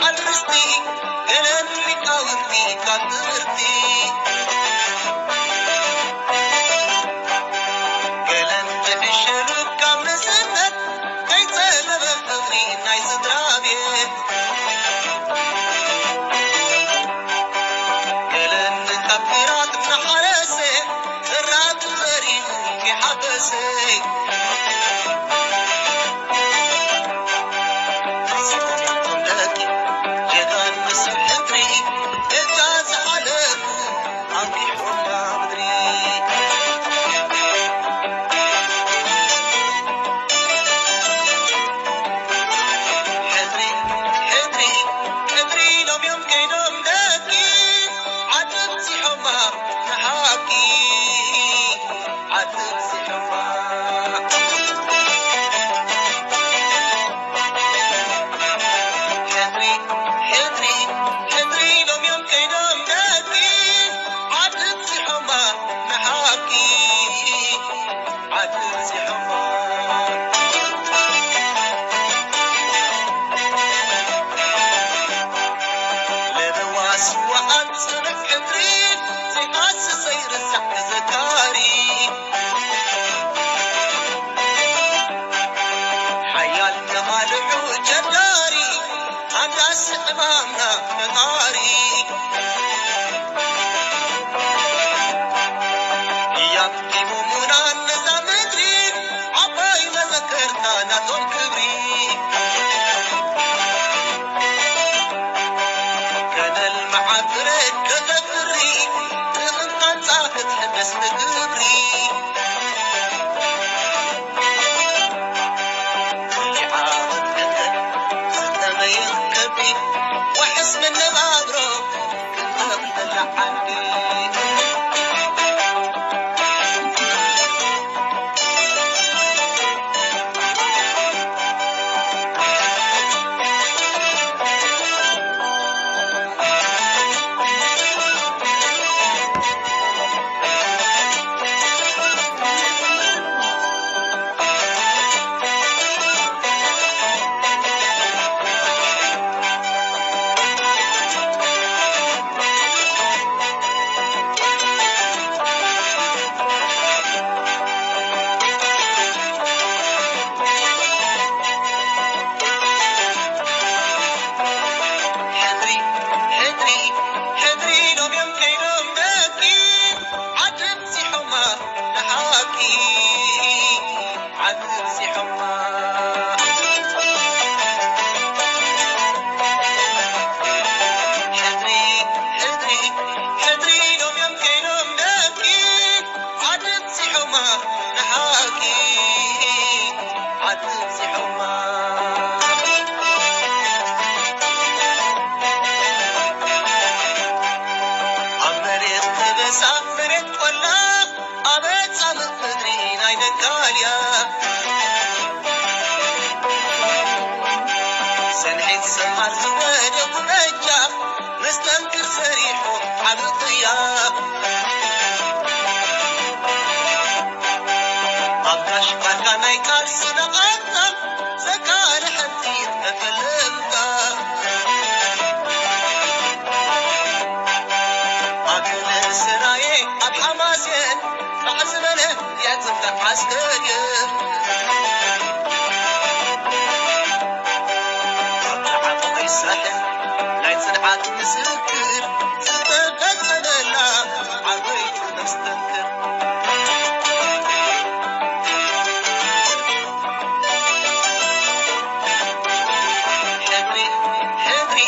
ኣርእስቲ ገለን ሊቃውንቲ ካብ ትምህርቲ ገለን ዝሕሸሉ ካብ ንእስነት ከይጸበበ ፍቕሪ ናይ ስድራ ቤት ገለን ካብ ግራት እናሓረሰ ዘራቱ ዘሪኡ ከይሓፈሰ ጀጋን ምስ ሕድሪ ገዛ ዝሓለፉ ኣንፊሖማ ምድሪ። ሕድሪ፣ ሕድሪ፣ ሕድሪ ኢሎም እዮም ከይዶም ደቂ ዓዲ ኣብዚሖማ ንሓቂ ዓዲ ኣብዚሖማ። ሕድሪ፣ ሕድሪ፣ ሕድሪ ኢሎም እዮም ከይዶም ደቂ ዓዲ ኣብዚሖማ ንሓቂ ዓዲ ኣብዚሖማ። ለበዋ ስዋኣት ጽኑዕ ሕድሪ ዘይሃስስ ዘይርሳዕ ተዘካሪ። ሓያል ተማልሑ ጀዳሪ ኣንዳስ ዕማምና ፈጣሪ። ያኪሙሙና ነዛ ምድሪ ዓባይ መዘከርታ ናቶም ክብሪ። ከነልምዓ ፍረ ከተፍሪ ንቕንጣንጻ ክትሕደስ ብግብሪ። ሕድሪ፣ ሕድሪ፣ ሕድሪ ኢሎም እዮም ከይዶም ደቂ ዓዲ ኣብዚሖማ ንሓቂ ዓዲ ኣብዚሖማ። ሕድሪ፣ ሕድሪ፣ ሕድሪ ኢሎም እዮም ከይዶም ደቂ ዓዲ ኣብዚሖማ ንሓቂ ዓዲ ኣብዚሖማ። ኣብ መሬት ከበሳ መሬት ቆላ ኣብ ጻምእ ምድሪ ናይ ነጋልያ ሰንሒት ሰማር ዝወደቡ በጃ መስተንክር ሰሪሑ ዓቢ ቅያ ኣብ ጋሽ ባርካ ናይ ቃልሲ ነቓታ ዘካሪ ሕንቲ ተፈለምታ ኣገለ ሰራየ ኣብ ሓማሴን ጣዕ ዝበለ የጽንተት ዓስከር ኣብ ዓቕሊ ሳሕል ናይ ጽንዓት ምስክር ዝተፈጸመላ ዓበይቲ መስተንክር። ሕድሪ፣ ሕድሪ፣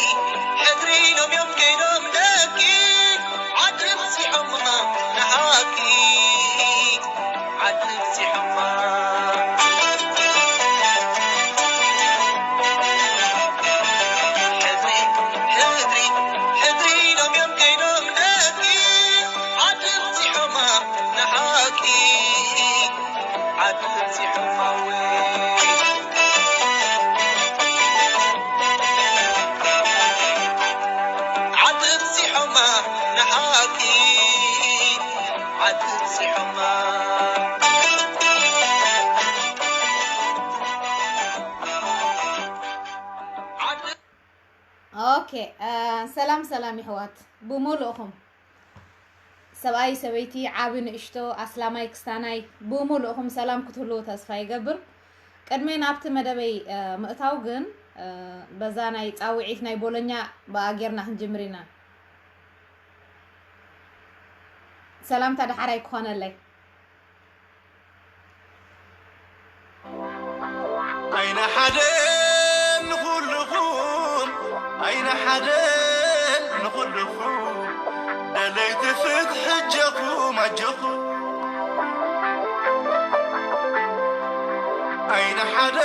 ሕድሪ ኢሎም እዮም ከይዶም ደቂ ዓዲ ኣብዚሖማ ንሓቂ ዓዲ ኣብዚሖማ። ሕድሪ፣ ሕድሪ፣ ሕድሪ ኢሎም እዮም ከይዶም ደቂ ዓዲ ኣብዚሖማ ንሓቂ ዓዲ ኣብዚሖማ ወይ ዓዲ ኣብዚሖማ ንሓቂ ዓዲ ኣብዚሖማ። ዓዲ ኦኬ፣ እ፣ ሰላም ሰላም ይሕዋት ብሙሉእኹም፣ ሰብኣይ ሰበይቲ፣ ዓቢ ንእሽቶ፣ ኣስላማይ ክስታናይ፣ ብሙሉእኹም ሰላም ክትህልዉ ተስፋ ይገብር። ቅድመ ናብቲ መደበይ፣ እ፣ ምእታው ግን፣ እ፣ በዛ ናይ ጻውዒት ናይ ቦሎኛ ብኣ ጌርና ክንጅምር ኢና። ሰላምታ ደሓራይ ክኾነለይ። ኣይነ ሓደ ንኹልኹም፣ ኣይነ ሓደ ንኹልኹም፣ ደለይቲ ፍትሒ ኣጆኹም፣ ኣጆኹም። ኣይነ ሓደ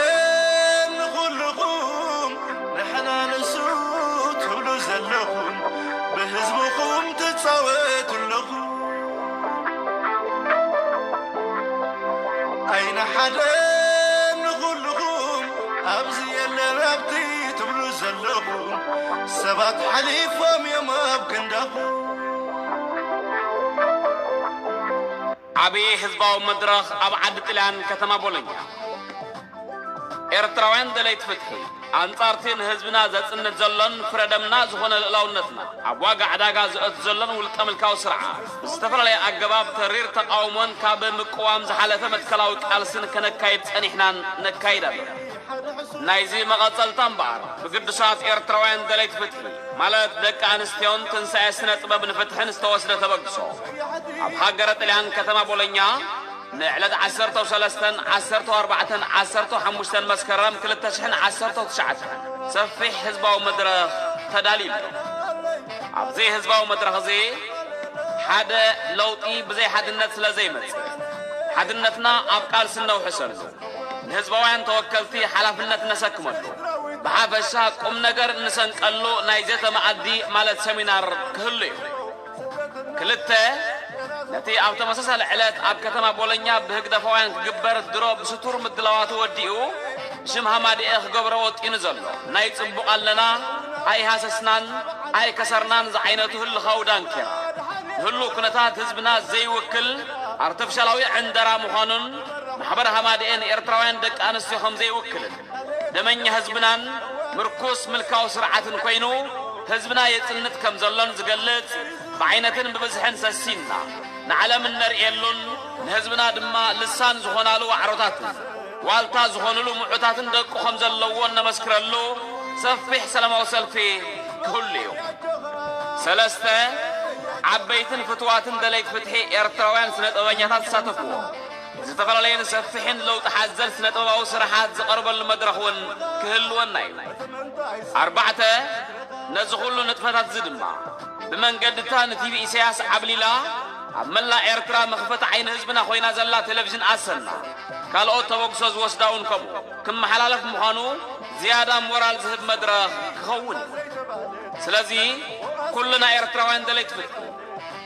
ንኹልኹም፣ ንሕና ንሱ ትብሉ ዘለኹም፣ ብህዝብኹም ትጻወቱ ኣለኹም። ኣይነ ሓደ ንኹልኹም፣ ኣብዚ የለን ኣብቲ ትብሉ ዘለኹም፣ ሰባት ሓሊፎም እዮም ኣብ ክንዳኹም። ዓብዪ ህዝባዊ መድረኽ ኣብ ዓዲ ጥልያን ከተማ ቦሎኛ። ኤርትራውያን ደለይቲ ፍትሒ፣ ኣንጻርቲ ንህዝብና ዘጽንት ዘሎን ፍረ ደምና ዝኾነ ልእላውነትና ኣብ ዋጋ ዕዳጋ ዘእቱ ዘሎን ውልቀ ምልካዊ ስርዓት፣ ብዝተፈላለየ ኣገባብ ተሪር ተቓውሞን ካብ ምቅዋም ዝሓለፈ መትከላዊ ቃልስን ከነካይድ ጸኒሕናን ነካይድ ኣለና። ናይዚ መቐጸልታ እምበኣር፣ ብግዱሳት ኤርትራውያን ደለይቲ ፍትሒ፣ ማለት ደቂ ኣንስትዮን ትንሳኤ ስነ ጥበብ ንፍትሕን ዝተወስደ ተበግሶ፣ ኣብ ሃገረ ጥልያን ከተማ ቦሎኛ ንዕለት ዓሰርተ ሰለስተን ዓሰርተ ኣርባዕተን ዓሰርተ ሓሙሽተን መስከረም ክልተ ሽሕን ዓሰርተ ትሽዓተን ሰፊሕ ህዝባዊ መድረኽ ተዳልዩ ኣሎ። ኣብዚ ህዝባዊ መድረኽ እዚ ሓደ ለውጢ ብዘይ ሓድነት ስለ ዘይመጽእ፣ ሓድነትና ኣብ ቃልሲ እነውሕሰሉ፣ ንህዝባውያን ተወከልቲ ሓላፍነት እነሰክመሉ፣ ብሓፈሻ ቁም ነገር እንሰንቀሉ ናይ ዘተ መኣዲ ማለት ሰሚናር ክህሉ እዩ። ክልተ፣ ነቲ ኣብ ተመሳሳሊ ዕለት ኣብ ከተማ ቦሎኛ ብህግደፋውያን ክግበር ድሮ ብስቱር ምድላዋቱ ወዲኡ፣ ብሽም ሃማደኤ ክገብሮ ወጢኑ ዘሎ ናይ ጽቡቕ ኣለና፣ ኣይሃሰስናን ኣይከሰርናን ዝዓይነቱ ህልኻዊ ዳንኬራ፣ ንህሉው ኩነታት ህዝብና ዘይውክል ኣርተፍሻላዊ ዕንደራ ምዃኑን፣ ማሕበር ሃማደኤ ንኤርትራውያን ደቂ ኣንስትዮ ከም ዘይውክልን፣ ደመኛ ህዝብናን ምርኩስ ምልካዊ ስርዓትን ኮይኑ፣ ህዝብና የጽንት ከም ዘሎን ዝገልጽ፣ ብዓይነትን ብብዝሕን ሰሲንና ንዓለም እነርእየሉን ንህዝብና ድማ ልሳን ዝኾናሉ ዋዕሮታትን ዋልታ ዝኾኑሉ ምዑታትን ደቁ ከም ዘለዎ እነመስክረሉ ሰፊሕ ሰላማዊ ሰልፊ ክህሉ እዩ። ሰለስተ፣ ዓበይትን ፍትዋትን ደለይቲ ፍትሒ ኤርትራውያን ስነ ጥበበኛታት ዝሳተፍዎ ዝተፈላለየን ሰፊሕን ለውጢ ሓዘል ስነ ጥበባዊ ስራሓት ዝቐርበሉ መድረኽ እውን ክህልወና እዩ። ኣርባዕተ፣ ነዚ ኩሉ ንጥፈታት እዚ ድማ ብመንገድታ ንቲቪ ኢሳያስ ዓብሊላ ኣብ መላእ ኤርትራ መኽፈቲ ዓይኒ ህዝብና ኮይና ዘላ ቴሌቪዥን ኣሰና ካልኦት ተበግሶ ዝወስዳ እውን ከምኡ ክመሓላለፍ ምዃኑ ዝያዳ ሞራል ዝህብ መድረኽ ክኸውን እዩ። ስለዚ ኩልና ኤርትራውያን ደለይቲ ፍትሒ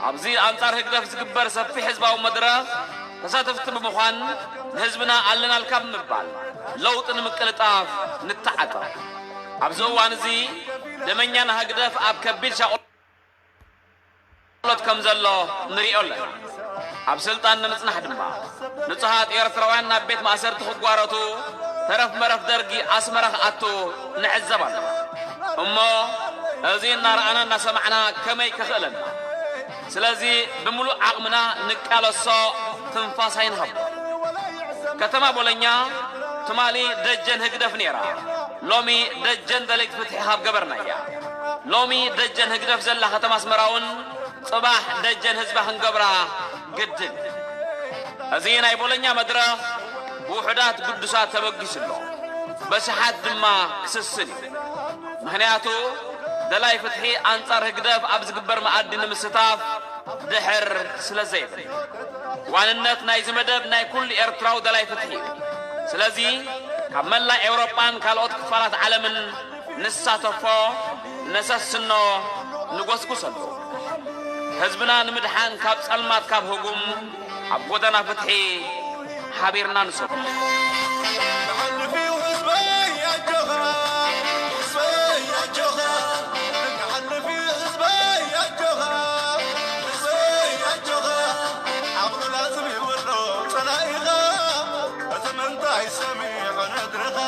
ኣብዚ ኣንጻር ህግደፍ ዝግበር ሰፊሕ ህዝባዊ መድረኽ ተሳተፍቲ ብምዃን ንህዝብና ኣለናልካ ብምባል ለውጢ ንምቅልጣፍ ንተዓጠቕ። ኣብዚ እዋን እዚ ደመኛና ህግደፍ ኣብ ከቢድ ሻቕሎት ከም ዘሎ ንሪኦ ኣለና። ኣብ ስልጣን ንምጽናሕ ድማ ንጹሃት ኤርትራውያን ናብ ቤት ማእሰርቲ ክጓረቱ፣ ተረፍ መረፍ ደርጊ ኣስመራ ክኣቱ ንዕዘብ ኣለና። እሞ እዚ እናረኣና እናሰማዕና ከመይ ከኽእለና? ስለዚ ብምሉእ ዓቕምና ንቃለሶ፣ ትንፋስ ኣይንሃቦ። ከተማ ቦሎኛ ትማሊ ደጀን ህግደፍ ነይራ፣ ሎሚ ደጀን ደለይቲ ፍትሒ ካብ ገበርናያ። ሎሚ ደጀን ህግደፍ ዘላ ከተማ ኣስመራ እውን ጽባሕ ደጀን ህዝባ ክንገብራ ግድን። እዚ ናይ ቦሎኛ መድረኽ ብውሑዳት ግዱሳት ተበጊሱ ኣሎ፣ በሽሓት ድማ ክስስን እዩ። ምኽንያቱ ደላይ ፍትሒ ኣንጻር ህግደፍ ኣብ ዝግበር መኣዲ ንምስታፍ ድሕር ስለ ዘይብል። ዋንነት ናይዚ መደብ ናይ ኩሉ ኤርትራዊ ደላይ ፍትሒ እዩ። ስለዚ ካብ መላእ ኤውሮጳን ካልኦት ክፋላት ዓለምን ንሳተፎ፣ ነሰስኖ፣ ንጎስጉሰሉ። ህዝብና ንምድሓን ካብ ጸልማት ካብ ህጉም ኣብ ጎደና ፍትሒ ሓቢርና ንሰርሕ። ክሓልፍ እዩ ህዝበይ ኣጆኻ፣ ህዝበይ ኣጆኻ፣ ክሓልፍ እዩ ህዝበይ ኣጆኻ፣ ህዝበይ ኣጆኻ። ዓቕሉ ላዝም ይብሎ ጸላኢኻ፣ እቲ ምንታይ ሰሚዑ ነድርኻ።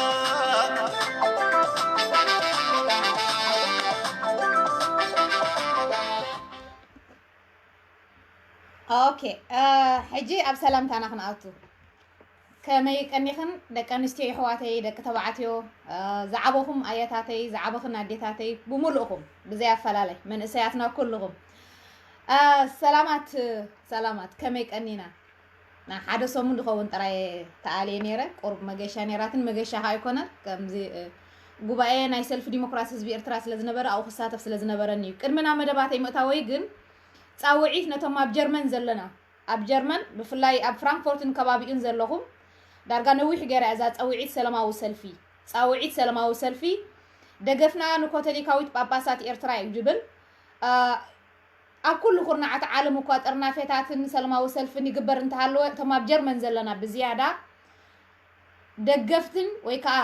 ኦኬ፣ ሕጂ ኣብ ሰላምታና ክንኣቱ። ከመይ ቀኒኽን ደቂ ኣንስትዮ የሕዋተይ፣ ደቂ ተባዕትዮ፣ ዝዓበኹም ኣያታተይ፣ ዝዓበኽን ኣዴታተይ፣ ብምሉእኹም ብዘይ ኣፈላለይ መንእሰያትና ኩልኹም። ሰላማት ሰላማት፣ ከመይ ቀኒና? ሓደ ሰሙን ዝኸውን ጥራይ ተኣልየ ነይረ። ቁሩብ መገሻ ነይራትን መገሻ ከኣ ኣይኮነን። ከምዚ ጉባኤ ናይ ሰልፊ ዲሞክራሲ ህዝቢ ኤርትራ ስለ ዝነበረ ኣብኡ ክሳተፍ ስለ ዝነበረኒ እዩ። ቅድሚ ናብ መደባተይ ምእታወይ ግን ጻውዒት ነቶም ኣብ ጀርመን ዘለና፣ ኣብ ጀርመን ብፍላይ ኣብ ፍራንክፎርትን ከባቢኡን ዘለኹም፣ ዳርጋ ነዊሕ ገይራ እዛ ጸውዒት ሰላማዊ ሰልፊ፣ ጸውዒት ሰላማዊ ሰልፊ ደገፍና ንኮቶሊካዊት ጳጳሳት ኤርትራ እዩ ዝብል። ኣብ ኩሉ ኩርናዓት ዓለም እኳ ጥርናፌታትን ሰላማዊ ሰልፍን ይግበር እንተሃለወ፣ እቶም ኣብ ጀርመን ዘለና ብዝያዳ ደገፍትን ወይ ከኣ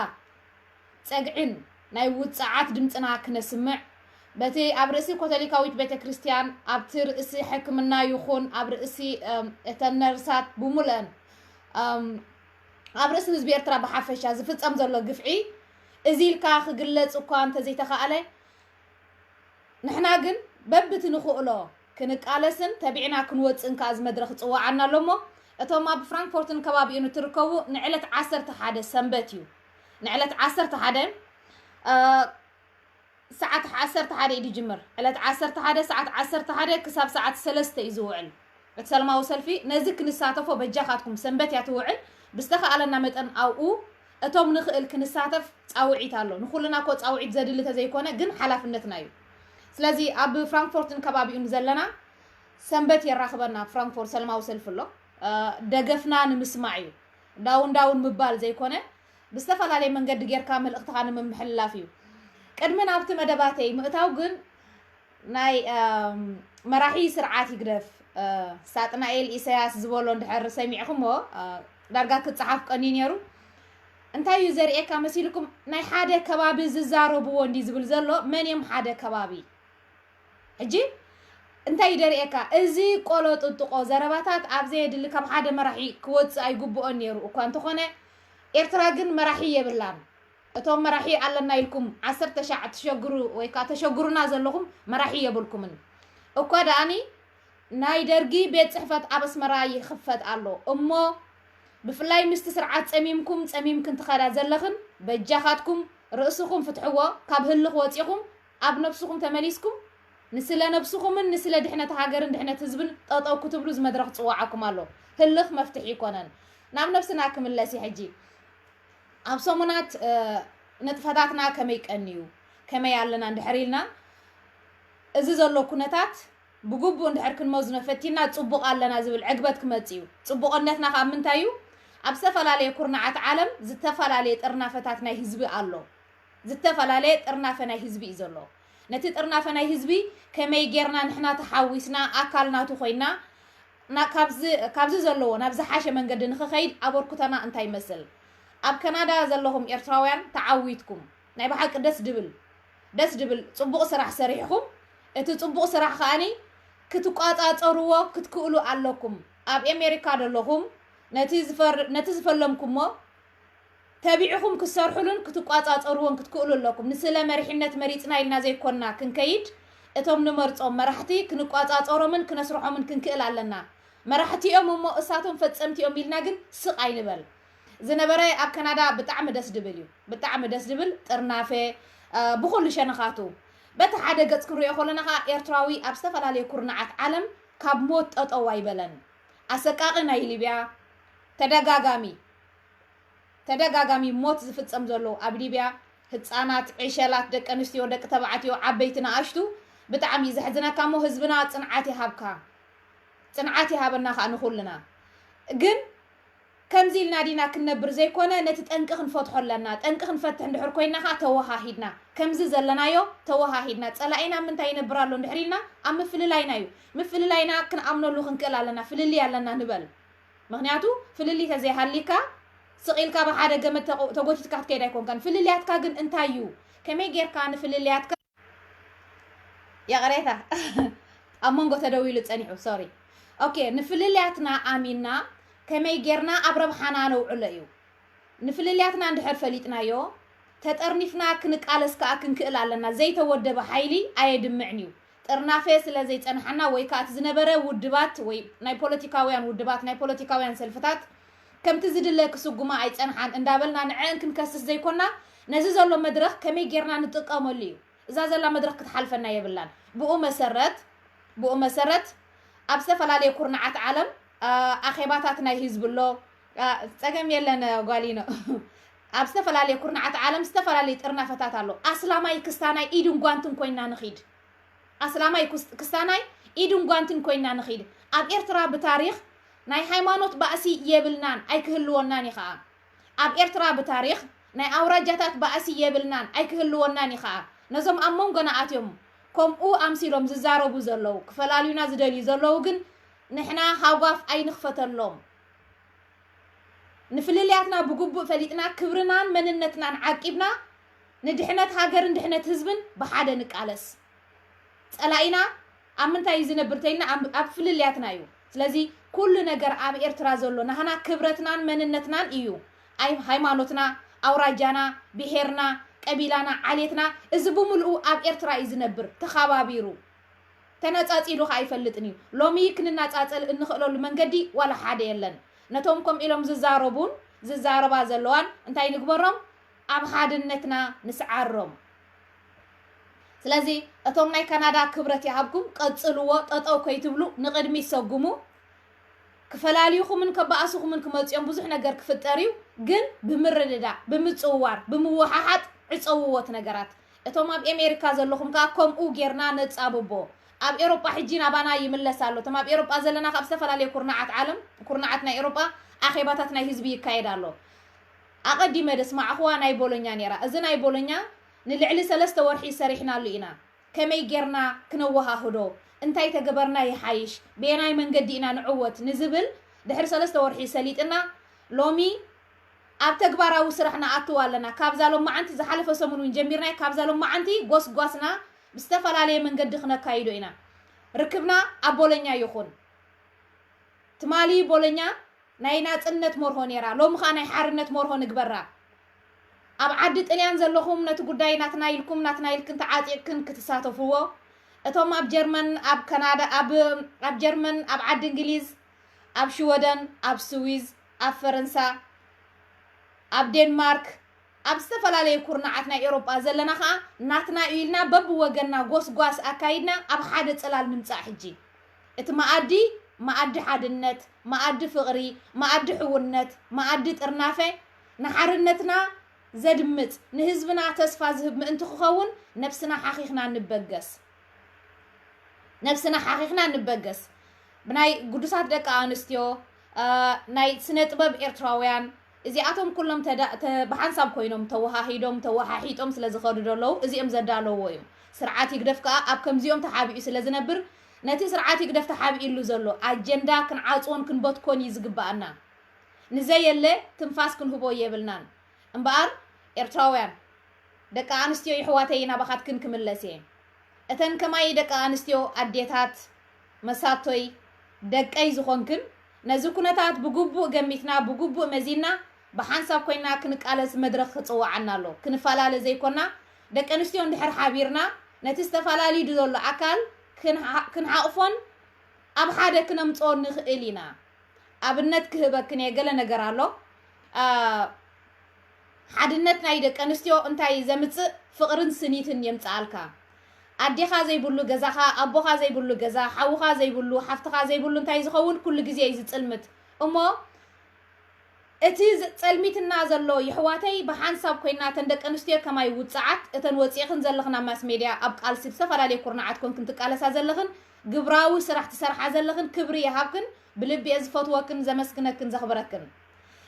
ጸግዕን ናይ ውጽዓት ድምጽና ክነስምዕ፣ በቲ ኣብ ርእሲ ኮቶሊካዊት ቤተ ክርስቲያን፣ ኣብቲ ርእሲ ሕክምና ይኹን ኣብ ርእሲ እተን ነርሳት ብምሉአን ኣብ ርእሲ ህዝቢ ኤርትራ ብሓፈሻ ዝፍጸም ዘሎ ግፍዒ እዚ ኢልካ ክግለጽ እኳ እንተዘይተኻእለ፣ ንሕና ግን በብቲ ንኽእሎ ክንቃለስን ተቢዕና ክንወጽእን ከኣ እዚ መድረኽ ይጽውዓና ኣሎ እሞ፣ እቶም ኣብ ፍራንክፎርትን ከባቢኡን እትርከቡ ንዕለት ዓሰርተ ሓደ ሰንበት እዩ። ንዕለት ዓሰርተ ሓደ ሰዓት ዓሰርተ ሓደ እዩ ዝጅምር። ዕለት ዓሰርተ ሓደ ሰዓት ዓሰርተ ሓደ ክሳብ ሰዓት ሰለስተ እዩ ዝውዕል። እቲ ሰላማዊ ሰልፊ ነዚ ክንሳተፎ በጃኻትኩም፣ ሰንበት እያ ትውዕል። ብዝተኻእለና መጠን ኣብኡ እቶም ንኽእል ክንሳተፍ ጻውዒት ኣሎ። ንኹልና እኮ ጻውዒት ዘድሊ ተዘይኮነ ግን ሓላፍነትና እዩ። ስለዚ ኣብ ፍራንክፎርትን ከባቢኡን ዘለና ሰንበት የራኽበና። ኣብ ፍራንክፎርት ሰላማዊ ሰልፊ ኣሎ። ደገፍና ንምስማዕ እዩ። ዳውን ዳውን ምባል ዘይኮነ ብዝተፈላለየ መንገዲ ጌርካ መልእኽትኻ ንምምሕልላፍ እዩ። ቅድሚ ናብቲ መደባተይ ምእታው ግን ናይ መራሒ ስርዓት ይግደፍ ሳጥናኤል ኢሳያስ ዝበሎ እንድሕር ሰሚዕኹሞ፣ ዳርጋ ክጸሓፍ ቀንዩ ነይሩ። እንታይ እዩ ዘርእየካ መሲልኩም? ናይ ሓደ ከባቢ ዝዛረብዎ እንዲ ዝብል ዘሎ፣ መን እዮም ሓደ ከባቢ? ሕጂ እንታይ እዩ ደርእየካ? እዚ ቆሎ ጥጥቆ ዘረባታት ኣብ ዘየድሊ ካብ ሓደ መራሒ ክወጽእ ኣይግብኦን ነይሩ እኳ እንተኾነ፣ ኤርትራ ግን መራሒ የብላን። እቶም መራሒ ኣለና ኢልኩም ዓሰርተ ሻዕ ትሸግሩ ወይ ከኣ ተሸግሩና ዘለኹም መራሒ የብልኩምን። እኳ ደኣኒ ናይ ደርጊ ቤት ጽሕፈት ኣብ ኣስመራ ይኽፈት ኣሎ እሞ፣ ብፍላይ ምስቲ ስርዓት ጸሚምኩም ጸሚምክን ትኸዳ ዘለኽን፣ በጃኻትኩም ርእስኹም ፍትሕዎ፣ ካብ ህልኽ ወጺኹም ኣብ ነብስኹም ተመሊስኩም ንስለ ነብስኹምን ንስለ ድሕነት ሃገርን ድሕነት ህዝብን ጠጠው ክትብሉ እዚ መድረኽ ጽዋዓኩም ኣሎ። ህልኽ መፍትሒ ይኮነን። ናብ ነብስና ክምለስ እዩ ሕጂ። ኣብ ሰሙናት ንጥፈታትና ከመይ ቀንዩ፣ ከመይ ኣለና እንድሕር ኢልና፣ እዚ ዘሎ ኩነታት ብግቡእ እንድሕር ክንመዝኖ ፈቲና፣ ጽቡቕ ኣለና ዝብል ዕግበት ክመጽእ እዩ። ጽቡቕነትና ከኣ ምንታይ እዩ? ኣብ ዝተፈላለየ ኩርናዓት ዓለም ዝተፈላለየ ጥርናፈታት ናይ ህዝቢ ኣሎ። ዝተፈላለየ ጥርናፈ ናይ ህዝቢ እዩ ዘሎ። ነቲ ጥርናፈ ናይ ህዝቢ ከመይ ጌርና ንሕና ተሓዊስና ኣካል ናቱ ኮይና፣ ና-፣ ካብዚ፣ ካብዚ ዘለዎ ናብ ዝሓሸ መንገዲ ንኽኸይድ ኣበርኩተና እንታይ ይመስል? ኣብ ካናዳ ዘለኹም ኤርትራውያን ተዓዊትኩም። ናይ ብሓቂ ደስ ድብል፣ ደስ ድብል ጽቡቕ ስራሕ ሰሪሕኹም። እቲ ጽቡቕ ስራሕ ከኣኒ ክትቋጻጸርዎ ክትክእሉ ኣለኩም። ኣብ ኣሜሪካ ዘለኹም ነቲ ዝፈር-፣ ነቲ ዝፈለምኩሞ ተቢዕኹም ክትሰርሑሉን ክትቋጻጸርዎን ክትክእሉ ኣለኩም። ንስለ መሪሕነት መሪጽና ኢልና ዘይኮንና ክንከይድ፣ እቶም ንመርጾም መራሕቲ ክንቋጻጸሮምን ክነስርሖምን ክንክእል ኣለና። መራሕቲ እዮም እሞ እሳቶም ፈጸምቲ እዮም ኢልና ግን ስቕ ኣይንበል። ዝነበረ ኣብ ካናዳ ብጣዕሚ ደስ ድብል እዩ። ብጣዕሚ ደስ ድብል ጥርናፈ፣ እ፣ ብኹሉ ሸነኻቱ። በቲ ሓደ ገጽ ክንሪኦ ከለና ከኣ ኤርትራዊ ኣብ ዝተፈላለየ ኩርናዓት ዓለም ካብ ሞት ጠጠው ኣይበለን። ኣሰቃቒ ናይ ሊብያ ተደጋጋሚ፣ ተደጋጋሚ ሞት ዝፍጸም ዘሎ ኣብ ሊብያ፣ ህጻናት፣ ዕሸላት፣ ደቂ ኣንስትዮ፣ ደቂ ተባዕትዮ፣ ዓበይቲ ንኣሽቱ፣ ብጣዕሚ እዩ ዘሕዝነካ እሞ ህዝብና ጽንዓት ይሃብካ። ጽንዓት ይሃበና ከኣ ንኹልና። ግን ከምዚ ኢልና ዲና ክንነብር ዘይኮነ፣ ነቲ ጠንቂ ክንፈትሖ ኣለና። ጠንቂ ክንፈትሕ እንድሕር ኮይንና ከኣ ተወሃሂድና፣ ከምዚ ዘለናዮ ተወሃሂድና፣ ጸላኢና ኣብ ምንታይ ይነብር ኣሎ እንድሕር ኢልና ኣብ ምፍልላይና እዩ። ምፍልላይና ክንኣምነሉ ክንክእል ኣለና። ፍልልይ ኣለና ንበል። ምኽንያቱ ፍልልይ ተዘይሃልይካ ስቕ ኢልካ ብሓደ ገመድ ተቆ-፣ ተጎቲትካ ክትከይድ ኣይኮንካን። ፍልልያትካ ግን እንታይ እዩ? ከመይ ጌርካ ንፍልልያትካ ይቕሬታ፣ ኣብ መንጎ ተደዊሉ ጸኒሑ፣ ሶሪ። ኦኬ፣ ንፍልልያትና ኣሚንና ከመይ ጌርና ኣብ ረብሓና ነውዕሎ እዩ። ንፍልልያትና እንድሕር ፈሊጥናዮ፣ ተጠርኒፍና ክንቃለስ ከኣ ክንክእል ኣለና። ዘይተወደበ ሓይሊ ኣየድምዕን እዩ። ጥርናፈ ስለ ዘይጸንሓና ወይ ከኣ እቲ ዝነበረ ውድባት ወይ ናይ ፖለቲካውያን ውድባት ናይ ፖለቲካውያን ሰልፍታት ከምቲ ዝድለ ክስጉማ ኣይጸንሓን እንዳበልና ንዐን ክንከስስ ዘይኮና ነዚ ዘሎ መድረኽ ከመይ ጌርና ንጥቀመሉ እዩ። እዛ ዘላ መድረኽ ክትሓልፈና የብላን። ብኡ መሰረት ብኡ መሰረት ኣብ ዝተፈላለየ ኩርናዓት ዓለም ኣኼባታት ናይ ህዝቢ ኣሎ። ጸገም የለን ጓሊኖ። ኣብ ዝተፈላለየ ኩርናዓት ዓለም ዝተፈላለየ ጥርናፈታት ኣሎ። ኣስላማይ ክስታናይ ኢድን ጓንትን ኮይና ንኺድ። ኣስላማይ ክስታናይ ኢድን ጓንትን ኮይና ንኺድ። ኣብ ኤርትራ ብታሪኽ ናይ ሃይማኖት ባእሲ የብልናን ኣይክህልወናን እዩ ኸኣ። ኣብ ኤርትራ ብታሪኽ ናይ ኣውራጃታት ባእሲ የብልናን ኣይክህልወናን እዩ ኸኣ። ነዞም ኣብ መንጎና ኣትዮም ከምኡ ኣምሲሎም ዝዛረቡ ዘለዉ ክፈላልዩና ዝደልዩ ዘለዉ ግን ንሕና ሃጓፍ ኣይንኽፈተሎም። ንፍልልያትና ብግቡእ ፈሊጥና ክብርናን መንነትናን ዓቂብና ንድሕነት ሃገርን ድሕነት ህዝብን ብሓደ ንቃለስ። ጸላኢና ኣብ ምንታይ እዩ ዝነብር ተይልና ኣብ ፍልልያትና እዩ። ስለዚ ኩሉ ነገር ኣብ ኤርትራ ዘሎ ናህና ክብረትናን መንነትናን እዩ። ኣይ ሃይማኖትና፣ ኣውራጃና፣ ብሄርና፣ ቀቢላና፣ ዓሌትና እዚ ብምልኡ ኣብ ኤርትራ እዩ ዝነብር ተኻባቢሩ። ተነጻጺሉ ከኣ ኣይፈልጥን እዩ። ሎሚ ክንናጻጸል እንኽእለሉ መንገዲ ዋላ ሓደ የለን። ነቶም ከምኡ ኢሎም ዝዛረቡን ዝዛረባ ዘለዋን እንታይ ንግበሮም? ኣብ ሓድነትና ንስዓሮም። ስለዚ እቶም ናይ ካናዳ ክብረት ይሃብኩም፣ ቀጽልዎ፣ ጠጠው ከይትብሉ ንቕድሚት ሰጉሙ። ክፈላልዩኹምን ከባእሱኹምን ክመጽኦም ብዙሕ ነገር ክፍጠር እዩ፣ ግን ብምርድዳእ፣ ብምጽውዋር፣ ብምውሓሓጥ ዕጸውዎ እቲ ነገራት። እቶም ኣብ ኤሜሪካ ዘለኹም ከኣ ከምኡ ጌርና ነጻብቦ። ኣብ ኤሮጳ ሕጂ ናባና ይምለስ ኣሎ። እቶም ኣብ ኤሮጳ ዘለና ካብ ዝተፈላለየ ኩርናዓት ዓለም፣ ኩርናዓት ናይ ኤሮጳ ኣኼባታት ናይ ህዝቢ ይካየድ ኣሎ። ኣቐዲመ ደስማዕኹዋ ናይ ቦሎኛ ነይራ። እዚ ናይ ቦሎኛ ንልዕሊ ሰለስተ ወርሒ ሰሪሕናሉ ኢና። ከመይ ጌርና ክነወሃህዶ፣ እንታይ ተገበርና ይሓይሽ፣ በየናይ መንገዲ ኢና ንዕወት ንዝብል ድሕሪ ሰለስተ ወርሒ ሰሊጥና ሎሚ ኣብ ተግባራዊ ስራሕ ንኣትው ኣለና። ካብዛ ሎማዓንቲ ዝሓለፈ ሰሙን እውን ጀሚርናዮ። ካብዛ ሎማዓንቲ ጎስጓስና ብዝተፈላለየ መንገዲ ክነካይዶ ኢና። ርክብና ኣብ ቦሎኛ ይኹን። ትማሊ ቦሎኛ ናይ ናጽነት መርሆ ነይራ፣ ሎሚ ኸኣ ናይ ሓርነት መርሆ ንግበራ። ኣብ ዓዲ ጥልያን ዘለኹም ነቲ ጉዳይ ናትና ኢልኩም ናትና ኢልክን ተዓጢቕክን ክትሳተፍዎ፣ እቶም ኣብ ጀርመን፣ ኣብ ካናዳ፣ ኣብ ኣብ ጀርመን፣ ኣብ ዓዲ እንግሊዝ፣ ኣብ ሽወደን፣ ኣብ ስዊዝ፣ ኣብ ፈረንሳ፣ ኣብ ዴንማርክ፣ ኣብ ዝተፈላለየ ኩርናዓት ናይ ኤውሮጳ ዘለና ኸኣ ናትና እዩ ኢልና በብወገንና ጎስጓስ ኣካይድና ኣብ ሓደ ጽላል ንምጻእ። ሕጂ እቲ መኣዲ መኣዲ ሓድነት፣ መኣዲ ፍቕሪ፣ መኣዲ ሕውነት፣ መኣዲ ጥርናፈ፣ ንሓርነትና ዘድምጽ፣ ንህዝብና ተስፋ ዝህብ ምእንቲ ክኸውን ነብስና ሓኺኽና ንበገስ። ነብስና ሓኺኽና ንበገስ። ብናይ ግዱሳት ደቂ ኣንስትዮ፣ እ፣ ናይ ስነ ጥበብ ኤርትራውያን፣ እዚኣቶም ኩሎም ተዳ-፣ ተ-፣ ብሓንሳብ ኮይኖም ተወሃሂዶም፣ ተወሓሒጦም ስለ ዝኸዱ ዘለዉ፣ እዚኦም ዘዳለውዎ እዩ። ስርዓት ህግደፍ ከኣ ኣብ ከምዚኦም ተሓቢኡ ስለ ዝነብር፣ ነቲ ስርዓት ህግደፍ ተሓቢኡሉ ዘሎ ኣጀንዳ ክንዓጽዎን ክንበትኮን እዩ ዝግብኣና። ንዘየለ ትንፋስ ክንህቦ የብልናን። እምበኣር ኤርትራውያን፣ ደቂ ኣንስትዮ ይሕዋተይ ናባኻትክን ክምለስ እየ። እተን ከማይ ደቂ ኣንስትዮ ኣዴታት፣ መሳቶይ፣ ደቀይ ዝኾንክን፣ ነዚ ኩነታት ብግቡእ ገሚትና፣ ብግቡእ መዚንና፣ ብሓንሳብ ኮይንና ክንቃለስ መድረኽ ክጽውዓና ኣሎ። ክንፈላለ ዘይኮና፣ ደቂ ኣንስትዮ እንድሕር ሓቢርና፣ ነቲ ዝተፈላልዩ ዘሎ ኣካል ክንሓ-፣ ክንሓቕፎን ኣብ ሓደ ክነምጽኦ ንኽእል ኢና። ኣብነት ክህበክን እየ፣ ገለ ነገር ኣሎ። ኣ፣ ሓድነት ናይ ደቂ ኣንስትዮ እንታይ ዘምጽእ ፍቕርን ስኒትን የምጽኣልካ። ኣዴኻ ዘይብሉ ገዛኻ፣ ኣቦኻ ዘይብሉ ገዛ፣ ሓውኻ ዘይብሉ፣ ሓፍትኻ ዘይብሉ እንታይ ዝኸውን ኩሉ ግዜ እዩ ዝጽልምት። እሞ እቲ ዝ-፣ ጸልሚትና ዘሎ ይሕዋተይ ብሓንሳብ ኮይና እተን ደቂ ኣንስትዮ ከማይ ውጽዓት፣ እተን ወጺእኽን ዘለኽን ኣብ ማስ ሜድያ ኣብ ቃልሲ ብዝተፈላለየ ኩርናዓት ኮንክን ትቃለሳ ዘለኽን ግብራዊ ስራሕ ትሰርሓ ዘለኽን ክብሪ ይሃብክን፣ ብልቢ እየ ዝፈትወክን ዘመስግነክን ዘኽብረክን።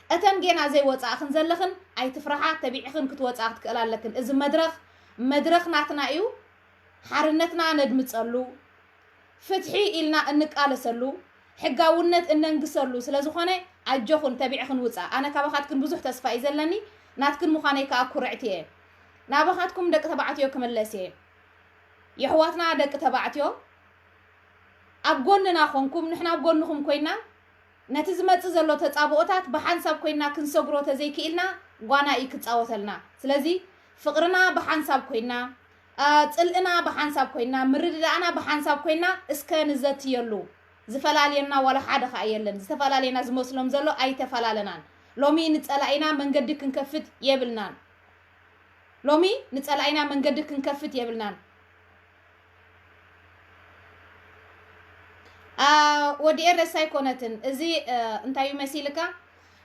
እተን ጌና ዘይወጻእኽን ዘለኽን ኣይትፍርሓ፣ ተቢዕኽን ክትወጻ ክትክእላ ኣለክን። እዚ መድረኽ፣ መድረኽ ናትና እዩ። ሓርነትና ነድምጸሉ፣ ፍትሒ ኢልና እንቃለሰሉ፣ ሕጋውነት እነንግሰሉ ስለ ዝኾነ ኣጆኽን ተቢዕኽን ውጻ። ኣነ ካባኻትክን ብዙሕ ተስፋ እዩ ዘለኒ፣ ናትክን ምዃነይ ከኣ ኩርዕቲ እየ። ናባኻትኩም ደቂ ተባዕትዮ ክምለስ እየ። የሕዋትና ደቂ ተባዕትዮ ኣብ ጎንና ኾንኩም፣ ንሕና ኣብ ጎንኹም ኮይና፣ ነቲ ዝመጽእ ዘሎ ተጻብኦታት ብሓንሳብ ኮይና ክንሰግሮ ተዘይክኢልና፣ ጓና እዩ ክጻወተልና። ስለዚ ፍቕርና ብሓንሳብ ኮይና፣ አ፣ ጽልእና ብሓንሳብ ኮይና፣ ምርድዳእና ብሓንሳብ ኮይና፣ እስከ ንዘትየሉ። ዝፈላልየና ዋላ ሓደ ኸኣ የለን። ዝተፈላለየና ዝመስሎም ዘሎ ኣይተፈላለናን። ሎሚ ንጸላኢና መንገዲ ክንከፍት የብልናን። ሎሚ ንጸላኢና መንገዲ ክንከፍት የብልናን። አ፣ ወዲ ኤረስ ኣይኮነትን። እዚ፣ እ፣ እንታይ እዩ መሲልካ?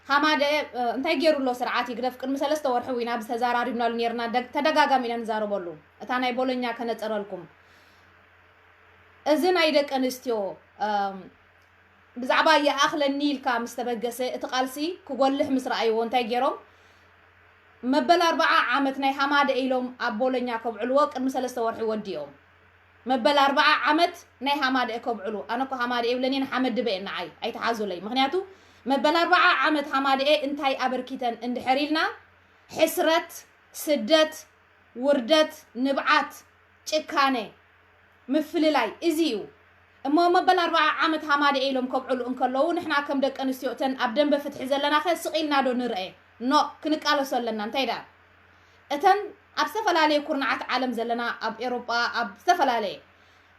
ሃማደ፣ እ፣ እንታይ ገይሩ ኣሎ ስርዓት ይግደፍ? ቅድሚ ሰለስተ ወርሒ እውን ኣብዚ ተዛራሪብናሉ ነይርና። ደግ-፣ ተደጋጋሚ ኢና ንዛረበሉ። እታ ናይ ቦሎኛ ከነጸረልኩም። እዚ ናይ ደቂ ኣንስትዮ፣ እም፣ ብዛዕባ ይኣኽለኒ ኢልካ ምስ ተበገሰ፣ እቲ ቃልሲ ክጎልሕ ምስ ረኣይዎ እንታይ ገይሮም? መበል ኣርብዓ ዓመት ናይ ሃማደ ኢሎም ኣብ ቦሎኛ ከብዕልዎ ቅድሚ ሰለስተ ወርሒ ወዲኦም። መበል ኣርብዓ ዓመት ናይ ሃማደ ከብዕሉ። ኣነ እኮ ሃማደ ይብለኒ ንሓመድ ድበ ንዓይ ኣይተሓዙለይ። ምኽንያቱ መበል ኣርብዓ ዓመት ሃማደ እንታይ ኣበርኪተን እንድሕር ኢልና፣ ሕስረት፣ ስደት፣ ውርደት፣ ንብዓት፣ ጭካነ፣ ምፍልላይ፣ እዚ እዩ። እሞ መበል ኣርብዓ ዓመት ሃማደ ኢሎም ከብዕሉ እንከለዉ፣ ንሕና ከም ደቂ ኣንስትዮ እተን ኣብ ደንበ ፍትሒ ዘለናኸ ስቕ ኢልና ዶ ንርአ? ኖ፣ ክንቃለሶ ኣለና። እንታይ ደኣ? እተን ኣብ ዝተፈላለየ ኩርናዓት ዓለም ዘለና፣ ኣብ ኤውሮጳ፣ ኣብ ዝተፈላለየ፣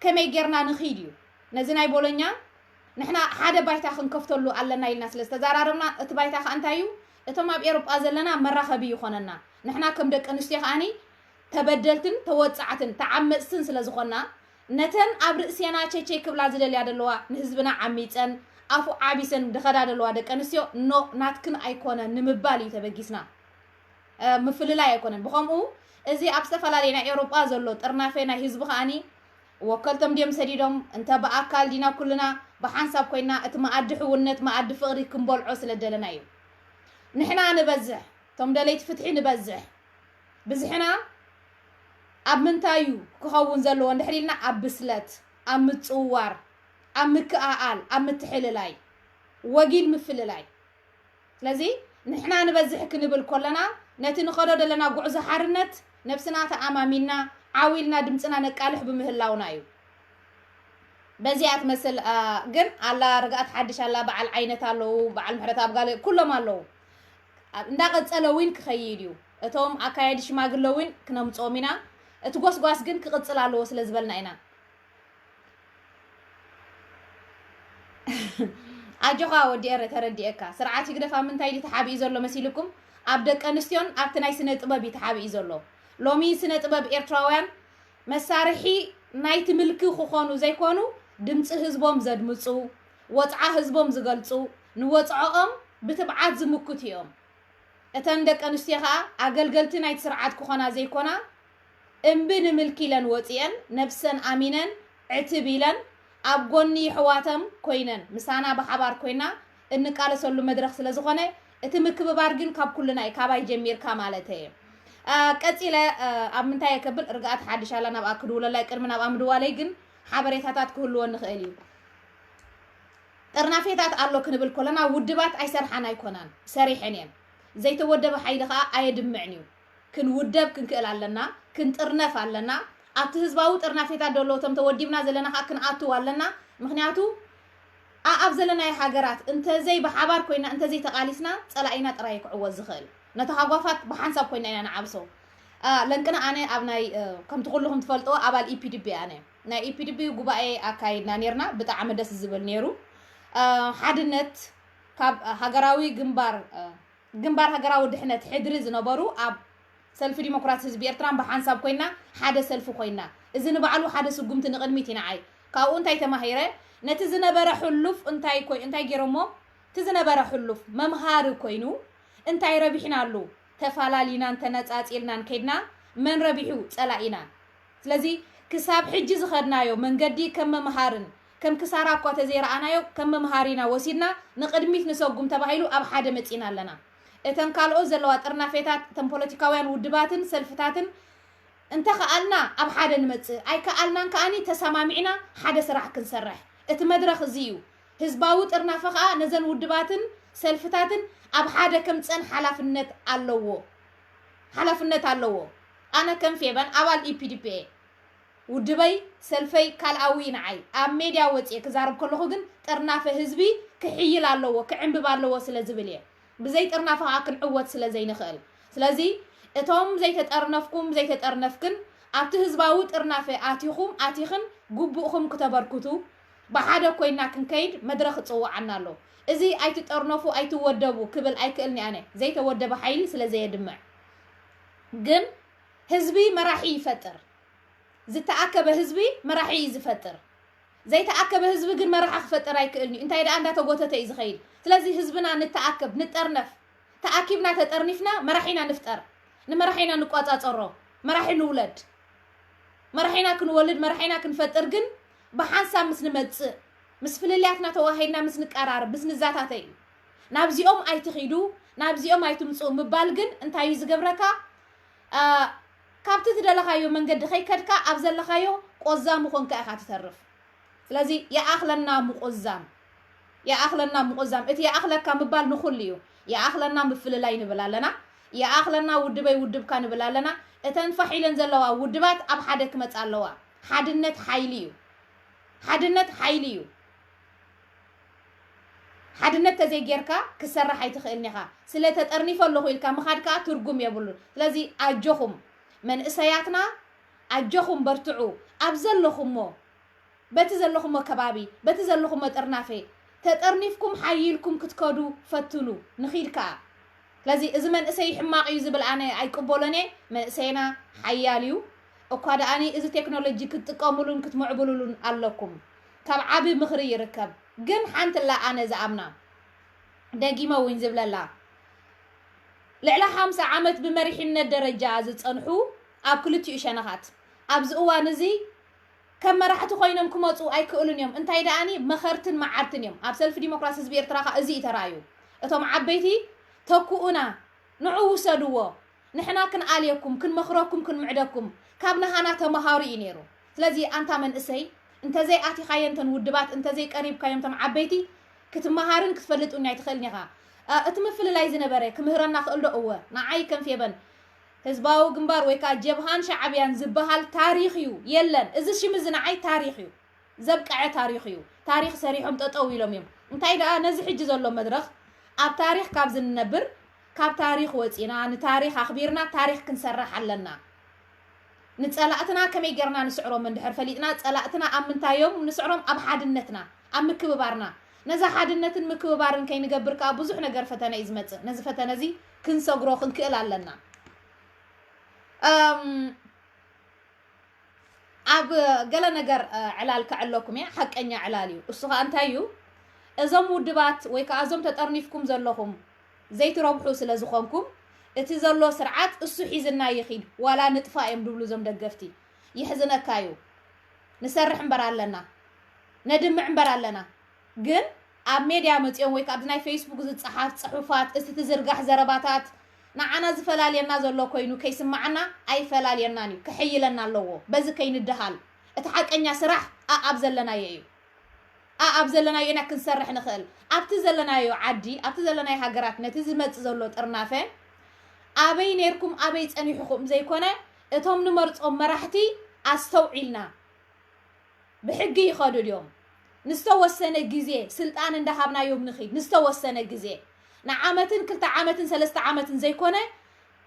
ከመይ ጌርና ንኺድ እዩ? ነዚ ናይ ቦሎኛ ንሕና ሓደ ባይታ ክንከፍተሉ ኣለና ኢልና ስለ ዝተዛራረብና፣ እቲ ባይታ ከኣ እንታይ እዩ? እቶም ኣብ ኤውሮጳ ዘለና መራኸቢ ይኾነና። ንሕና ከም ደቂ ኣንስትዮ ከኣኒ ተበደልትን ተወጻዕትን ተዓመጽትን ስለ ዝኾና፣ ነተን ኣብ ርእሴና ቸቸይ ክብላ ዝደልያ ዘለዋ፣ ንህዝብና ዓሚጸን ኣፉ ዓቢሰን ዝኸዳ ዘለዋ ደቂ ኣንስትዮ፣ ኖ፣ ናትክን ኣይኮነን ንምባል እዩ ተበጊስና። እ፣ ምፍልላይ ኣይኮነን። ብኸምኡ እዚ ኣብ ዝተፈላለየ ናይ ኤውሮጳ ዘሎ ጥርናፈ ናይ ህዝቢ ከኣኒ ወከልቶም ድዮም ሰዲዶም፣ እንተ ብኣካል ዲና ኩልና ብሓንሳብ ኮይና እቲ መኣዲ ሕውነት፣ መኣዲ ፍቕሪ ክንበልዖ ስለ ደለና እዩ። ንሕና ንበዝሕ፣ እቶም ደለይቲ ፍትሒ ንበዝሕ። ብዝሕና ኣብ ምንታይ እዩ ክኸውን ዘለዎ እንድሕር ኢልና፣ ኣብ ብስለት፣ ኣብ ምጽውዋር፣ ኣብ ምክእኣል፣ ኣብ ምትሕልላይ፣ ወጊድ ምፍልላይ። ስለዚ ንሕና ንበዝሕ ክንብል ከለና፣ ነቲ ንኸዶ ዘለና ጉዕዞ ሓርነት ነብስና ተኣማሚንና፣ ዓው ኢልና ድምጽና ነቃልሕ ብምህላውና እዩ። በዚኣ ትመስል፣ አ፣ ግን ኣላ ርግኣት ሓድሽ ኣላ፣ በዓል ዓይነት ኣለዉ፣ በዓል ምሕረት ኣብ ጋለ፣ ኩሎም ኣለዉ። ኣብ፣ እንዳቐጸለ እውን ክኸይድ እዩ። እቶም ኣካየዲ ሽማግለ እውን ክነምጽኦም ኢና። እቲ ጎስጓስ ግን ክቕጽል ኣለዎ ስለ ዝበልና ኢና። ኣጆኻ ወዲ ኤረ፣ ተረዲኤካ። ስርዓት ህግደፍ ኣብ ምንታይ ድዩ ተሓቢኡ ዘሎ መሲልኩም? ኣብ ደቂ ኣንስትዮን ኣብቲ ናይ ስነ ጥበብ እዩ ተሓቢኡ ዘሎ። ሎሚ ስነ ጥበብ ኤርትራውያን መሳርሒ ናይቲ ምልኪ ክኾኑ ዘይኮኑ፣ ድምፂ ህዝቦም ዘድምፁ፣ ወፅዓ ህዝቦም ዝገልፁ፣ ንወፅዖኦም ብትብዓት ዝምክቱ እዮም። እተን ደቂ ኣንስትዮ ኸኣ ኣገልገልቲ ናይቲ ስርዓት ክኾና ዘይኮና፣ እምቢ ንምልኪ ኢለን ወጺኤን፣ ነብሰን ኣሚነን፣ ዕትብ ኢለን፣ ኣብ ጎኒ የሕዋተን ኮይነን፣ ምሳና ብሓባር ኮይና እንቃለሰሉ መድረኽ ስለ ዝኾነ፣ እቲ ምክብባር ግን ካብ ኩልና እዩ፣ ካባይ ጀሚርካ ማለተይ እየ። አ፣ ቀጺለ፣ አ፣ ኣብ ምንታይ እየ ከብል፣ ርግኣት ሓድሽ ኣላ ናብኣ ክድውለላ እየ። ቅድሚ ናብኣ ምድዋለይ ግን ሓበሬታታት ክህልወኒ ይኽእል እዩ። ጥርናፌታት ኣሎ ክንብል ከለና፣ ውድባት ኣይሰርሓን ኣይኮናን፣ ሰሪሐን እየን። ዘይተወደበ ሓይሊ ኸኣ ኣየድምዕን እዩ። ክንውደብ ክንክእል ኣለና፣ ክንጥርነፍ ኣለና። ኣብቲ ህዝባዊ ጥርናፌታት ዘሎ እቶም ተወዲብና ዘለና ኸኣ ክንኣትው ኣለና። ምኽንያቱ፣ ኣኣብ ዘለናዮ ሃገራት እንተዘይ ብሓባር ኮይና፣ እንተዘይ ተቓሊስና፣ ጸላኢና ጥራይ እዩ ክዕወት ዝኽእል። ነቲ ሃጓፋት ብሓንሳብ ኮይና ኢና ንዓብሶ። አ፣ ለንቅነ ኣነ ኣብ ናይ፣ እ፣ ከምቲ ኩልኹም ትፈልጥዎ ኣባል ኢ ፒ ዲ ቢ ኣነ። ናይ ኢ ፒ ዲ ቢ ጉባኤ ኣካይድና ኔርና፣ ብጣዕሚ ደስ ዝብል ኔሩ። አ፣ ሓድነት ካብ ሃገራዊ ግንባር፣ አ፣ ግንባር ሃገራዊ ድሕነት ሕድሪ ዝነበሩ ኣብ ሰልፊ ዲሞክራሲ ህዝቢ ኤርትራን ብሓንሳብ ኮይና ሓደ ሰልፊ ኮይና፣ እዚ ንባዕሉ ሓደ ስጉምቲ ንቕድሚት እዩ ንዓይ። ካብኡ እንታይ ተማሂረ? ነቲ ዝነበረ ሕሉፍ እንታይ ኮይ-፣ እንታይ ገይሮሞ? እቲ ዝነበረ ሕሉፍ መምሃሪ ኮይኑ እንታይ ረቢሕናሉ? ተፋላሊናን ተነጻጺልናን ከይድና መን ረቢሑ? ጸላኢና። ስለዚ ክሳብ ሕጂ ዝኸድናዮ መንገዲ ከም መምሃርን ከም ክሳራ እኳ ተዘይረኣናዮ ከም መምሃሪና ወሲድና ንቕድሚት ንሰጉም ተባሂሉ ኣብ ሓደ መጺና ኣለና። እተን ካልኦት ዘለዋ ጥርናፌታት፣ እተን ፖለቲካውያን ውድባትን ሰልፍታትን እንተኸኣልና ኣብ ሓደ ንመጽእ፣ ኣይከኣልናን ከኣኒ ተሰማሚዕና ሓደ ስራሕ ክንሰርሕ። እቲ መድረኽ እዚ እዩ። ህዝባዊ ጥርናፈ ከኣ ነዘን ውድባትን ሰልፍታትን ኣብ ሓደ ከምጸን ሓላፍነት ኣለዎ። ሓላፍነት ኣለዎ። ኣነ ከም ፌበን ኣባል ኢ ፒ ዲ ፒ እየ። ውድበይ፣ ሰልፈይ ካልኣዊ እዩ ንዓይ። ኣብ ሜድያ ወጽየ ክዛረብ ከለኹ ግን ጥርናፈ ህዝቢ ክሕይል ኣለዎ፣ ክዕንብብ ኣለዎ ስለ ዝብል እየ። ብዘይ ጥርናፈ ከኣ ክንዕወት ስለ ዘይንኽእል። ስለዚ እቶም ዘይተጠርነፍኩም፣ ዘይተጠርነፍክን ኣብቲ ህዝባዊ ጥርናፈ ኣቲኹም ኣቲኽን ግቡእኹም ክተበርክቱ ብሓደ ኮይና ክንከይድ መድረኽ እጽውዓና ኣሎ። እዚ ኣይትጠርነፉ ኣይትወደቡ ክብል ኣይክእልን ኣነ፣ ዘይተወደበ ሓይሊ ስለ ዘየድምዕ። ግን ህዝቢ መራሒ ይፈጥር። ዝተኣከበ ህዝቢ መራሒ እዩ ዝፈጥር። ዘይተኣከበ ህዝቢ ግን መራሒ ክፈጥር ኣይክእልን እዩ። እንታይ ደኣ እንዳተጎተተ እዩ ዝኸይድ። ስለዚ ህዝብና ንተኣከብ፣ ንጠርነፍ። ተኣኪብና ተጠርኒፍና መራሒና ንፍጠር። ንመራሒና ንቋጻጸሮ። መራሒ ንውለድ። መራሒና ክንወልድ፣ መራሒና ክንፈጥር ግን ብሓንሳብ ምስ ንመጽእ፣ ምስ ፍልልያትና ተዋሂድና ምስ ንቀራርብ፣ ምስ ንዛታተ እዩ። ናብዚኦም ኣይትኺዱ፣ ናብዚኦም ኣይትምጽኡ ምባል ግን እንታይ እዩ ዝገብረካ? አ፣ ካብቲ ትደለኻዮ መንገዲ ከይከድካ ኣብ ዘለኻዮ ቆዛም ኾንካ ኢኻ ትተርፍ። ስለዚ ይኣኽለና ምቑዛም፣ ይኣኽለና ምቑዛም። እቲ ይኣኽለካ ምባል ንኹሉ እዩ። ይኣኽለና ምፍልላይ ንብል ኣለና፣ ይኣኽለና ውድበይ ውድብካ ንብል ኣለና። እተን ፋሕ ኢለን ዘለዋ ውድባት ኣብ ሓደ ክመጻ ኣለዋ። ሓድነት ሓይሊ እዩ። ሓድነት ሓይሊ እዩ። ሓድነት ተዘይጌርካ ክሰርሕ ኣይትኽእልን ኢኻ። ስለ ተጠርኒፈ ኣለኹ ኢልካ ምኻድ ከኣ ትርጉም የብሉን። ስለዚ ኣጆኹም መንእሰያትና፣ ኣጆኹም በርትዑ። ኣብ ዘለኹሞ፣ በቲ ዘለኹሞ ከባቢ፣ በቲ ዘለኹሞ ጥርናፈ ተጠርኒፍኩም ሓይልኩም ክትከዱ ፈትኑ። ንኺድ ከኣ። ስለዚ እዚ መንእሰይ ሕማቕ እዩ ዝብል ኣነ ኣይቅበሎን እየ። መንእሰይና ሓያል እዩ። እኳ ደኣኒ እዚ ቴክኖሎጂ ክትጥቀሙሉን ክትምዕብሉሉን ኣለኩም። ካብ ዓቢ ምኽሪ ይርከብ። ግን ሓንቲ ኣላ ኣነ ዝኣምና፣ ደጊመ እውን ዝብለላ፣ ልዕሊ ሓምሳ ዓመት ብመሪሕነት ደረጃ ዝጸንሑ ኣብ ክልቲኡ ሸነኻት ኣብዚ እዋን እዚ ከም መራሕቲ ኮይኖም ክመጹ ኣይክእሉን እዮም። እንታይ ደኣኒ መኸርትን መዓርትን እዮም። ኣብ ሰልፊ ዲሞክራሲ ህዝቢ ኤርትራ ከኣ እዚ እዩ ተራእዩ። እቶም ዓበይቲ ተክኡና፣ ንዑ ውሰድዎ፣ ንሕና ክንኣልየኩም፣ ክንመኽረኩም፣ ክንምዕደኩም፣ ካብ ናሃና ተመሃሩ እዩ ነይሩ። ስለዚ ኣንታ መንእሰይ፣ እንተዘይ ኣቲኻዮ እንተን ውድባት፣ እንተዘይ ቀሪብካዮም እቶም ዓበይቲ፣ ክትመሃርን ክትፈልጥ እውን ኣይትኽእልን ኢኻ። እ፣ እቲ ምፍልላይ ዝነበረ ክምህረና ክእል ዶ? እወ፣ ንዓይ ከም ፌበን ህዝባዊ ግንባር ወይ ከኣ ጀብሃን ሻዕብያን ዝበሃል ታሪኽ እዩ፣ የለን። እዚ ሽም እዚ ንዓይ ታሪኽ እዩ፣ ዘብቅዐ ታሪኽ እዩ። ታሪኽ ሰሪሖም ጠጠው ኢሎም እዮም። እንታይ ደኣ ነዚ ሕጂ ዘሎ መድረኽ ኣብ ታሪኽ ካብ ዝንነብር፣ ካብ ታሪኽ ወጺና፣ ንታሪኽ ኣኽቢርና፣ ታሪኽ ክንሰርሕ ኣለና። ንጸላእትና ከመይ ጌርና ንስዕሮም እንድሕር ፈሊጥና፣ ጸላእትና ኣብ ምንታይ እዮም ንስዕሮም? ኣብ ሓድነትና፣ ኣብ ምክብባርና። ነዛ ሓድነትን ምክብባርን ከይንገብር ከኣ ብዙሕ ነገር ፈተነ እዩ ዝመጽእ። ነዚ ፈተነ እዚ ክንሰግሮ ክንክእል ኣለና። እም፣ ኣብ ገለ ነገር፣ እ፣ ዕላል ከዕለኩም እየ፣ ሓቀኛ ዕላል እዩ። እሱ ከኣ እንታይ እዩ? እዞም ውድባት ወይ ከኣ እዞም ተጠርኒፍኩም ዘለኹም ዘይትረብሑ ስለ ዝኾንኩም፣ እቲ ዘሎ ስርዓት እሱ ሒዝና ይኺድ፣ ዋላ ንጥፋእ እዮም ድብሉ እዞም ደገፍቲ። የሕዝነካ እዩ። ንሰርሕ እምበር ኣለና፣ ነድምዕ እምበር ኣለና። ግን ኣብ ሜድያ መጺኦም ወይ ከኣ ኣብዚ ናይ ፌስቡክ ዝጸሓፍ ጽሑፋት፣ እቲ ትዝርጋሕ ዘረባታት ንዓና ዝፈላልየና ዘሎ ኮይኑ ከይስምዓና ኣይፈላልየናን እዩ፣ ክሕይለና ኣለዎ። በዚ ከይንደሃል፣ እቲ ሓቀኛ ስራሕ ኣኣብ ዘለናዮ እዩ። ኣኣብ ዘለናዮ ኢና ክንሰርሕ ንኽእል። ኣብቲ ዘለናዮ ዓዲ፣ ኣብቲ ዘለናዮ ሃገራት፣ ነቲ ዝመጽእ ዘሎ ጥርናፈ ኣበይ ኔርኩም ኣበይ ጸኒሕኹም ዘይኮነ፣ እቶም ንመርጾም መራሕቲ ኣስተውዒልና። ብሕጊ ይኸዱ ድዮም? ንዝተወሰነ ግዜ ስልጣን እንዳሃብናዮም ንኺድ፣ ንዝተወሰነ ግዜ፣ ንዓመትን ክልተ ዓመትን ሰለስተ ዓመትን ዘይኮነ፣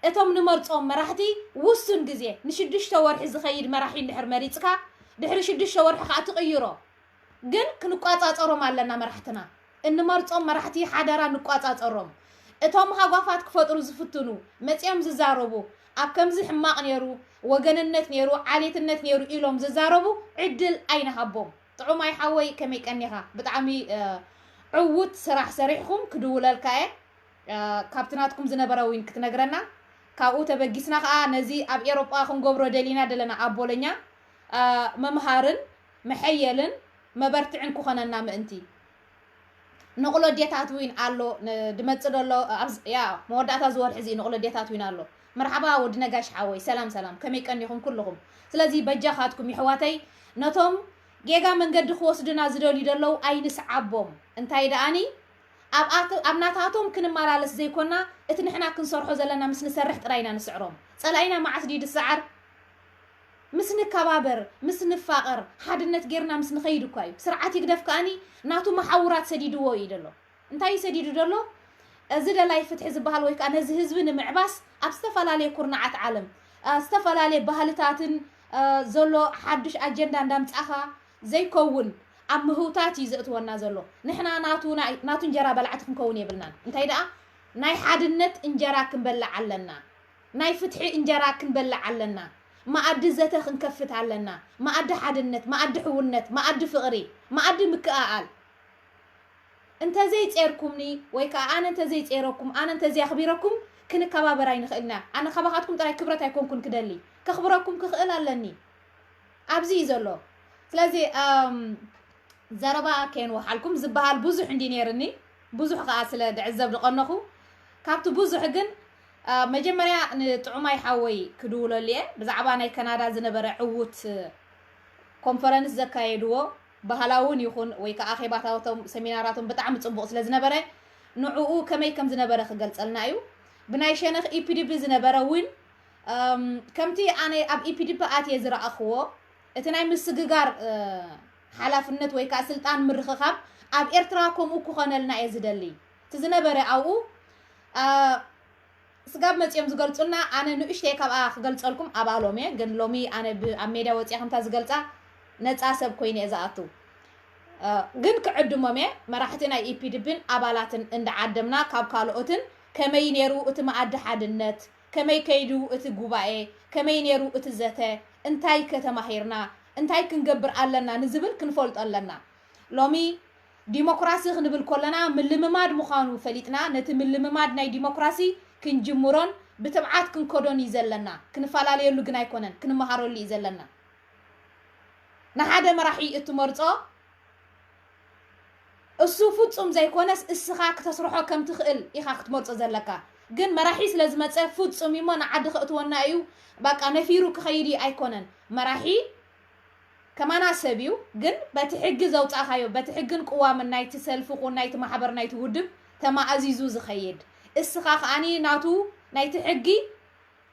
እቶም ንመርጾም መራሕቲ ውሱን ግዜ፣ ንሽዱሽተ ወርሒ ዝኸይድ መራሒ እንድሕር መሪጽካ፣ ድሕሪ ሽዱሽተ ወርሒ ከኣ ትቕይሮ። ግን ክንቋጻጸሮም ኣለና መራሕትና። እንመርጾም መራሕቲ ሓደራ ንቋጻጸሮም። እቶም ሃጓፋት ክፈጥሩ ዝፍትኑ፣ መጺኦም ዝዛረቡ፣ ኣብ ከምዚ ሕማቕ ነይሩ፣ ወገንነት ነይሩ፣ ዓሌትነት ነይሩ ኢሎም ዝዛረቡ ዕድል ኣይንሃቦም። ጥዑማይ ሓወይ ከመይ ቀኒኻ? ብጣዕሚ፣ እ፣ ዕዉት ስራሕ ሰሪሕኹም ክድውለልካ እየ። እ፣ ካብቲ ናትኩም ዝነበረ ዊን ክትነግረና። ካብኡ ተበጊስና ከኣ ነዚ ኣብ ኤሮጳ ክንገብሮ ደሊና ደለና ኣብ ቦሎኛ፣ እ፣ መምሃርን መሐየልን መበርትዕን ክኾነና ምእንቲ። ንቕሎ ዴታት ዊን ኣሎ፣ ን-፣ ድመጽእ ደሎ፣ ኣብዚ፣ ያ፣ መወዳእታ ዝወርሒ እዚ ንቕሎ ዴታት ዊን ኣሎ። መርሓባ ወዲ ነጋሽ ሓወይ፣ ሰላም ሰላም፣ ከመይ ቀኒኹም ኩልኹም? ስለዚ በጃኻትኩም ይሕዋተይ፣ ነቶም ጌጋ መንገዲ ክወስዱና ዝደልዩ ደለዉ ኣይንስዓቦም። እንታይ ደኣኒ፣ ኣብ ኣት-፣ ኣብ ናታቶም ክንመላለስ ዘይኮና፣ እቲ ንሕና ክንሰርሖ ዘለና ምስ ንሰርሕ ጥራይ ኢና ንስዕሮም። ጸላኢና መዓስ ድዩ ድሰዓር? ምስ ንከባበር፣ ምስ ንፋቐር፣ ሓድነት ጌርና ምስ ንኸይድ እኳ እዩ። ስርዓት ይግደፍ ከኣኒ ናቱ መሓውራት ሰዲድዎ እዩ ደሎ። እንታይ እዩ ሰዲዱ ደሎ? እዚ ደላይ ፍትሒ ዝበሃል ወይ ከኣ ነዚ ህዝቢ ንምዕባስ ኣብ ዝተፈላለየ ኩርናዓት ዓለም፣ ኣ፣ ዝተፈላለየ ባህልታትን ዘሎ ሓዱሽ ኣጀንዳ እንዳምጻኻ ዘይከውን ኣብ ምህውታት እዩ ዘእትወና ዘሎ። ንሕና ናቱ ናይ ናቱ እንጀራ በላዕቲ ክንከውን የብልናን። እንታይ ደኣ ናይ ሓድነት እንጀራ ክንበልዕ ኣለና። ናይ ፍትሒ እንጀራ ክንበልዕ ኣለና። መኣዲ ዘተ ክንከፍት ኣለና። መኣዲ ሓድነት፣ መኣዲ ሕውነት፣ መኣዲ ፍቕሪ፣ መኣዲ ምክእኣል። እንተዘይጼርኩምኒ ወይ ከዓ ኣነ እንተዘይጼረኩም ኣነ እንተዘይኣኽቢረኩም ክንከባበር ኣይንኽእልና። ኣነ ካባኻትኩም ጥራይ ክብረት ኣይኮንኩን ክደሊ፣ ከኽብረኩም ክኽእል ኣለኒ። ኣብዚ እዩ ዘሎ። ስለዚ ዘረባ ከየንወሓልኩም ዝበሃል ብዙሕ እንዲ ነይርኒ፣ ብዙሕ ከዓ ስለ ድዕዘብ ዝቐነኹ ካብቲ ብዙሕ ግን መጀመርያ ንጥዑማይ ሓወይ ክድውለሉ እየ። ብዛዕባ ናይ ከናዳ ዝነበረ ዕዉት ኮንፈረንስ ዘካየድዎ ባህላውን ይኹን ወይ ከዓ ኣኼባታቶም ሰሚናራቶም ብጣዕሚ ፅቡቕ ስለ ዝነበረ ንዕኡ ከመይ ከም ዝነበረ ክገልፀልና እዩ። ብናይ ሸነኽ ኢፒዲቢ ዝነበረ እውን ከምቲ ኣነ ኣብ ኢፒዲቢ ኣትየ ዝረኣኽዎ እቲ ናይ ምስግጋር ሓላፍነት ወይ ከዓ ስልጣን ምርኽኻብ ኣብ ኤርትራ ከምኡ ክኾነልና እየ ዝደሊ። እቲ ዝነበረ ኣብኡ ስጋብ መፂኦም ዝገልፁልና ኣነ ንእሽተይ ካብኣ ክገልፀልኩም ኣብኣ ሎም እየ። ግን ሎሚ ኣነ ኣብ ሜድያ ወፂኣ ከምታ ዝገልፃ ነፃ ሰብ ኮይነ እየ ዝኣቱ። ግን ክዕድሞም እየ መራሕቲ ናይ ኢፒዲብን ኣባላትን እንዳዓደምና ካብ ካልኦትን ከመይ ነይሩ እቲ መኣዲ ሓድነት፣ ከመይ ከይዱ እቲ ጉባኤ፣ ከመይ ነይሩ እቲ ዘተ፣ እንታይ ከተማሂርና፣ እንታይ ክንገብር ኣለና ንዝብል ክንፈልጦ ኣለና። ሎሚ ዲሞክራሲ ክንብል ከለና ምልምማድ ምዃኑ ፈሊጥና ነቲ ምልምማድ ናይ ዲሞክራሲ ክንጅምሮን ብትብዓት ክንከዶን እዩ ዘለና። ክንፈላለየሉ ግን ኣይኮነን፣ ክንመሃረሉ እዩ ዘለና። ንሓደ መራሒ እትመርጾ እሱ ፍጹም ዘይኮነስ እስኻ ክተስርሖ ከም ትኽእል ኢኻ ክትመርጾ ዘለካ። ግን መራሒ ስለ ዝመጸ ፍጹም እዩሞ ንዓዲ ከእትወና እዩ፣ በቃ ነፊሩ ክኸይድ እዩ ኣይኮነን። መራሒ ከማና ሰብ እዩ፣ ግን በቲ ሕጊ ዘውጻእካዮ በቲ ሕግን ቅዋምን ናይቲ ሰልፊ ኹን ናይቲ ማሕበር ናይቲ ውድብ ተማእዚዙ ዝኸይድ እስኻ ከዓኒ ናቱ ናይቲ ሕጊ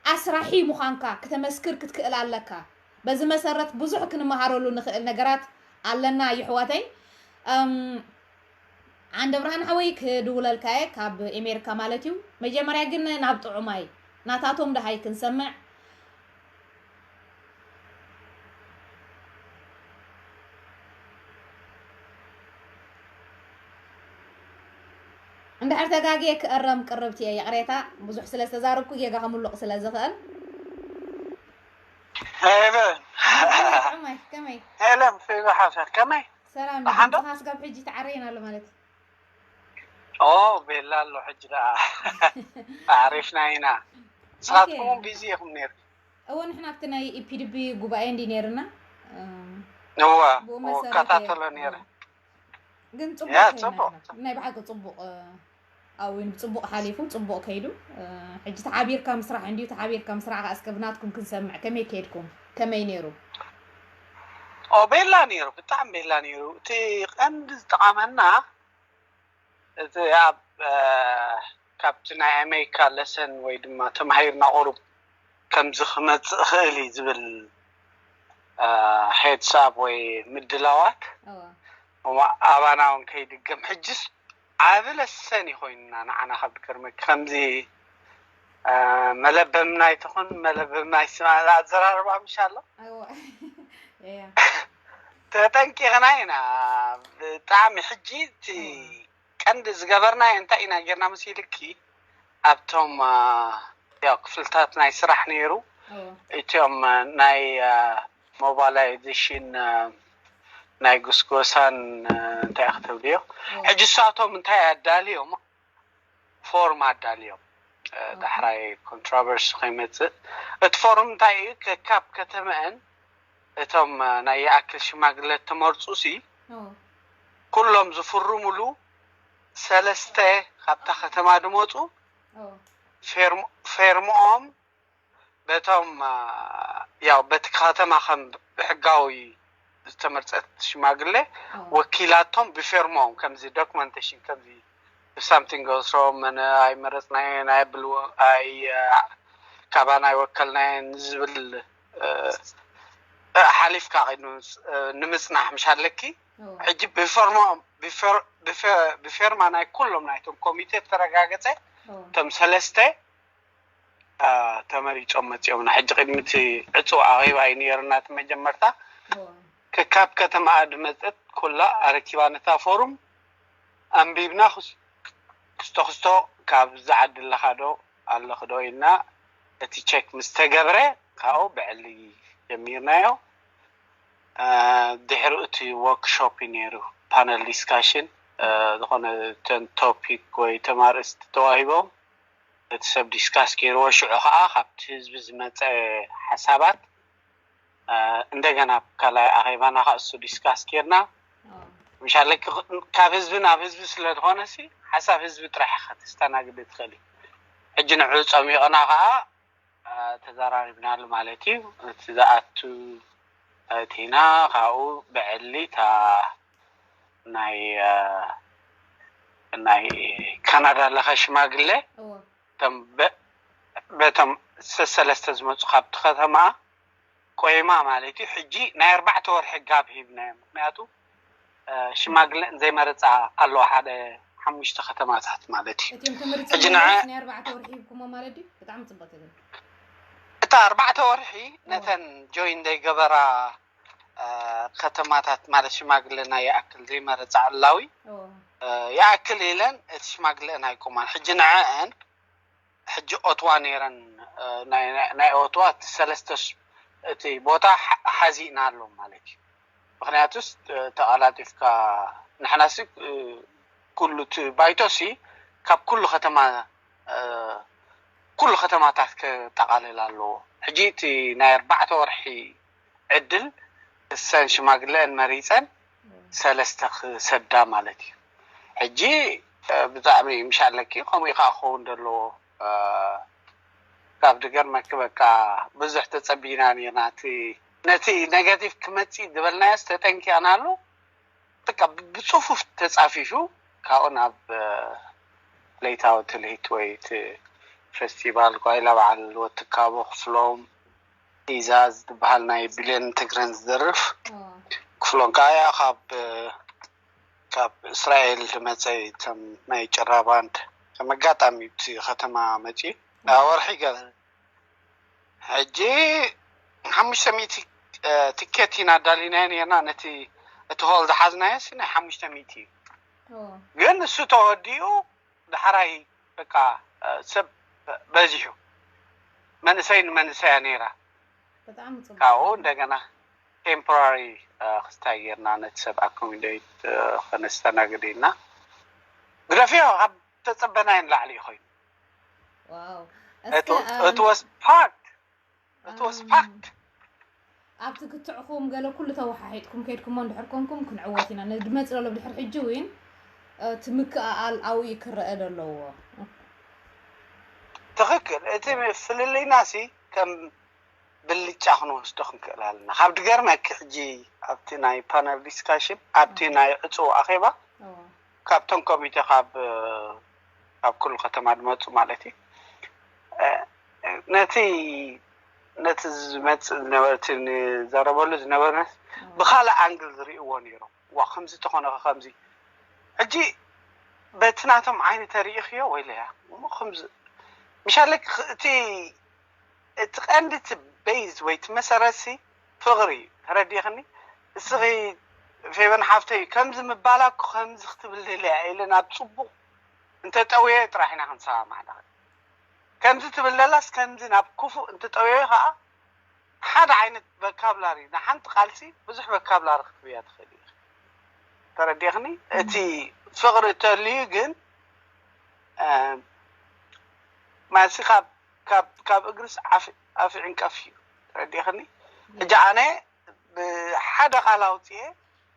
ኣስራሒ ምዃንካ ክተመስክር ክትክእል ኣለካ። በዚ መሰረት ብዙሕ ክንመሃረሉ ንኽእል ነገራት ኣለና ይሕዋተይ። ዓንደ ብርሃን ሓወይ ክድውለልካ እየ ካብ ኤሜሪካ ማለት እዩ። መጀመርያ ግን ናብ ጥዑማይ ናታቶም ደሃይ ክንሰምዕ። እንድሕር ተጋግየ ክእረም ቅርብቲ እየ፣ ይቕሬታ። ብዙሕ ስለ ዝተዛረብኩ ጌጋ ከምሉቕ ስለ ዝኽእል። ሄለን ከመይ ከመይ ሄለን ፌበ ሓፍያ ከመይ? ሰላም ደሓን ዶ? ድምፅኻ ስጋብ ሕጂ ተዓረየን ኣሎ ማለት እዩ። ኦ ቤላ ኣሎ ሕጂ ደኣ ኣዕሪፍና ኢና። ንስኻትኩም እውን ቢዚ ኢኹም ነይርኩም። እወ ንሕና ኣብቲ ናይ ኢፒዲቢ ጉባኤ እንዲ ነይርና። እወ እከታተሎ ነይረ። ግን ጽቡቕ ያ፣ ከይድና ጽቡቕ። ኢና። ናይ ብሓቂ ጽቡቕ ኣዊን ብጽቡቕ ሓሊፉ ጽቡቕ ከይዱ። ሕጂ ተሓቢርካ ምስራሕ እንድዩ፣ ተሓቢርካ ምስራሕ ከኣ እስከ ብናትኩም ክንሰምዕ ከመይ ከይድኩም? ከመይ ነይሩ? ኦ ቤላ ነይሩ፣ ብጣዕሚ ቤላ ነይሩ። እቲ ቀንዲ ዝጠቐመና እቲ ኣብ ካብቲ ናይ ኣሜሪካ ለሰን ወይ ድማ ተማሂርና ቁሩብ ከምዚ ክመፅእ ይኽእል እዩ ዝብል ሄድሳብ ወይ ምድላዋት ኣባና እውን ከይድገም ሕጅስ ዓቢ ለሰን እዩ ኮይኑና ንዓና ካብ ድገርመኪ ከምዚ መለበምና ይትኹን መለበምና ይስማ ኣዘራርባ ምሽ ኣሎ ተጠንቂቕና ኢና ብጣዕሚ ሕጂ እቲ ቀንዲ ዝገበርናዮ እንታይ ኢና ጌርና መሲልኪ ኣብቶም ያው ክፍልታት ናይ ስራሕ ነይሩ እቲኦም ናይ ሞባላይዜሽን ናይ ጉስጎሳን እንታይ ክትብልዮ ሕጂ እሳቶም እንታይ ኣዳልዮም ፎርም ኣዳልዮም ዳሕራይ ኮንትራቨርሲ ከይመፅእ እቲ ፎርም እንታይ እዩ ከካብ ከተመአን እቶም ናይ ይኣክል ሽማግለ ተመርፁ ሲ ኩሎም ዝፍርሙሉ ሰለስተ ካብታ ከተማ ድመፁ ፌርምኦም በቶም ያው በቲ ከተማ ከም ብሕጋዊ ዝተመርፀት ሽማግሌ ወኪላቶም ብፌርሞም ከምዚ ዶክመንቴሽን ከምዚ if something goes wrong መነ ኣይመረፅናዮ ናይ ብልዎ ኣይ ካባና ኣይወከልናዮ ንዝብል ሓሊፍካ ኸይኑ ንምፅናሕ ምሽ ኣለኪ ሕጂ ብፌርሞም ብፌርማ ናይ ኩሎም ናይቶም ኮሚቴ ተረጋገፀ እቶም ሰለስተ ተመሪጾም መጺኦም። ሕጂ ቅድሚ እቲ ዕጹው ኣኼባ እዩ ነይርና እቲ መጀመርታ። ከካብ ከተማኣ ዝመጸት ኩላ ኣረኪባ ነታ ፎርም ኣንቢብና፣ ክስቶ ክስቶ ካብ ዝዓዲ ኣለኻ ዶ ኣለኽ ዶ ኢልና፣ እቲ ቸክ ምስ ተገብረ ካብኡ ብዕሊ ጀሚርናዮ። ድሕሪ እቲ ወርክሾፕ እዩ ነይሩ፣ ፓነል ዲስካሽን። ዝኾነ ተን ቶፒክ ወይ ተማርእስቲ ተዋሂቦም እቲ ሰብ ዲስካስ ገይርዎ። ሽዑ ከዓ ካብቲ ህዝቢ ዝመፀ ሓሳባት እንደገና ካልኣይ ኣኼባና ከዓ እሱ ዲስካስ ጌርና። ምሻለኪ ካብ ህዝቢ ናብ ህዝቢ ስለዝኾነ ሲ ሓሳብ ህዝቢ ጥራሕ ኢኻ ተስተናግዲ ትኽእሊ። ሕጂ ንዑ ፀሚቕና ከዓ ተዘራሪብናሉ ማለት እዩ። እቲ ዝኣቱ ኣእቲና ካብኡ ብዕሊ እታ ናይ ናይ ካናዳ ኣለኸ ሽማግለ በቶም ሰሰለስተ ዝመፁ ካብቲ ከተማ ቆይማ ማለት እዩ። ሕጂ ናይ ኣርባዕተ ወርሒ ጋብ ሂብናዮ። ምክንያቱ ሽማግለ ዘይመረፃ ኣለዋ ሓደ ሓሙሽተ ከተማታት ማለት እዩ። ሕጂ ንዐ ናይ ኣርባዕተ ወርሒ ሂብኩሞ ማለት እዩ። ብጣዕሚ ፅቡቅ። እታ ኣርባዕተ ወርሒ ነተን ጆይን ዘይገበራ ከተማታት ማለት ሽማግለ ናይ ይኣክል ዘይመረፃ ዕላዊ ይኣክል ኢለን እቲ ሽማግለአን ኣይቆማን። ሕጂ ንዐአን ሕጂ ኦትዋ ነይረን ናይ ኦትዋ እቲ ሰለስተ እቲ ቦታ ሓዚእና ኣሎ ማለት እዩ። ምክንያቱስ ተቐላጢፍካ ንሕናሲ ኩሉ እቲ ባይቶሲ ካብ ኩሉ ከተማ ኩሉ ከተማታት ከጠቓልል ኣለዎ። ሕጂ እቲ ናይ ኣርባዕተ ወርሒ ዕድል እሰን ሽማግለአን መሪፀን ሰለስተ ክሰዳ ማለት እዩ። ሕጂ ብጣዕሚ ምሻለኪ ከምኡ ከዓ ክኸውን ዘለዎ ካብ ድገርመኪ በቃ ብዙሕ ተፀቢና ነርና። ነቲ ነጋቲቭ ክመፅእ ዝበልናዮስ ተጠንቂቕናሉ። በቃ ብፅፉፍ ተፃፊፉ ካብኡ ናብ ለይታዊ ትልሂት ወይ እቲ ፌስቲቫል ጓይላ በዓል ወትካቦ ክፍሎም ኢዛ ዝበሃል ናይ ቢልዮን ትግረን ዝደርፍ ክፍሎም ከዓ እያ ካብ ካብ እስራኤል ዝመፀ እቶም ናይ ጭራ ባንድ ከም ኣጋጣሚ እቲ ከተማ መፂ ወርሒ ገለ ሕጂ ሓሙሽተ ሚእቲ ትኬት ኢና ኣዳሊናዮ ነርና። ነቲ እቲ ሆል ዝሓዝናዮስ ናይ ሓሙሽተ ሚእቲ እዩ። ግን እሱ ተወዲኡ ዳሕራይ በቃ ሰብ በዚሑ መንእሰይ ንመንእሰያ ነይራ። ካብኡ እንደገና ቴምፖራሪ ክስታይ ጌርና ነቲ ሰብ ኣኮሚዴት ከነስተናግድ ኢልና ግደፍዮ ካብ ተጸበናዮ ንላዕሊ እዩ ኮይኑ። It was packed. It was packed. ኣብቲ ክትዕኹም ገለ ኩሉ ተወሓሒጥኩም ከይድኩሞ እንድሕር ኮንኩም ክንዕወት ኢና። ንድመፅ ዘሎ ብድሕር ሕጂ እውን እቲ ምክእኣል ኣብኡ ክረአ ዘለዎ። ትኽክል። እቲ ፍልልይና ሲ ከም ብልጫ ክንወስዶ ክንክእል ኣለና። ካብ ድገርመኪ ሕጂ ኣብቲ ናይ ፓነል ዲስካሽን ኣብቲ ናይ ዕፁ ኣኼባ ካብቶም ኮሚቴ ካብ ካብ ኩሉ ከተማ ዝመፁ ማለት እዩ ነቲ ነቲ ዝመፅእ ዝነበረ እቲ ንዘረበሉ ዝነበረ ብካልእ ኣንግል ዝርእይዎ ነይሮም። ዋ ከምዚ ተኾነ ከምዚ ሕጂ በቲ ናቶም ዓይኒ ተሪኢኽዮ ወይለያ እሞ ከምዚ ምሻለክ እቲ እቲ ቀንዲ እቲ ቤዝ ወይ እቲ መሰረትሲ ፍቕሪ እዩ። ተረዲእኽኒ? እስኺ ፌበን ሓፍተይ ከምዚ ምባላ እኮ ከምዚ ክትብል ደልያ ኢለ ናብ ፅቡቕ እንተጠውየ ጥራሕ ኢና ክንሰማማዕ ንኽእል። ከምዚ ትብል ደላስ ከምዚ ናብ ክፉእ እንተጠውየ ከዓ ሓደ ዓይነት ቨካብላሪ ንሓንቲ ቃልሲ ብዙሕ ቨካብላሪ ክትብያ ትኽእል እዩ። ተረዲእኽኒ? እቲ ፍቕሪ እተልዩ ግን ማሲ ካብ ካብ ካብ እግርስ ዓፍ ኣፍ ዕንቀፍ እዩ። ተረዲእኽኒ? ሕጂ ኣነ ብሓደ ቃል ኣውፅኤ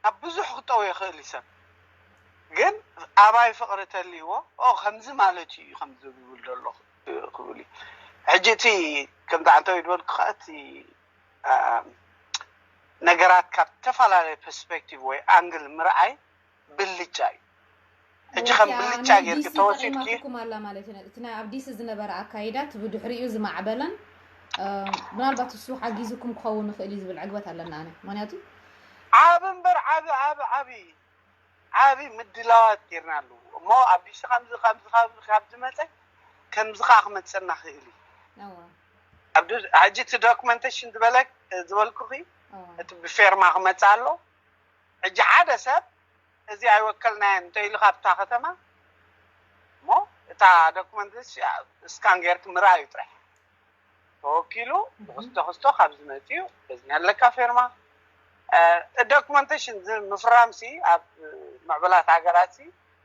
ናብ ብዙሕ ክጠው ይኽእል እዩ ሰብ ግን ኣባይ ፍቕሪ ተልይዎ ኦ ከምዚ ማለት እዩ ከምዚ ዝብል ዘሎ ክብል እዩ። ሕጂ እቲ ከምዚ ዓንተው ይድበልኩ ከዓ እቲ ነገራት ካብ ዝተፈላለየ ፐርስፔክቲቭ ወይ ኣንግል ምርኣይ ብልጫ እዩ። ሕጂ ከም ብልጫ ጌርኪ ተወሲድኪ ኩም ኣላ ማለት እዩ። እቲ ናይ ኣብዲስ ዝነበረ ኣካይዳ እቲ ብድሕሪኡ ዝማዕበለን ምናልባት እሱ ሓጊዙኩም ክኸውን ይኽእል እዩ ዝብል ዕግበት ኣለና ኣነ ምክንያቱ ዓብ እምበር ዓብ ዓብ ዓብ ዓብ ምድላዋት ጌርና ኣለዉ እሞ ኣብዲስ ከምዚ ከምዚ ካብ ዝመፀ ከምዚ ከዓ ክመፀና ክእል እዩ። ሕጂ እቲ ዶክመንቴሽን ዝበለክ ዝበልኩኺ እቲ ብፌርማ ክመፅእ ኣሎ። ሕጂ ሓደ ሰብ እዚ ኣይወከልናየን እንተኢሉ ካብታ ከተማ እሞ እታ ዶክመንት ስካን ጌርክ ምርኣዩ ጥራሕ ተወኪሉ ብክስቶ ክስቶ ካብ ዝመፅኡ በዚ ኣለካ ፌርማ ዶክመንቴሽን ምፍራምሲ ኣብ ምዕብላት ሃገራት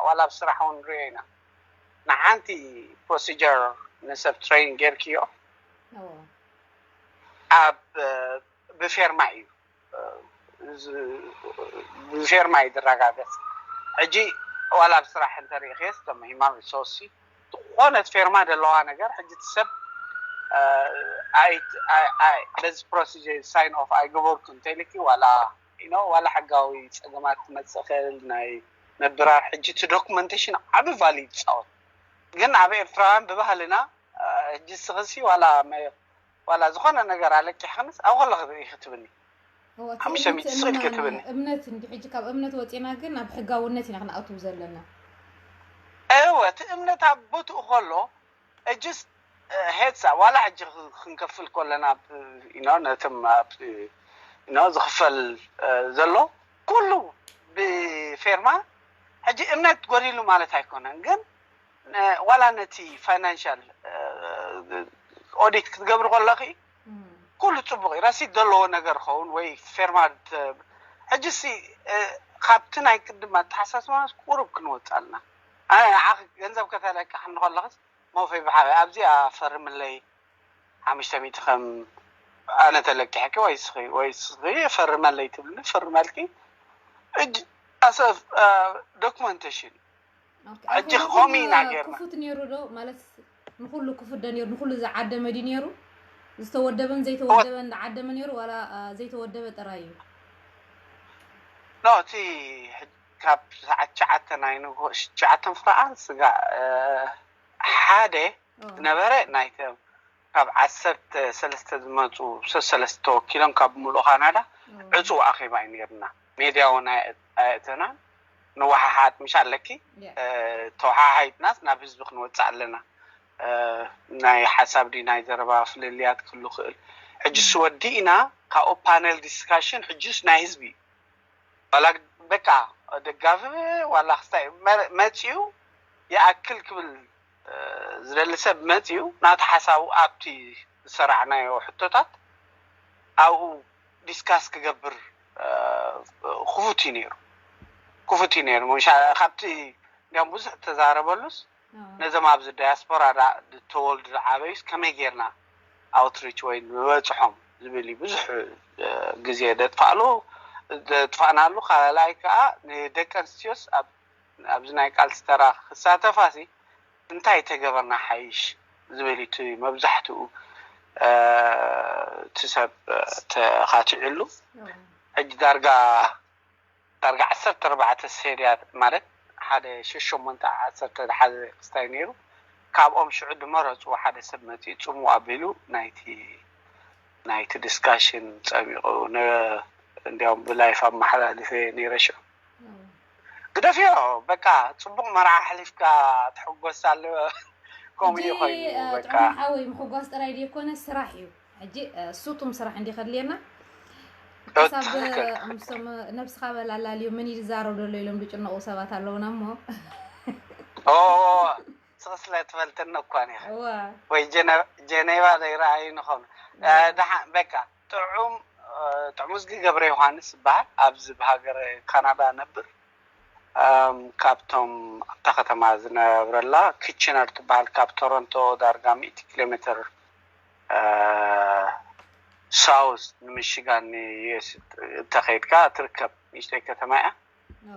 ዋላ ኣብ ስራሕ እውን ንሪኦ ኢና። ንሓንቲ ፕሮሲጀር ንሰብ ትሬን ጌርክዮ ኣብ ብፌርማ እዩ ብፌርማ እዩ ዝረጋገፅ። ሕጂ ዋላ ኣብ ስራሕ እንተሪእክየስ ከም ሂማን ሪሶርሲ ዝኾነት ፌርማ ዘለዋ ነገር ሕጂ እቲ ሰብ በዚ ፕሮሲጀር ሳይን ኦፍ ኣይገበርኩ እንተኢልኪ ዋላ ዋላ ሕጋዊ ፀገማት ክመፅእ ክእል ናይ ምብራር ሕጂ እቲ ዶክመንቴሽን ዓቢ ቫሊ ይፃወት። ግን ኣብ ኤርትራውያን ብባህልና ሕጂ ስኽሲ ዋላ ዝኾነ ነገር ኣለኪሕክንስ ኣብ ከለኽ ክትብኒ ሓሙሽተ ሚእቲ ስቕ ኢልኪ ትብኒ። እምነት እንዲ ሕጂ ካብ እምነት ወፂና ግን ናብ ሕጋውነት ኢና ክንኣትው ዘለና። እወ እቲ እምነት ኣብ ቦትኡ ከሎ እጅስ ሄድሳ ዋላ ሕጂ ክንከፍል ከለና ነቶም ዝኽፈል ዘሎ ኩሉ ብፌርማ ሕጂ እምነት ጎዲሉ ማለት ኣይኮነን ግን ዋላ ነቲ ፋይናንሻል ኦዲት ክትገብሪ ከለኺ ኩሉ ፅቡቅ እዩ ረሲት ዘለዎ ነገር ኸውን ወይ ፌርማ ሕጂ ሲ ካብቲ ናይ ቅድም ኣተሓሳስባናስ ቁሩብ ክንወፅእ ኣለና። ገንዘብ ከተለቅሕ እንከለኽስ መውፈይ ብሓበይ ኣብዚኣ ፈርምለይ ሓሙሽተ ሚእቲ ከም ኣነ ተለቂሕኪ ወይ ስኺ ወይ ስኺ ፈርመለይ ትብልኒ ፈርመልኪ ሕጂ ኣሰ ዶክመንቴሽን ሕጂ ኾሚ ኢና ጌርና ክፉት ነይሩ ዶ ማለት ንኩሉ ክፉት ዶ ነይሩ ንኩሉ ዝዓደመ ድዩ ነይሩ ዝተወደበን ዘይተወደበን ዝዓደመ ነይሩ ዋላ ዘይተወደበ ጥራይ እዩ ኖ እቲ ካብ ሰዓት ትሽዓተ ናይ ንግሆ ትሽዓተ ፍርቓን ስጋዕ ሓደ ዝነበረ ናይቶም ካብ ዓሰርተ ሰለስተ ዝመፁ ሰለስተ ተወኪሎም ካብ ሙሉእ ካናዳ ዕፁው ኣኼባ እዩ ነይርና። ሜድያ እውን ኣየእተናን። ንወሓሓጥ ምሽ ኣለኪ ተወሓሓይጥናስ ናብ ህዝቢ ክንወፅእ ኣለና። ናይ ሓሳብ ድዩ ናይ ዘረባ ፍልልያት ክህሉ ክእል። ሕጅስ ወዲእና ካብኡ ፓነል ዲስካሽን ሕጅስ ናይ ህዝቢ እዩ። ዋላ በቃ ደጋፊ ዋላ ክስታይ መፅኡ ይኣክል ክብል ዝደሊ ሰብ መፅኡ ናቲ ሓሳቡ ኣብቲ ዝሰራዕናዮ ሕቶታት ኣብኡ ዲስካስ ክገብር ክፉት እዩ ነይሩ ክፉት እዩ ነይሩ ካብቲ እንዲያም ብዙሕ ተዛረበሉስ ነዞም ኣብዚ ዳያስፖራ ዝተወልዱ ዝዓበዩስ ከመይ ጌርና ኣውትሪች ወይ ንበፅሖም ዝብል እዩ ብዙሕ ግዜ ደጥፋእሉ ደጥፋእናሉ ካልኣይ ከዓ ንደቂ ኣንስትዮስ ኣብዚ ናይ ቃልሲ ተራ ክሳተፋሲ እንታይ ተገበርና ሓይሽ ዝብል እቲ መብዛሕትኡ እቲ ሰብ ተኻቲዕሉ ሕጂ ዳርጋ ዳርጋ ዓሰርተ ኣርባዕተ ሴርያ ማለት ሓደ ሸሸሞንተ ዓሰርተ ዝሓዘ ክስታይ ነይሩ። ካብኦም ሽዑ ዝመረፅዎ ሓደ ሰብ መፂኡ ፅሙቕ ኣቢሉ ናይቲ ናይቲ ዲስካሽን ፀሚቑ እንዲያውም ብላይፍ ኣመሓላሊፈ ነይረ ሽዑ ግደፍዮ በቃ ፅቡቕ መርዓ ኣሕሊፍካ ትሕጎስ ኣለዎ ከምኡ እዩ ኮይኑ በቃ ጥዑም ሓወይ ምሕጓስ ጥራይ ድየኮነ ስራሕ እዩ ሕጂ ስጡም ስራሕ እንዲ ከድልየና ክሳብ ምስቶም ነብስኻ በላላልዩ ምን ይዛረብ ዘሎ ኢሎም ዝጭነቑ ሰባት ኣለውና እሞ ስቕ ስለ ትፈልጥኒ እኳ ኒኻ ወይ ጀኔቫ ዘይረኣዩ ንኾኑ ደሓን በቃ ጥዑም ጥዕሙዝጊ ገብረ ዮሃንስ ዝበሃል ኣብዚ ብሃገር ካናዳ ነብር ካብቶም ኣብታ ከተማ ዝነብረላ ኪችነር ትበሃል ካብ ቶሮንቶ ዳርጋ ሚእቲ ኪሎ ሜትር ሳውዝ ንምሽጋን ንዩኤስ እንተኸይድካ ትርከብ ንእሽተይ ከተማ እያ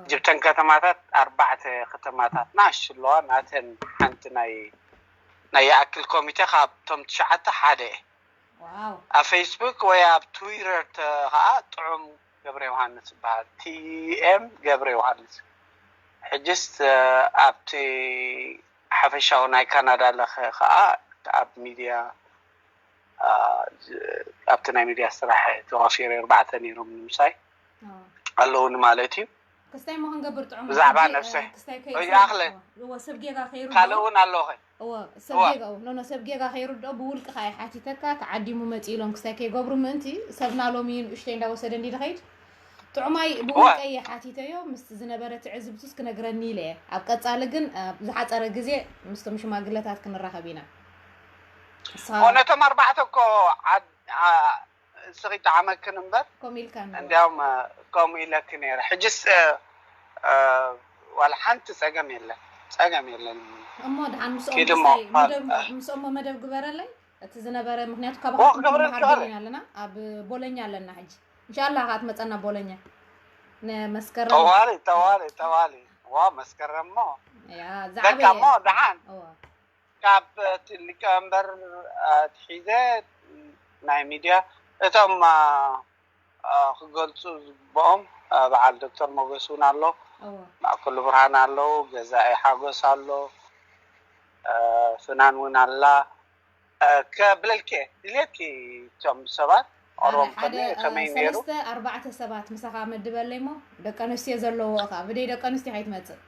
ጅብተን ከተማታት ኣርባዕተ ከተማታት ናሽ ኣለዋ ናተን ሓንቲ ናይ ናይ ይኣክል ኮሚቴ ካብቶም ትሽዓተ ሓደ ኣብ ፌስቡክ ወይ ኣብ ትዊተር ከዓ ጥዑም ገብረ ዮሃንስ ይበሃል ቲኤም ገብረ ዮሃንስ ሕጅስ ኣብቲ ሓፈሻዊ ናይ ካናዳ ለኸ ከዓ ኣብ ሚድያ ኣብቲ ናይ ሚድያ ስራሕ ተዋፊረ ኣርባዕተ ነይሮም ንምሳይ ኣለውኒ ማለት እዩ ክስታይ ሞ ክንገብር ጥዑም ብዛዕባ ሕጂ፣ ነብሰይ እ፣ ክስታይ ከይ ይኣኽለ እወ፣ ሰብ ጌጋ ከይርድኦ ካልእ እውን ኣለዎ ኸ እወ ሰብ እወ ጌጋ እወ ኖ ኖ ሰብ ጌጋ ከይርድኦ ብውልቅኻ እየ ሓቲተካ ተዓዲሙ መፂ ኢሎም ክስታይ ከይገብሩ ምእንቲ ሰብና ሎሚ ንእሽተይ እንዳወሰደ እንዲ ድኸይድ ጥዑማይ እወ ብውልቀይ እየ ሓቲተዮ ምስ ዝነበረ ትዕዝብቱስ ክነግረኒ ኢለ እየ ኣብ ቀፃሊ ግን እ፣ ዝሓፀረ ግዜ ምስቶም ሽማግለታት ክንራኸብ ኢና ንስኻ እወ ነቶም ኣርባዕተ እኮ ዓድ- ዓ- እስኺ ጠዓመክን እምበር ከምኡ ኢልካ እነወ እንዲያውም እ፣ ከምኡ ኢለኪ ነይረ ሕጅስ እ፣ እ፣ ዋላ ሓንቲ ፀገም የለን ፀገም የለን እሞ ድሓን ምስኦም ኪድ እሞ ክስታይ እ፣ መደብ እ፣ ምስኦም መደብ ግበረለይ እቲ ዝነበረ ምክንያቱ እወ ካባኻትኩም ክገብረልኪ ክንመሃር ይኽእል ደሊና ኣለና ኣብ ቦለኛ ኣለና ሕጂ እንሻላ ከዓ ትመፀና ቦለኛ ንመስከረም ጠዋሊ ጠዋሊ ጠዋሊ ዋ መስከረም እሞ ያ በቃ ዝዓበየ እሞ ደሓን እወ ካብ እቲ ሊቀመንበር ኣትሒዘ ናይ ሚድያ እቶም ኣ፣ ኣ፣ ክገልፁ ዝግብኦም ኣ፣ በዓል ዶክተር ሞገስ እውን ኣሎ እወ ማእከሉ ብርሃን ኣለዉ ገዛኢ ሓጎስ ኣሎ ኣ፣ ፍናን እውን ኣላ ኣ፣ ከብለልኪ እየ ድልየኪ እቶም ሰባት ሓደ ኦሮም ሓደ ከመይ እ፣ ከመይ ነይሩ ሰለስተ ኣርባዕተ ሰባት ምሳኻ መድበለይ እሞ ደቂ ኣንስትዮ ዘለዎ እኻ ብደይ ደቂ ኣንስትዮ ከይትመፅእ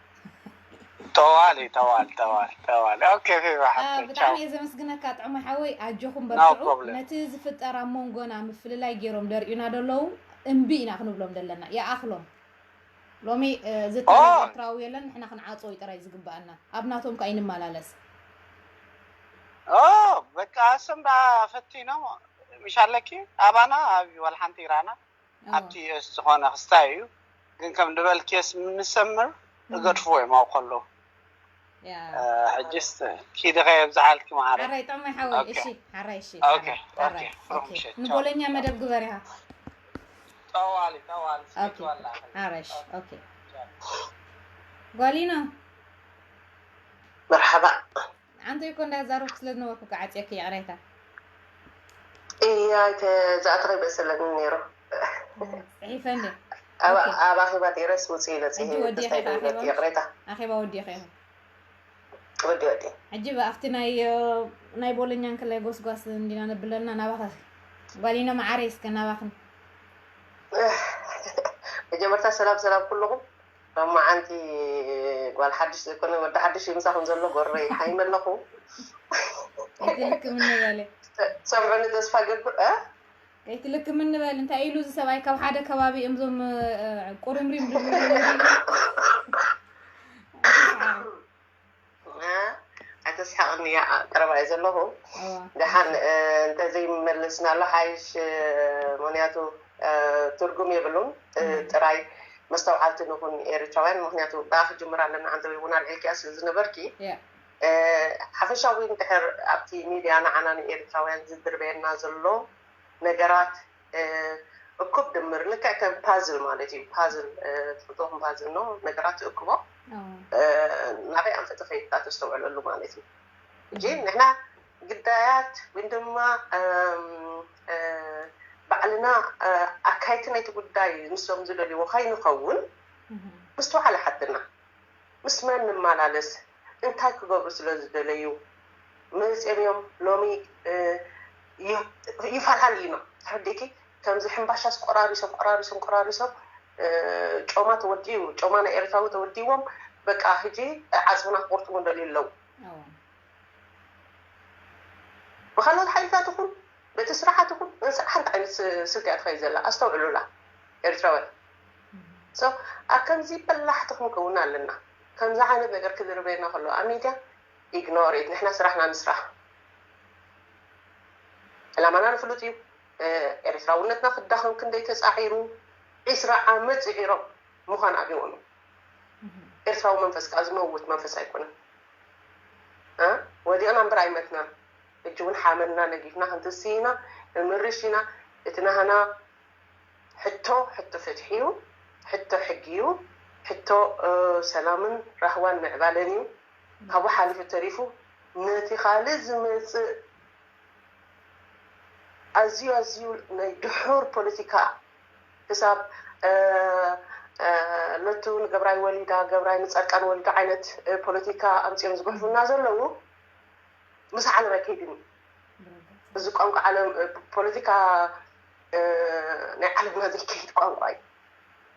ጠዋሊ ጠዋል ጠዋል ጠዋል ኦኬ ፌባ አ፣ ሓፍተይ ብጣዕሚ ቻው እየ ዘመስግነካ ጥዑማይ ሓወይ ኣጆኹም no በርትዑ problem ነቲ ዝፍጠር ኣብ መንጎና ምፍልላይ ገይሮም ደርእዩና ደለዉ እምቢ ኢና ክንብሎም ዘለና ይኣኽሎም ሎሚ እ፣ ዝጠልብ ኦይ ኤርትራዊ የለን ንሕና ክንዓጾ እዩ ጥራይ ዝግበኣና ኣብ ናቶም ከኣ ይንመላለስ ኦ በቃ እሶም ደኣ ፈቲኖም ምሽ ኣለኪ ኣባና ኣብ ዋላ ሓንቲ ኢራና ኦ ኣብቲ ዩኤስ ዝኾነ ክስታይ እዩ ግን ከም ዝበልክየስ ንሰምር እም፣ እገድፍዎ እዮም ኣብኡ ከለዉ ያ እ፣ ሕጅስ ኪዲ ከየብዝሓልኪ ማዓረይ ሓራይ ጥዑማይ ሓወይ ኦኬ እሺ ሓራይ እሺ ኦኬ ሓራይ ኦኬ ሓራይ ብሩክ ኦኬ ምሸት ቻው ንቦለኛ መደብ ግበር ኢኻ ጠዋሊ ጠዋሊ ኦኬ ስኪትዋላ ሓራይ እሺ ኦኬ ጓሊኖ መርሓባ ኣንተ እኮ እንዳዛረብኩ ስለ ዝነበርኩ ከዓፅየክ ይቕሬታ እያ ዝኣተኸ ይመስለኒ ነይሩ ፅሒፈ እንደ ኣብ ኦኬ ኣብ ኣኼባ ነይረስ ውፅእ ኢለ ሕጂ ፅሂ ወዲእኻ ኢኻ ተሳይደ ኣኼባ ይቕሬታ ኣኼባ ወዲእኻ ኢኻ ወዲ ወዲ ሕጂ ብኣፍቲ ናይ ናይ ቦለኛ እንከላይ ጎስጓስ እንዲና ነብለና ናባኸ ጓሊኖ መዓረይ እስከ ናባኽን መጀመርታ ሰላም ሰላም ኩልኹም ሎማዓንቲ ጓል ሓድሽ ዘይኮነ ወዲ ሓድሽ እዩ ምሳኹም ዘሎ ጎረይ ሓይመ ኣለኹ ኣይትልክምኒ በለ ሰምዑኒ ተስፋ ገብር እ ከይትልክምኒ በል እንታይ ኢሉ እዚ ሰብኣይ ካብ ሓደ ከባቢ እዮም ዞም እ፣ ቁርምሪም ድብሉ ኣይተስሓቕኒ እያ ቀረባ እየ ዘለኹ ደሓን እንተዘይመለስናሉ ሓይሽ ምክንያቱ ትርጉም የብሉን ጥራይ መስተውዓልቲ ንኹን ኤርትራውያን ምክንያቱ ብኣ ክጅምር ኣለና ኣንተ እውን ኣልዒልኪያ ስለ ዝነበርኪ ሓፈሻዊ እንድሕር ኣብቲ ሚድያ ንዓና ንኤርትራውያን ዝድርበየና ዘሎ ነገራት እኩብ ድምር ልክዕ ከም ፓዝል ማለት እዩ ፓዝል ትፍልጥኹም ፓዝል ነው ነገራት እኩቦ ናበይ ኣንፈት ኸይድካ ተስተውዕለሉ ማለት እዩ እጂ ንሕና ግዳያት ወይ ድማ ባዕልና ኣካይቲ ናይቲ ጉዳይ ንሶም ዝደልይዎ ከይንኸውን ምስተውዓለ ሓትና ምስ መን ንመላለስ እንታይ ክገብሩ ስለ ዝደለዩ መፅኦም እዮም ሎሚ ይፈላለዩ ኢና ተረዲእኪ ከምዚ ሕምባሻስ ቆራሪሶም ቆራሪሶም ቆራሪሶም ጮማ ተወዲኡ ጮማ ናይ ኤርትራዊ ተወዲዎም በቃ ሕጂ ዓፅምና ክቁርጥሙ ደልዩ ኣለዉ ብካልኦት ሓይልታት ይኹን በቲ ስራሓት ይኹን ንስራሕ ሓንቲ ዓይነት ስልቲ እያ ትኸይድ ዘላ ኣስተውዕሉላ ኤርትራውያን so ኣብ ከምዚ በላሕቲ ክንከውን ኣለና ከምዚ ዓይነት ነገር ክዝርበየና ከሎ ኣብ ሚድያ ኢግኖር ኢት ንሕና ስራሕና ንስራሕ ዕላማና ንፍሉጥ እዩ ኤርትራውነትና ክዳኸም ክንደይ ተፃዒሩ ዒስራ ዓመት ፅዒሮም ምዃን ኣብዎም እዩ ኤርትራዊ መንፈስ ከዓ ዝመውት መንፈስ ኣይኮነን ወዲቕና እምበር ኣይመትናን ሕጂ እውን ሓመድና ነጊፍና ክንትሲ ኢና ንምርሽ ኢና እቲ ናህና ሕቶ ሕቶ ፍትሒ እዩ ሕቶ ሕጊ እዩ ሕቶ ሰላምን ራህዋን ምዕባለን እዩ ካብኡ ሓሊፉ ተሪፉ ነቲ ካልእ ዝመፅእ ኣዝዩ ኣዝዩ ናይ ድሑር ፖለቲካ ክሳብ ለቱ ንገብራይ ወሊዳ ገብራይ ንፀርቃን ወሊዳ ዓይነት ፖለቲካ ኣምፅኦም ዝጉሕፉና ዘለዉ ምስ ዓለም ኣይከይድን እዩ እዚ ቋንቋ ዓለም ፖለቲካ ናይ ዓለምና ዘይከይድ ቋንቋ እዩ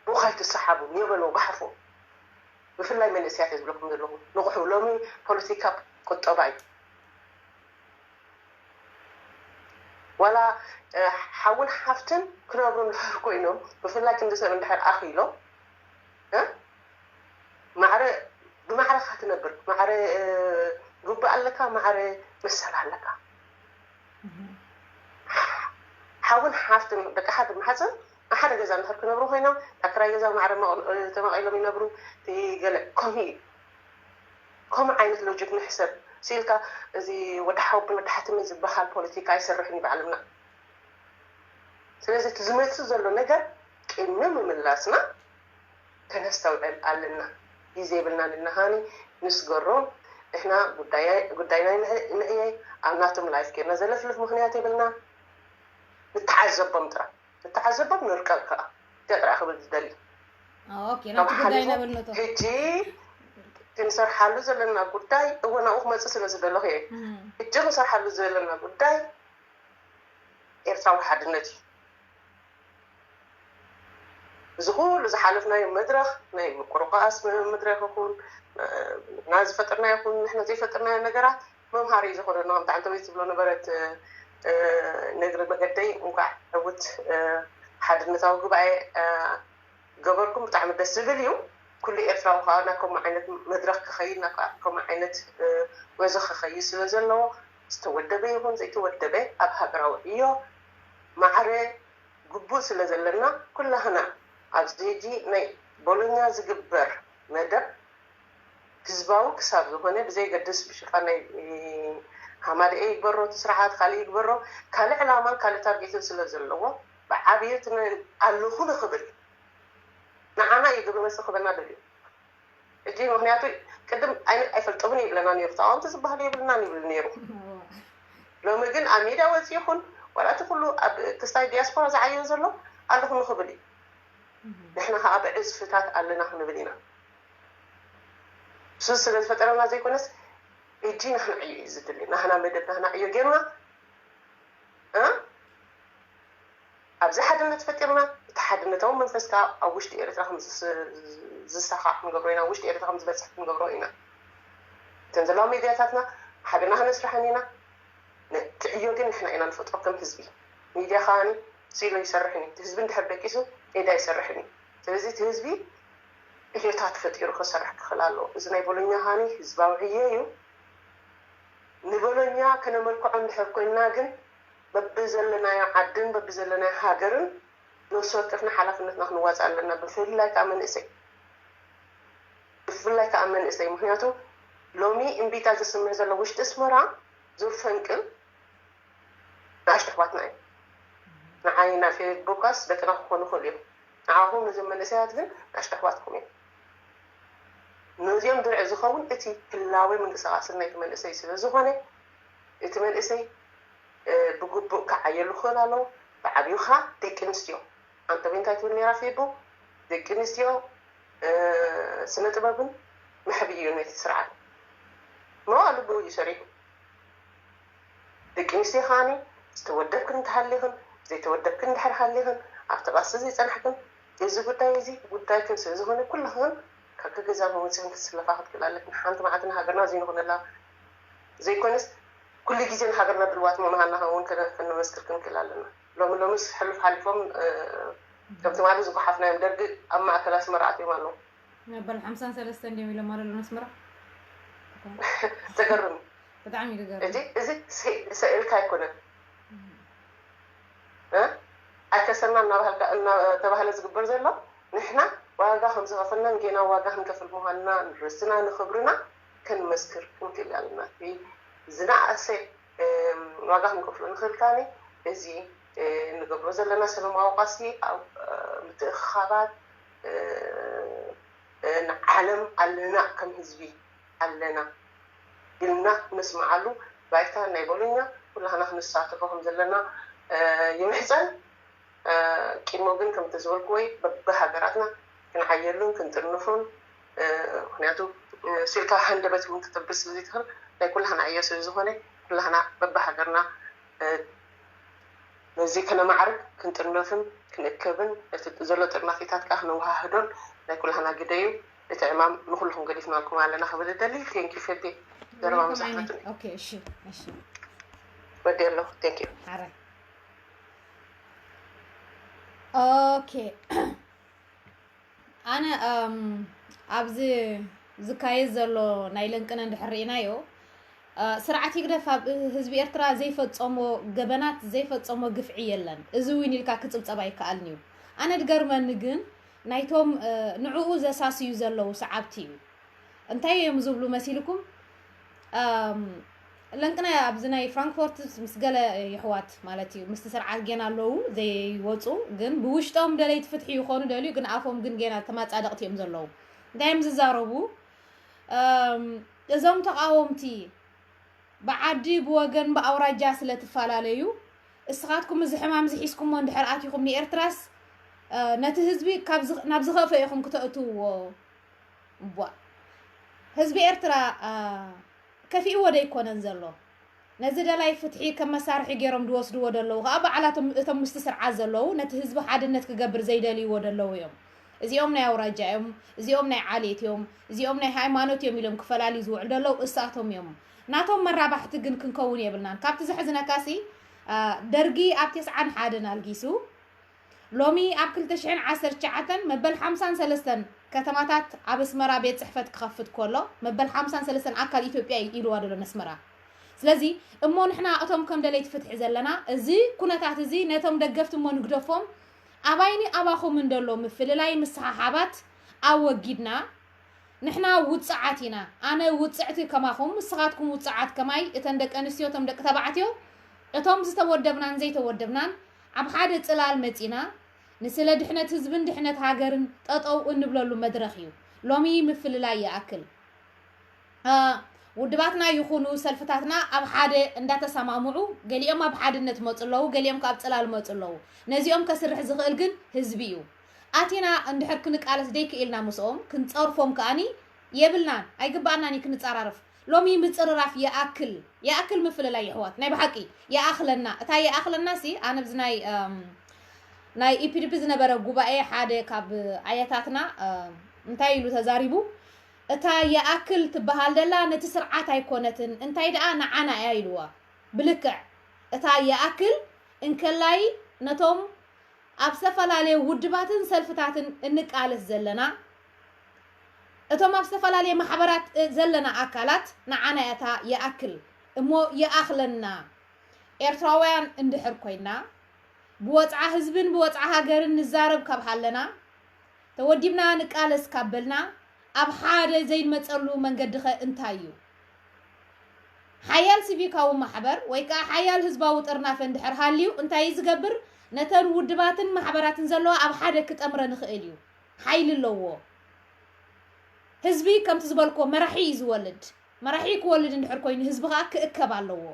ብኡ ከይትሰሓቡ፣ ኔቨር ኖ ጋሓፎ። ብፍላይ መንእሰያት እየ ዝብለኩም ዘለኹ፣ ንቑሑ። ሎሚ ፖለቲካ ቁጠባ እዩ። ዋላ ሓውን ሓፍትን ክነብሩ እንድሕር ኮይኖም፣ ብፍላይ ክንዲ ሰብ እንድሕር ኣኽኢሎም፣ ማዕረ ብማዕረኻ ትነብር፣ ማዕረ ግቡእ ኣለካ፣ ማዕረ መሰል ኣለካ። ሓውን ሓፍትን ደቂ ሓደ ማሕፀን ኣብ ሓደ ገዛ እንድሕር ክነብሩ ኮይኖም፣ ኣብ ክራይ ገዛ ማዕረ ተመቒሎም ይነብሩ። ገለ ከምኡ እዩ። ከምኡ ዓይነት ሎጂክ ንሕሰብ ሲልካ፣ እዚ ወዲ ሓወብን ወዲ ሓትንን ዝበሃል ፖለቲካ ኣይሰርሕን እዩ ብዓለምና። ስለዚ እቲ ዝመፅእ ዘሎ ነገር ቅድሚ ምምላስና ከነስተውዕል ኣለና። ግዜ የብልና ንናሃኒ ንስገሮም። ንሕና ጉዳይና ንዕየይ ኣብ ናቶም ላይፍ ጌርና ዘለፍልፍ ምክንያት የብልና። ንተዓዘቦም ጥራ ንተዓዘቦም ንርቀብ ከኣ ገጥራ ክብል ዝደሊ ናቲ ጉዳይ ነበልነቶ ሕጂ ክንሰርሓሉ ዘለና ጉዳይ እወ ናብኡ ክመፅእ ስለ ዝደለኹ እየ። ሕጂ ክንሰርሓሉ ዘለና ጉዳይ ኤርትራዊ ሓድነት እዩ። እዚ ኩሉ ዝሓለፍናዮ መድረኽ ናይ ምቁርቋስ መድረኽ ይኹን ና ዝፈጠርና ይኹን ንሕና ዘይፈጠርናዮ ነገራት መምሃሪ እዩ ዝኾነና። ከምቲ ዓንተቤት ዝብሎ ነበረት ነግሪ መገደይ እንኳዕ ዕውት ሓድነታዊ ጉባኤ ገበርኩም ብጣዕሚ ደስ ዝብል እዩ። ኩሉ ኤርትራዊ ከዓ ናብ ከምኡ ዓይነት መድረኽ ክኸይድ ናብ ከምኡ ዓይነት ጉዕዞ ክኸይድ ስለ ዘለዎ ዝተወደበ ይኹን ዘይተወደበ ኣብ ሃገራዊ ዕዮ ማዕረ ግቡእ ስለ ዘለና ኩላህና ኣብዚ ሕጂ ናይ ቦሎኛ ዝግበር መደብ ህዝባዊ ክሳብ ዝኾነ ብዘይገድስ ብሽፋን ናይ ሃማደኤ ይግበሮ እቲ ስርዓት ካልእ ይግበሮ ካልእ ዕላማን ካልእ ታርጌትን ስለ ዘለዎ ብዓብዩ ኣለኹ ንኽብል ንዓና እዩ ግብረ መልሲ ክበና ደልዩ። ሕጂ ምክንያቱ ቅድም ኣይፈልጦምን ይብለና ነይሩ፣ ተቃወምቲ ዝበሃሉ የብልናን ይብል ነይሩ። ሎሚ ግን ኣብ ሚድያ ወፂ ይኹን ዋላ እቲ ኩሉ ኣብ ክስታይ ዲያስፖራ ዝዓየን ዘሎ ኣለኹ ንክብል እዩ። ንሕና ከዓ ብዕፅፍታት ኣለና ክንብል ኢና። እሱ ስለ ዝፈጠረና ዘይኮነስ ሕጂ ናህና ዕዮ እዩ ዝድሊ። ናህና መደብ ናህና ዕዮ ጌርና ኣብዚ ሓድነት ፈጢርና እቲ ሓድነታዊ መንፈስ ከዓ ኣብ ውሽጢ ኤርትራ ከም ዝስኻዕ ክንገብሮ ኢና፣ ውሽጢ ኤርትራ ከም ዝበፅሕ ክንገብሮ ኢና። እተን ዘለዋ ሚድያታትና ሓቢርና ከነስርሐን ኢና። ነቲ ዕዮ ግን ንሕና ኢና ንፈጥሮ ከም ህዝቢ። ሚድያ ከዓኒ ስኢሉ ኣይሰርሕን እዩ። እቲ ህዝቢ እንድሕር ደቂሱ ሜዳ ኣይሰርሕን እዩ። ስለዚ እቲ ህዝቢ ዕዮታት ፈጢሩ ክሰርሕ ክኽእል ኣለዎ። እዚ ናይ ቦሎኛ ከዓኒ ህዝባዊ ዕዮ እዩ። ንቦሎኛ ክነመልክዖ እንድሕር ኮይንና ግን በብዘለናዮ ዓድን በብዘለናዮ ሃገርን ነፍሲ ወከፍና ሓላፍነትና ክንዋፅእ ኣለና። ብፍላይ ከዓ መንእሰይ ብፍላይ ከዓ መንእሰይ ምክንያቱ ሎሚ እምቢታ ዝስምዕ ዘሎ ውሽጢ ኣስመራ ዙር ፈንቅል ንኣሽቱ ኣሕዋትና እዮም። ንዓይ ናብ ፌስቡካስ ደቅና ክኾኑ ይኽእሉ እዮም። ንዓኹም ነዞም መንእሰያት ግን ንኣሽቱ ኣሕዋትኩም እዮም። ነዚኦም ድርዒ ዝኸውን እቲ ህላወ ምንቅስቃስን ናይቲ መንእሰይ ስለ ዝኾነ እቲ መንእሰይ ብግቡእ ክዓየሉ ክኽእል ኣለዎ። ብዓብዩ ከዓ ደቂ ኣንስትዮ ኣንተቤ እንታይ ትብል ነይራ ፌቡ ደቂ ኣንስትዮ ስነ ጥበብን መሕብኢ እዩ ነቲ ስርዓት መዋእሉ ብኡ እዩ ሰሪሑ። ደቂ ኣንስትዮ ከዓኒ ዝተወደብክን እንተሃሊኽን ዘይተወደብክን እንድሕር ሃሊኽን ኣብቲ ቃልሲ ዘይፀናሕክን እዚ ጉዳይ እዚ ጉዳይክን ስለ ዝኾነ ኩልኽን ካብ ገዛና ወፂኽን ክትስለፋ ክትክእላ ኣለክን። ሓንቲ መዓልቲ ንሃገርና ዘይንኾነላ ዘይኮነስ ኩሉ ግዜ ንሃገርና ድልዋት ምዃንና እውን ከነመስክር ክንክእል ኣለና። ሎሚ ሎምስ ሕሉፍ ሓሊፎም ከም ትማሊ ዝጓሓፍናዮም ደርጊ ኣብ ማእከል ኣስመራ ኣትዮም ኣለዉ። መበል ሓምሳን ሰለስተን ድዮም ኢሎም ኣለዉ ኣስመራ። ተገርም። ብጣዕሚ እዩ ዝገርም። እዚ እዚ ሰኢልካ ኣይኮነን ኣይከሰና እናባህልካ እናተባህለ ዝግበር ዘሎ ንሕና ዋጋ ከም ዝኸፈልናን ጌና ዋጋ ክንከፍል ምዃንና ንርስትና ንኽብርና ክንመስክር ክንክእል ኣለና። ዝነኣሰ ዋጋ ክንከፍሎ ንኽእል ካኒ እዚ እንገብሮ ዘለና ሰላማዊ ቃልሲ ኣብ ምትእኽኻባት ንዓለም ኣለና ከም ህዝቢ ኣለና ኢልና ነስምዓሉ ባይታ ናይ ቦሎኛ ኩላህና ክንሳተፎ ከም ዘለና ይምሕፀን። ቂሞ ግን ከምቲ ዝበልክወይ በብሃገራትና ክንዓየሉን ክንጥርንፉን ምክንያቱ ስኢልካ ሃንደበት እውን ክጥብስ ስለ ዘይትኽእል ናይ ኩላህና ዕዮ ስለ ዝኾነ ኩላህና በብሃገርና ነዚ ከነማዕርግ ክንጥርነፍን ክንእከብን እቲ ዘሎ ጥርናፊታት ከዓ ክነወሃህዶን ናይ ኩላህና ግደ እዩ። እቲ ዕማም ንኩልኹም ገዲፍናልኩም ኣለና ክብል እደሊ። Thank you ፌቤ፣ ዘረባ ምሳሕፈትኒ። ኦኬ፣ እሺ፣ እሺ። ወዲ ኣለኹ። Thank you። ሓራይ። ኦኬ፣ ኣነ ኣብዚ ዝካየድ ዘሎ ናይ ለንቅነ እንድሕር ርኢናዮ፣ ስርዓት ህግደፍ ኣብ ህዝቢ ኤርትራ ዘይፈጸሞ ገበናት፣ ዘይፈጸሞ ግፍዒ የለን። እዚ እውን ኢልካ ክጽብጸብ ኣይከኣልን እዩ። ኣነ ድገርመኒ ግን ናይቶም ንዕኡ ዘሳስዩ ዘለዉ ሰዓብቲ እዩ። እንታይ እዮም ዝብሉ መሲልኩም? ለንቅነ ኣብዚ ናይ ፍራንክፎርት ምስ ገለ ይሕዋት ማለት እዩ ምስቲ ስርዓት ጌና ኣለዉ ዘይወፁ፣ ግን ብውሽጦም ደለይቲ ፍትሒ ይኾኑ ደልዩ፣ ግን ኣፎም ግን ጌና ተማፃደቕቲ እዮም ዘለዉ። እንታይ እዮም ዝዛረቡ? እዞም ተቃወምቲ ብዓዲ ብወገን ብኣውራጃ ስለ ትፈላለዩ፣ እስኻትኩም እዚ ሕማም እዚ ሒዝኩሞ እንድሕር ኣቲኹም ንኤርትራስ ነቲ ህዝቢ ናብ ዝኸፈ ኢኹም ክተእትውዎ። እቧ ህዝቢ ኤርትራ ከፊእዎ ዶ ኣይኮነን ዘሎ? ነዚ ደላይ ፍትሒ ከም መሳርሒ ገይሮም ዝወስድዎ ዘለዉ ከዓ በዓላቶም እቶም ምስቲ ስርዓት ዘለዉ ነቲ ህዝቢ ሓድነት ክገብር ዘይደልይዎ ዘለዉ እዮም። እዚኦም ናይ ኣውራጃ እዮም፣ እዚኦም ናይ ዓሌት እዮም፣ እዚኦም ናይ ሃይማኖት እዮም ኢሎም ክፈላልዩ ዝውዕሉ ዘለዉ እሳቶም እዮም። ናቶም መራባሕቲ ግን ክንከውን የብልናን። ካብቲ ዘሕዝነካሲ ደርጊ ኣብ ተስዓን ሓደን ኣልጊሱ ሎሚ ኣብ ክልተ ሽሕን ዓሰርተ ትሽዓተን መበል ሓምሳን ሰለስተን ከተማታት ኣብ ኣስመራ ቤት ጽሕፈት ክኸፍት ከሎ መበል ሓምሳን ሰለስተን ኣካል ኢትዮጵያ እዩ ኢልዋ ደሎ ነስመራ። ስለዚ እሞ ንሕና እቶም ከም ደለይቲ ፍትሒ ዘለና እዚ ኩነታት እዚ ነቶም ደገፍቲ እሞ ንግደፎም ኣባይኒ ኣባኹም እንደሎ ምፍልላይ ምስሓሓባት ኣወጊድና ንሕና ውፅዓት ኢና። ኣነ ውፅዕቲ ከማኹም፣ ንስኻትኩም ውፅዓት ከማይ፣ እተን ደቂ ኣንስትዮ፣ እቶም ደቂ ተባዕትዮ፣ እቶም ዝተወደብናን ዘይተወደብናን ኣብ ሓደ ፅላል መፂና ንስለ ድሕነት ህዝብን ድሕነት ሃገርን ጠጠው እንብለሉ መድረኽ እዩ። ሎሚ ምፍልላይ ይኣክል። ውድባትና ይኹኑ ሰልፍታትና ኣብ ሓደ እንዳተሰማምዑ፣ ገሊኦም ኣብ ሓድነት መፁ ኣለዉ፣ ገሊኦም ካብ ፅላል መፁ ኣለዉ። ነዚኦም ከስርሕ ዝኽእል ግን ህዝቢ እዩ። ኣቲና እንድሕር ክንቃለስ ደይክኢልና ምስኦም ክንፀርፎም ከኣኒ የብልናን፣ ኣይግባኣናን እዩ ክንፀራረፍ። ሎሚ ምፅርራፍ ይኣክል፣ ይኣክል ምፍልላይ የሕዋት፣ ናይ ብሓቂ ይኣኽለና። እታ ይኣኽለና ሲ ኣነ ብዚ ናይ ናይ ኢፒዲፒ ዝነበረ ጉባኤ ሓደ ካብ ኣያታትና እንታይ ኢሉ ተዛሪቡ፣ እታ ይኣክል ትበሃል ደላ ነቲ ስርዓት ኣይኮነትን፣ እንታይ ደኣ ንዓና እያ ኢልዋ። ብልክዕ እታ ይኣክል እንከላይ ነቶም ኣብ ዝተፈላለየ ውድባትን ሰልፍታትን እንቃለስ ዘለና፣ እቶም ኣብ ዝተፈላለየ ማሕበራት ዘለና ኣካላት ንዓና እታ ይኣክል እሞ ይኣኽለና። ኤርትራውያን እንድሕር ኮይና ብወፅዓ ህዝብን ብወፅዓ ሃገርን ንዛረብ ካብ ሃለና፣ ተወዲብና ንቃለስ ካብ በልና፣ ኣብ ሓደ ዘይንመፀሉ መንገዲ ኸ እንታይ እዩ? ሓያል ሲቪካዊ ማሕበር ወይ ከዓ ሓያል ህዝባዊ ጥርናፈ እንድሕር ሃልዩ እንታይ እዩ ዝገብር? ነተን ውድባትን ማሕበራትን ዘለዋ ኣብ ሓደ ክጠምረ ንኽእል እዩ። ሓይሊ ኣለዎ። ህዝቢ ከምቲ ዝበልኮ መራሒ እዩ ዝወልድ። መራሒ ክወልድ እንድሕር ኮይኑ ህዝቢ ከዓ ክእከብ ኣለዎ።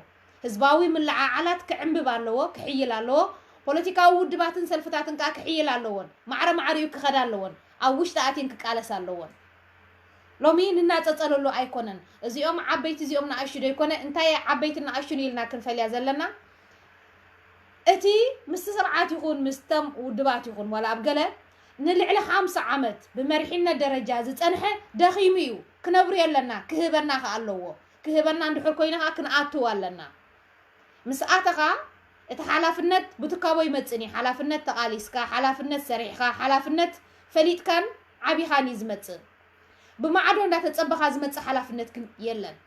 ህዝባዊ ምልዓዓላት ክዕንብብ ኣለዎ፣ ክሕይል ኣለዎ። ፖለቲካዊ ውድባትን ሰልፍታትን ከዓ ክሕይል ኣለዎን ማዕረ ማዕሪኡ ክኸዳ ኣለዎን ኣብ ውሽጢ ኣትየን ክቃለስ ኣለዎን። ሎሚ ንናፀፀለሉ ኣይኮነን። እዚኦም ዓበይቲ እዚኦም ንኣሽቱ ዘይኮነ እንታይ ዓበይትን ንኣሽቱን ኢልና ክንፈልያ ዘለና? እቲ ምስቲ ስርዓት ይኹን ምስተም ውድባት ይኹን ዋላ ኣብ ገለ ንልዕሊ ሓምሳ ዓመት ብመሪሕነት ደረጃ ዝፀንሐ ደኺሙ እዩ። ክነብርዮ ኣለና፣ ክህበና ከ ኣለዎ። ክህበና እንድሕር ኮይኑ ከዓ ክንኣትው ኣለና። ምስ ኣተኻ እቲ ሓላፍነት ብትካቦ ይመፅን እዩ። ሓላፍነት ተቓሊስካ፣ ሓላፍነት ሰሪሕኻ፣ ሓላፍነት ፈሊጥካን ዓቢኻን እዩ ዝመፅእ። ብማዕዶ እንዳተፀበኻ ዝመፅእ ሓላፍነት ግን የለን።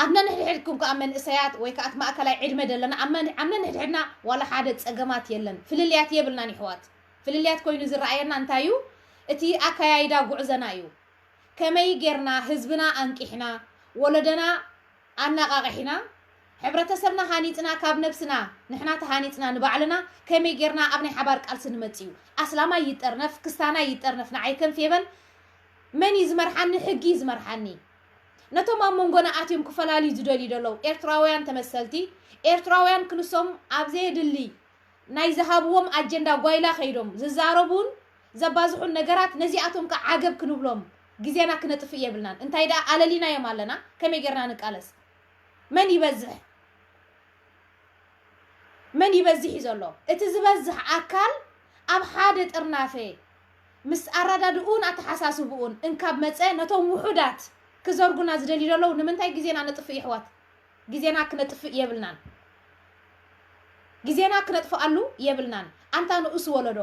ኣብ ነንሕድሕድኩም ከዓ መንእሰያት ወይ ከዓ እቲ ማእከላይ ዕድመ ዘለና ኣብ መን- ኣብ ነንሕድሕድና ዋላ ሓደ ፀገማት የለን፣ ፍልልያት የብልናን ይሕዋት። ፍልልያት ኮይኑ ዝረኣየና እንታይ እዩ? እቲ ኣካያይዳ ጉዕዘና እዩ። ከመይ ጌርና ህዝብና ኣንቂሕና፣ ወለደና ኣነቓቒሕና፣ ሕብረተሰብና ሃኒፅና፣ ካብ ነብስና ንሕና ተሃኒፅና ንባዕልና ከመይ ጌርና ኣብ ናይ ሓባር ቃልሲ ንመፅእ እዩ። ኣስላማይ ይጠርነፍ፣ ክስታናይ ይጠርነፍ፣ ንዓይ ከም ፌበን መን እዩ ዝመርሓኒ? ሕጊ እዩ ዝመርሓኒ። ነቶም ኣብ መንጎና ኣትዮም ክፈላልዩ ዝደልዩ ዘለዉ ኤርትራውያን ተመሰልቲ፣ ኤርትራውያን ክንሶም ኣብ ዘየድሊ ናይ ዝሃብዎም ኣጀንዳ ጓይላ ከይዶም ዝዛረቡን ዘባዝሑን ነገራት ነዚኣቶም ከ ዓገብ ክንብሎም ግዜና ክነጥፍእ የብልናን። እንታይ ደኣ ኣለሊናዮም ኣለና፣ ከመይ ጌርና ንቃለስ? መን ይበዝሕ? መን ይበዝሕ እዩ ዘሎ? እቲ ዝበዝሕ ኣካል ኣብ ሓደ ጥርናፈ ምስ ኣረዳድኡን ኣተሓሳስብኡን እንካብ መጸ፣ ነቶም ውሑዳት ክዘርጉና ዝደልዩ ዘለዉ ንምንታይ ግዜና ነጥፍእ ይሕዋት? ግዜና ክነጥፍእ የብልናን። ግዜና ክነጥፍኣሉ የብልናን። ኣንታ ንኡስ ወለዶ፣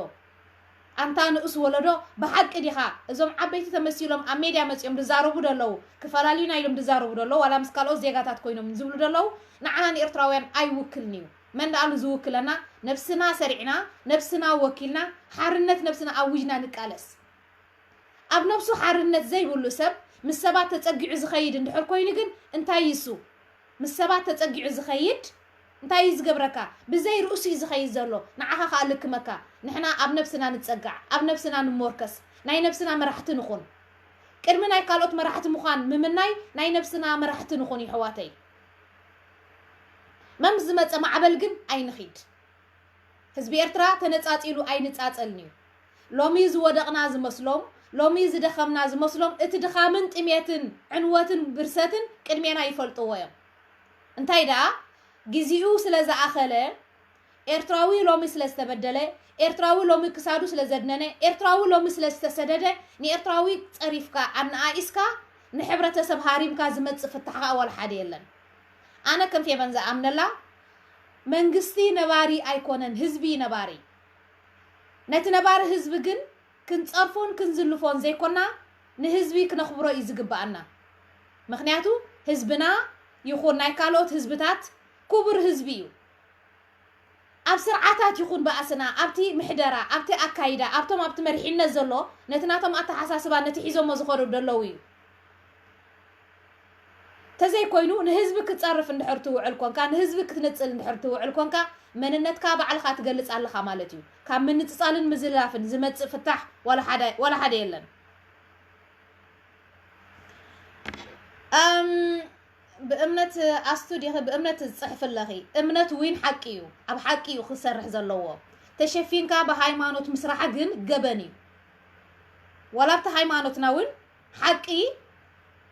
ኣንታ ንኡስ ወለዶ፣ ብሓቂ ዲኻ? እዞም ዓበይቲ ተመሲሎም ኣብ ሜድያ መጺኦም ዝዛረቡ ዘለዉ፣ ክፈላልዩና ኢሎም ዝዛረቡ ዘለዉ፣ ዋላ ምስ ካልኦት ዜጋታት ኮይኖም ዝብሉ ዘለዉ፣ ንዓና ንኤርትራውያን ኣይውክልን እዩ። መን ደኣሉ ዝውክለና? ነብስና ሰሪዕና፣ ነብስና ወኪልና፣ ሓርነት ነብስና ኣዊጅና ንቃለስ። ኣብ ነብሱ ሓርነት ዘይብሉ ሰብ ምስ ሰባት ተጸጊዑ ዝኸይድ እንድሕር ኮይኑ ግን እንታይ ይሱ? ምስ ሰባት ተጸጊዑ ዝኸይድ እንታይ እዩ ዝገብረካ? ብዘይ ርእሱ እዩ ዝኸይድ ዘሎ። ንዓኻ ከኣ ልክመካ። ንሕና ኣብ ነብስና ንጸጋዕ፣ ኣብ ነብስና ንሞርከስ፣ ናይ ነብስና መራሕቲ ንኹን። ቅድሚ ናይ ካልኦት መራሕቲ ምዃን ምምናይ ናይ ነብስና መራሕቲ ንኹን ይሕዋተይ። መም ዝመጸ ማዕበል ግን ኣይንኺድ። ህዝቢ ኤርትራ ተነጻጺሉ ኣይንጻጸልን እዩ። ሎሚ ዝወደቕና ዝመስሎም፣ ሎሚ ዝደኸምና ዝመስሎም፣ እቲ ድኻምን ጥሜትን ዕንወትን ብርሰትን ቅድሜና ይፈልጥዎ እዮም። እንታይ ደኣ፣ ግዜኡ ስለ ዝኣኸለ፣ ኤርትራዊ ሎሚ ስለ ዝተበደለ፣ ኤርትራዊ ሎሚ ክሳዱ ስለ ዘድነነ፣ ኤርትራዊ ሎሚ ስለ ዝተሰደደ፣ ንኤርትራዊ ጸሪፍካ ኣነኣኢስካ ንሕብረተሰብ ሃሪምካ ዝመጽእ ፍታሕ ከኣ ዋላ ሓደ የለን። ኣነ ከም ፌቨን ዝኣምነላ፣ መንግስቲ ነባሪ ኣይኮነን፣ ህዝቢ ነባሪ። ነቲ ነባሪ ህዝቢ ግን ክንጸርፎን ክንዝልፎን ዘይኮና፣ ንህዝቢ ክነኽብሮ እዩ ዝግብኣና። ምኽንያቱ ህዝብና ይኹን ናይ ካልኦት ህዝብታት ክቡር ህዝቢ እዩ። ኣብ ስርዓታት ይኹን ባእስና፣ ኣብቲ ምሕደራ፣ ኣብቲ ኣካይዳ፣ ኣብቶም ኣብቲ መሪሕነት ዘሎ፣ ነቲ ናቶም ኣተሓሳስባ፣ ነቲ ሒዞሞ ዝኸዱ ዘለዉ እዩ። ተዘይኮይኑ ንህዝቢ ክትጸርፍ እንድሕር ትውዕል ኮንካ፣ ንህዝቢ ክትንጽል እንድሕር ትውዕል ኮንካ፣ መንነትካ ባዕልኻ ትገልጽ ኣለኻ ማለት እዩ። ካብ ምንጽጻልን ምዝላፍን ዝመጽእ ፍታሕ ዋላ ሓደ፣ ዋላ ሓደ የለን። ኣም፣ ብእምነት ኣስቱ ዲኺ? ብእምነት ትጽሕፊ ኣለኺ። እምነት ዊን ሓቂ እዩ። ኣብ ሓቂ እዩ ክሰርሕ ዘለዎ። ተሸፊንካ ብሃይማኖት ምስራሓ ግን ገበን እዩ። ዋላ ኣብቲ ሃይማኖትና እውን ሓቂ፣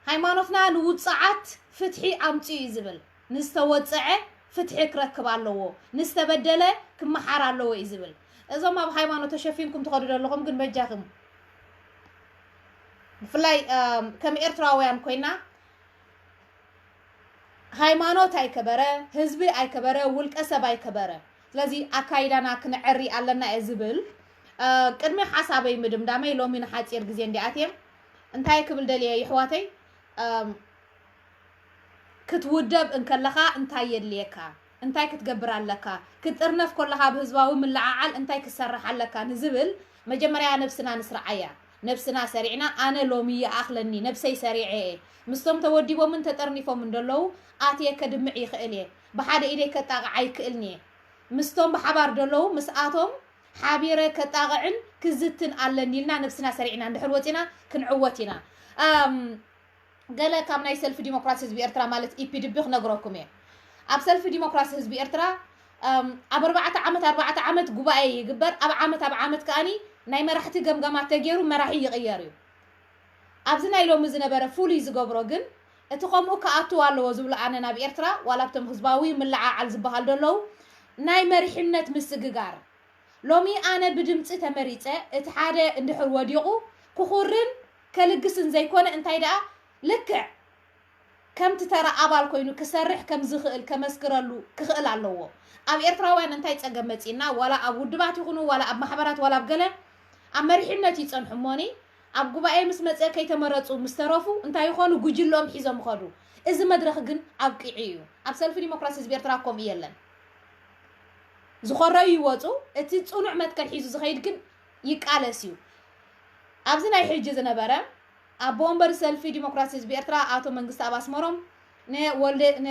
ሃይማኖትና ንውጽዓት ፍትሒ ኣምጽኡ እዩ ዝብል። ንዝተወጽዐ ፍትሒ ክረክብ ኣለዎ። ንዝተበደለ ክመሓር ኣለዎ እዩ ዝብል። እዞም ኣብ ሃይማኖት ተሸፊንኩም ትኸዱ ዘለኹም ግን በጃኹም፣ ብፍላይ፣ ኣም፣ ከም ኤርትራውያን ኮይና ሃይማኖት ኣይከበረ፣ ህዝቢ ኣይከበረ፣ ውልቀ ሰብ ኣይከበረ። ስለዚ ኣካይዳና ክነዐሪ ኣለና እየ ዝብል። እ፣ ቅድሚ ሓሳበይ ምድምዳመይ ሎሚ ንሓጺር ግዜ እንዲኣትየ እንታይ ክብል ደልየ ይሕዋተይ፣ እም፣ ክትውደብ እንከለኻ እንታይ የድልየካ? እንታይ ክትገብር ኣለካ? ክትጥርነፍ ከለኻ ብህዝባዊ ምልዓዓል እንታይ ክትሰርሕ ኣለካ ንዝብል መጀመርያ ነብስና ንስርዓያ። ነብስና ሰሪዕና፣ ኣነ ሎሚ ይኣኽለኒ፣ ነብሰይ ሰሪዐ እየ። ምስቶም ተወዲቦምን ተጠርኒፎምን ደለዉ ኣትየ ከድምዕ ይኽእል እየ። ብሓደ ኢደይ ከጣቕዕ ኣይክእልን እየ። ምስቶም ብሓባር ደለዉ ምስኣቶም ሓቢረ ከጣቕዕን ክዝትን ኣለኒ ኢልና ነብስና ሰሪዕና እንድሕር ወፂና ክንዕወት ኢና። ኣም፣ ገለ ካብ ናይ ሰልፊ ዲሞክራሲ ህዝቢ ኤርትራ ማለት ኢፒዲቢ ክነግረኩም እየ። ኣብ ሰልፊ ዲሞክራሲ ህዝቢ ኤርትራ፣ ኣም፣ ኣብ ኣርባዕተ ዓመት፣ ኣርባዕተ ዓመት ጉባኤ ይግበር። ኣብ ዓመት፣ ኣብ ዓመት ከኣኒ ናይ መራሕቲ ገምጋማት ተገይሩ መራሒ ይቕየር እዩ። ኣብዚ ናይ ሎሚ ዝነበረ ፍሉይ ዝገብሮ ግን እቲ ከምኡ ክኣትው ኣለዎ ዝብሎ ኣነ ናብ ኤርትራ ዋላ ኣብቶም ህዝባዊ ምልዓዓል ዝበሃል ደለዉ ናይ መሪሕነት ምስግጋር። ሎሚ ኣነ ብድምፂ ተመሪፀ እቲ ሓደ እንድሕር ወዲቑ ክኹርን ከልግስን ዘይኮነ እንታይ ደኣ ልክዕ ከምቲ ተራ ኣባል ኮይኑ ክሰርሕ ከም ዝኽእል ከመስክረሉ ክኽእል ኣለዎ። ኣብ ኤርትራውያን እንታይ ጸገም መጺእና ዋላ ኣብ ውድባት ይኹኑ ዋላ ኣብ ማሕበራት ዋላ ኣብ ገለ ኣብ መሪሕነት ይጸንሑ እሞኒ ኣብ ጉባኤ ምስ መጸ ከይተመረጹ ምስ ተረፉ እንታይ ይኾኑ ጉጅለኦም ሒዞም ይኸዱ። እዚ መድረኽ ግን ኣብቂዑ እዩ። ኣብ ሰልፊ ዲሞክራሲ ህዝቢ ኤርትራ ከምኡ የለን። ዝኾረዩ ይወጹ፣ እቲ ጽኑዕ መትከል ሒዙ ዝኸይድ ግን ይቃለስ እዩ። ኣብዚ ናይ ሕጂ ዝነበረ ኣቦ ወንበር ሰልፊ ዲሞክራሲ ህዝቢ ኤርትራ ኣቶ መንግስቲ ኣብ ኣስመሮም ንወልደ ን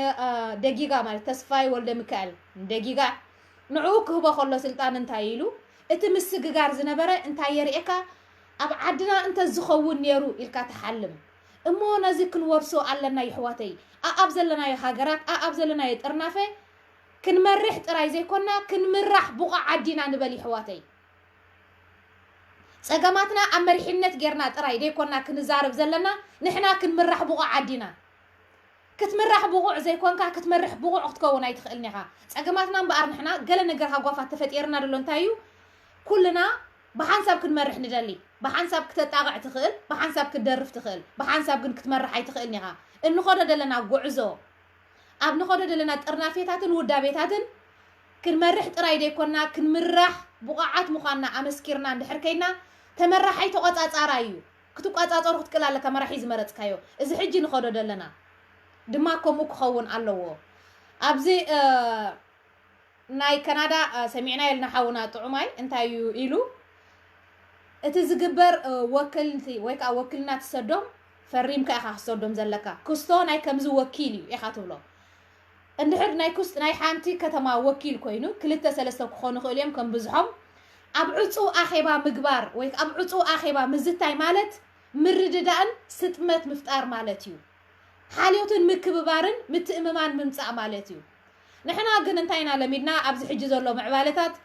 ደጊጋ ማለት ተስፋይ ወልደ ሚካኤል ደጊጋ ንዕኡ ክህቦ ከሎ ስልጣን እንታይ ኢሉ እቲ ምስግጋር ዝነበረ እንታይ የርእየካ ኣብ ዓድና እንተ ዝኸውን ነይሩ ኢልካ ትሓልም እሞ ነዚ ክንወርሶ ኣለና ይሕዋተይ ኣኣብ ዘለናዮ ሃገራት ኣኣብ ዘለናዮ ጥርናፈ ክንመርሕ ጥራይ ዘይኮና ክንምራሕ ቡቓ ዓዲና ንበል ይሕዋተይ ጸገማትና ኣብ መሪሕነት ጌርና ጥራይ ደይኮና ክንዛረብ ዘለና ንሕና ክንምራሕ ብቑዓት ዲና ክትምራሕ ብቑዕ ዘይኮንካ ክትመርሕ ብቑዕ ክትከውን ኣይትኽእልን ኢኻ። ጸገማትና እምበኣር ንሕና ገለ ነገር ሃጓፋት ተፈጢርና ደሎ እንታይ እዩ? ኩልና ብሓንሳብ ክንመርሕ ንደሊ። ብሓንሳብ ክተጣቕዕ ትኽእል፣ ብሓንሳብ ክትደርፍ ትኽእል፣ ብሓንሳብ ግን ክትመርሕ ኣይትኽእልን ኢኻ። እንኸዶ ደለና ጉዕዞ፣ ኣብ ንኸዶ ደለና ጥርናፌታትን ውዳቤታትን ክንመርሕ ጥራይ ደይኮንና ክንምራሕ ብቑዓት ምዃንና ኣመስኪርና እንድሕር ከይና ተመራሓይ ተቖጻጻራይ እዩ። ክትቋጻጸሩ ክትክእል ኣለካ መራሒ ዝመረጽካዮ። እዚ ሕጂ ንኸዶ ደለና ድማ ከምኡ ክኸውን ኣለዎ። ኣብዚ ናይ ካናዳ ሰሚዕና የልና ሓውና ጥዑማይ እንታይ እዩ ኢሉ እቲ ዝግበር ወክልቲ ወይ ከዓ ወክልና ትሰዶም ፈሪምካ ኢኻ ክሰዶም ዘለካ ክስቶ ናይ ከምዚ ወኪል እዩ ኢኻ ትብሎ። እንድሕር ናይ ኩስት ናይ ሓንቲ ከተማ ወኪል ኮይኑ ክልተ ሰለስተ ክኾኑ ይኽእሉ እዮም ከም ብዝሖም ኣብ ዕፁ ኣኼባ ምግባር ወይ ኣብ ዕፁ ኣኼባ ምዝታይ ማለት ምርድዳእን ስጥመት ምፍጣር ማለት እዩ። ሓልዮትን ምክብባርን ምትእምማን ምምፃእ ማለት እዩ። ንሕና ግን እንታይ ኢና ለሚድና ኣብዚ ሕጂ ዘሎ ምዕባለታት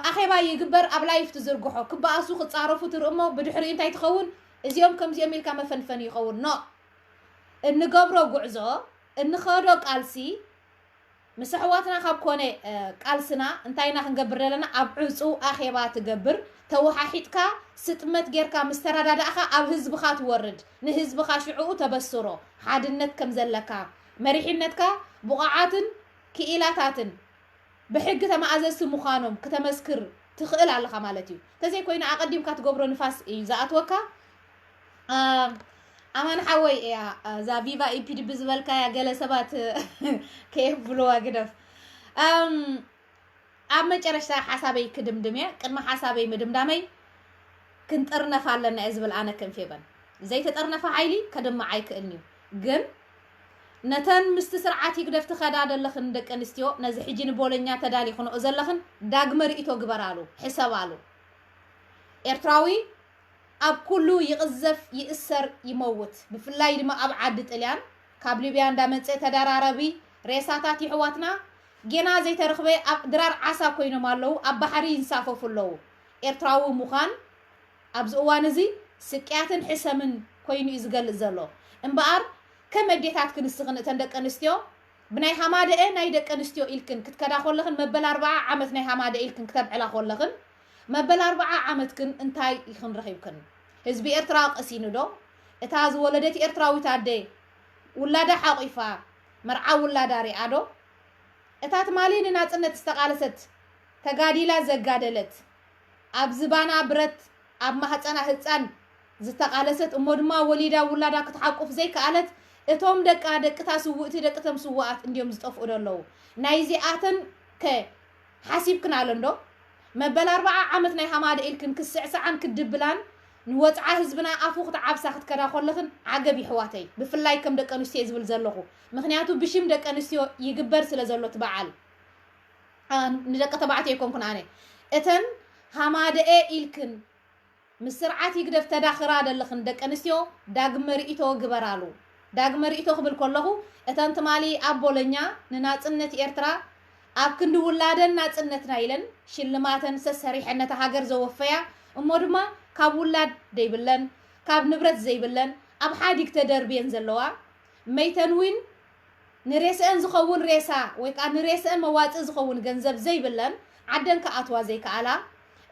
ኣኼባ ይግበር ኣብ ላይፍ ትዝርግሖ ክበኣሱ ክፃረፉ ትርኢ እሞ ብድሕሪኡ እንታይ ትኸውን? እዚኦም ከምዚኦም ኢልካ መፈንፈኒ ይኸውን ኖ እንገብሮ ጉዕዞ እንኸዶ ቃልሲ ምስ ኣሕዋትና ካብ ኮነ ቃልስና እንታይ ኢና ክንገብር ዘለና ኣብ ዕፁ ኣኼባ ትገብር ተወሓሒጥካ ስጥመት ጌርካ ምስ ተረዳዳእኻ ኣብ ህዝብኻ ትወርድ ንህዝብኻ ሽዕኡ ተበስሮ ሓድነት ከም ዘለካ መሪሕነትካ ብቑዓትን ክኢላታትን ብሕጊ ተመኣዘዝቲ ምዃኖም ክተመስክር ትኽእል ኣለኻ ማለት እዩ። እንተዘይኮይኑ ኣቐዲምካ ትገብሮ ንፋስ እዩ ዝኣትወካ። ኣማን ሓወይ እያ እዛ ቪቫ ኢፒዲ ብዝበልካያ ገለ ሰባት ከየብልዋ ግደፍ። ኣብ መጨረሽታ ሓሳበይ ክድምድም እየ። ቅድሚ ሓሳበይ ምድምዳመይ ክንጥርነፍ ኣለና እየ ዝብል ኣነ ክንፌበን ዘይተጠርነፈ ሓይሊ ከድምዕ ኣይክእልን እዩ። ግን ነተን ምስቲ ስርዓት ይግደፍ ትኸዳ ዘለኽን ደቂ ኣንስትዮ ነዚ ሕጂ ንቦለኛ ተዳሊኽንኦ ዘለኽን ዳግመ ርእይቶ ግበራሉ፣ ሕሰባሉ። ኤርትራዊ ኣብ ኩሉ ይቕዘፍ፣ ይእሰር፣ ይመውት። ብፍላይ ድማ ኣብ ዓዲ ጥልያን ካብ ሊብያ እንዳመጸ ተደራራቢ ሬሳታት ይሕዋትና ጌና ዘይተረኽበ ኣብ ድራር ዓሳ ኮይኖም ኣለዉ፣ ኣብ ባሕሪ ይንሳፈፉ ኣለዉ። ኤርትራዊ ምዃን ኣብዚ እዋን እዚ ስቅያትን ሕሰምን ኮይኑ እዩ ዝገልጽ ዘሎ። እምበኣር ከም ኣዴታት ክንስኽን እተን ደቂ ኣንስትዮ ብናይ ሃማደኤ ናይ ደቂ ኣንስትዮ ኢልክን ክትከዳ ኮለኽን መበል ኣርባዓ ዓመት ናይ ሃማደኤ ኢልክን ክተብዕላ ኮለኽን መበል ኣርባዓ ዓመትክን እንታይ ኢኽን ረኺብክን? ህዝቢ ኤርትራ ቀሲኑ ዶ? እታ ዝወለደት ኤርትራዊት ኣደ ውላዳ ሓቂፋ መርዓ ውላዳ ሪኣ ዶ? እታ ትማሊ ንናጽነት ዝተቓለሰት ተጋዲላ ዘጋደለት ኣብ ዝባና ብረት ኣብ ማህጸና ህጻን ዝተቓለሰት እሞ ድማ ወሊዳ ውላዳ ክትሓቁፍ ዘይከኣለት እቶም ደቃ ደቅታ ስውእቲ ደቅቶም ስውኣት እንዲዮም ዝጠፍኡ ዘለዉ ናይዚኣተን ከ ሓሲብክናለን ዶ? መበል ኣርባዓ ዓመት ናይ ሃማደ ኢልክን ክስዕስዓን ክድብላን ንወፅዓ ህዝብና ኣፉ ክትዓብሳ ክትከዳ ኮለኽን ዓገብ ይሕዋተይ ብፍላይ ከም ደቂ ኣንስትዮ ዝብል ዘለኹ ምክንያቱ ብሽም ደቂ ኣንስትዮ ይግበር ስለ ዘሎ እቲ በዓል ንደቂ ተባዕትዮ ኣይኮንኩን ኣነ እተን ሃማደኤ ኢልክን ምስ ስርዓት ይግደፍ ተዳኽራ ደለኽን ደቂ ኣንስትዮ ዳግመ ርእይቶ ግበራሉ። ዳግመ ርእይቶ ክብል ከለኹ እተን ትማሊ ኣብ ቦሎኛ ንናጽነት ኤርትራ ኣብ ክንዲ ውላደን ናጽነትና ኢለን ሽልማተን ሰሰሪሐን ነታ ሃገር ዘወፈያ እሞ ድማ ካብ ውላድ ደይብለን ካብ ንብረት ዘይብለን ኣብ ሓዲግ ተደርብየን ዘለዋ መይተን ዊን ንሬስአን ዝኸውን ሬሳ ወይ ከዓ ንሬስአን መዋፅእ ዝኸውን ገንዘብ ዘይብለን ዓደን ክኣትዋ ዘይከኣላ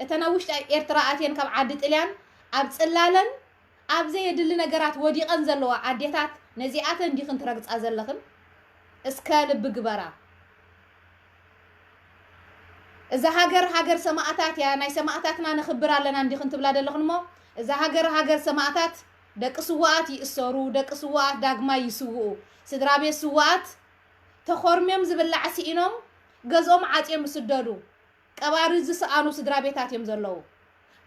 እተን ኣብ ውሽጢ ኤርትራ ኣትየን ካብ ዓዲ ጥልያን ኣብ ፅላለን ኣብ ዘየድሊ ነገራት ወዲቐን ዘለዋ ኣዴታት ነዚኣተን ዲኽን ትረግፃ ዘለኽን? እስከ ልቢ ግበራ። እዛ ሃገር ሃገር ሰማእታት እያ፣ ናይ ሰማእታትና ነኽብር ኣለና እንዲኽን ትብላ ዘለኽን እሞ እዛ ሃገር ሃገር ሰማእታት ደቂ ስውኣት ይእሰሩ፣ ደቂ ስውኣት ዳግማይ ይስውኡ፣ ስድራ ቤት ስውኣት ተኾርምዮም ዝብላዕ ስኢኖም ገዝኦም ዓጽዮም ይስደዱ፣ ቀባሪ ዝሰኣኑ ስድራ ቤታት እዮም ዘለዉ።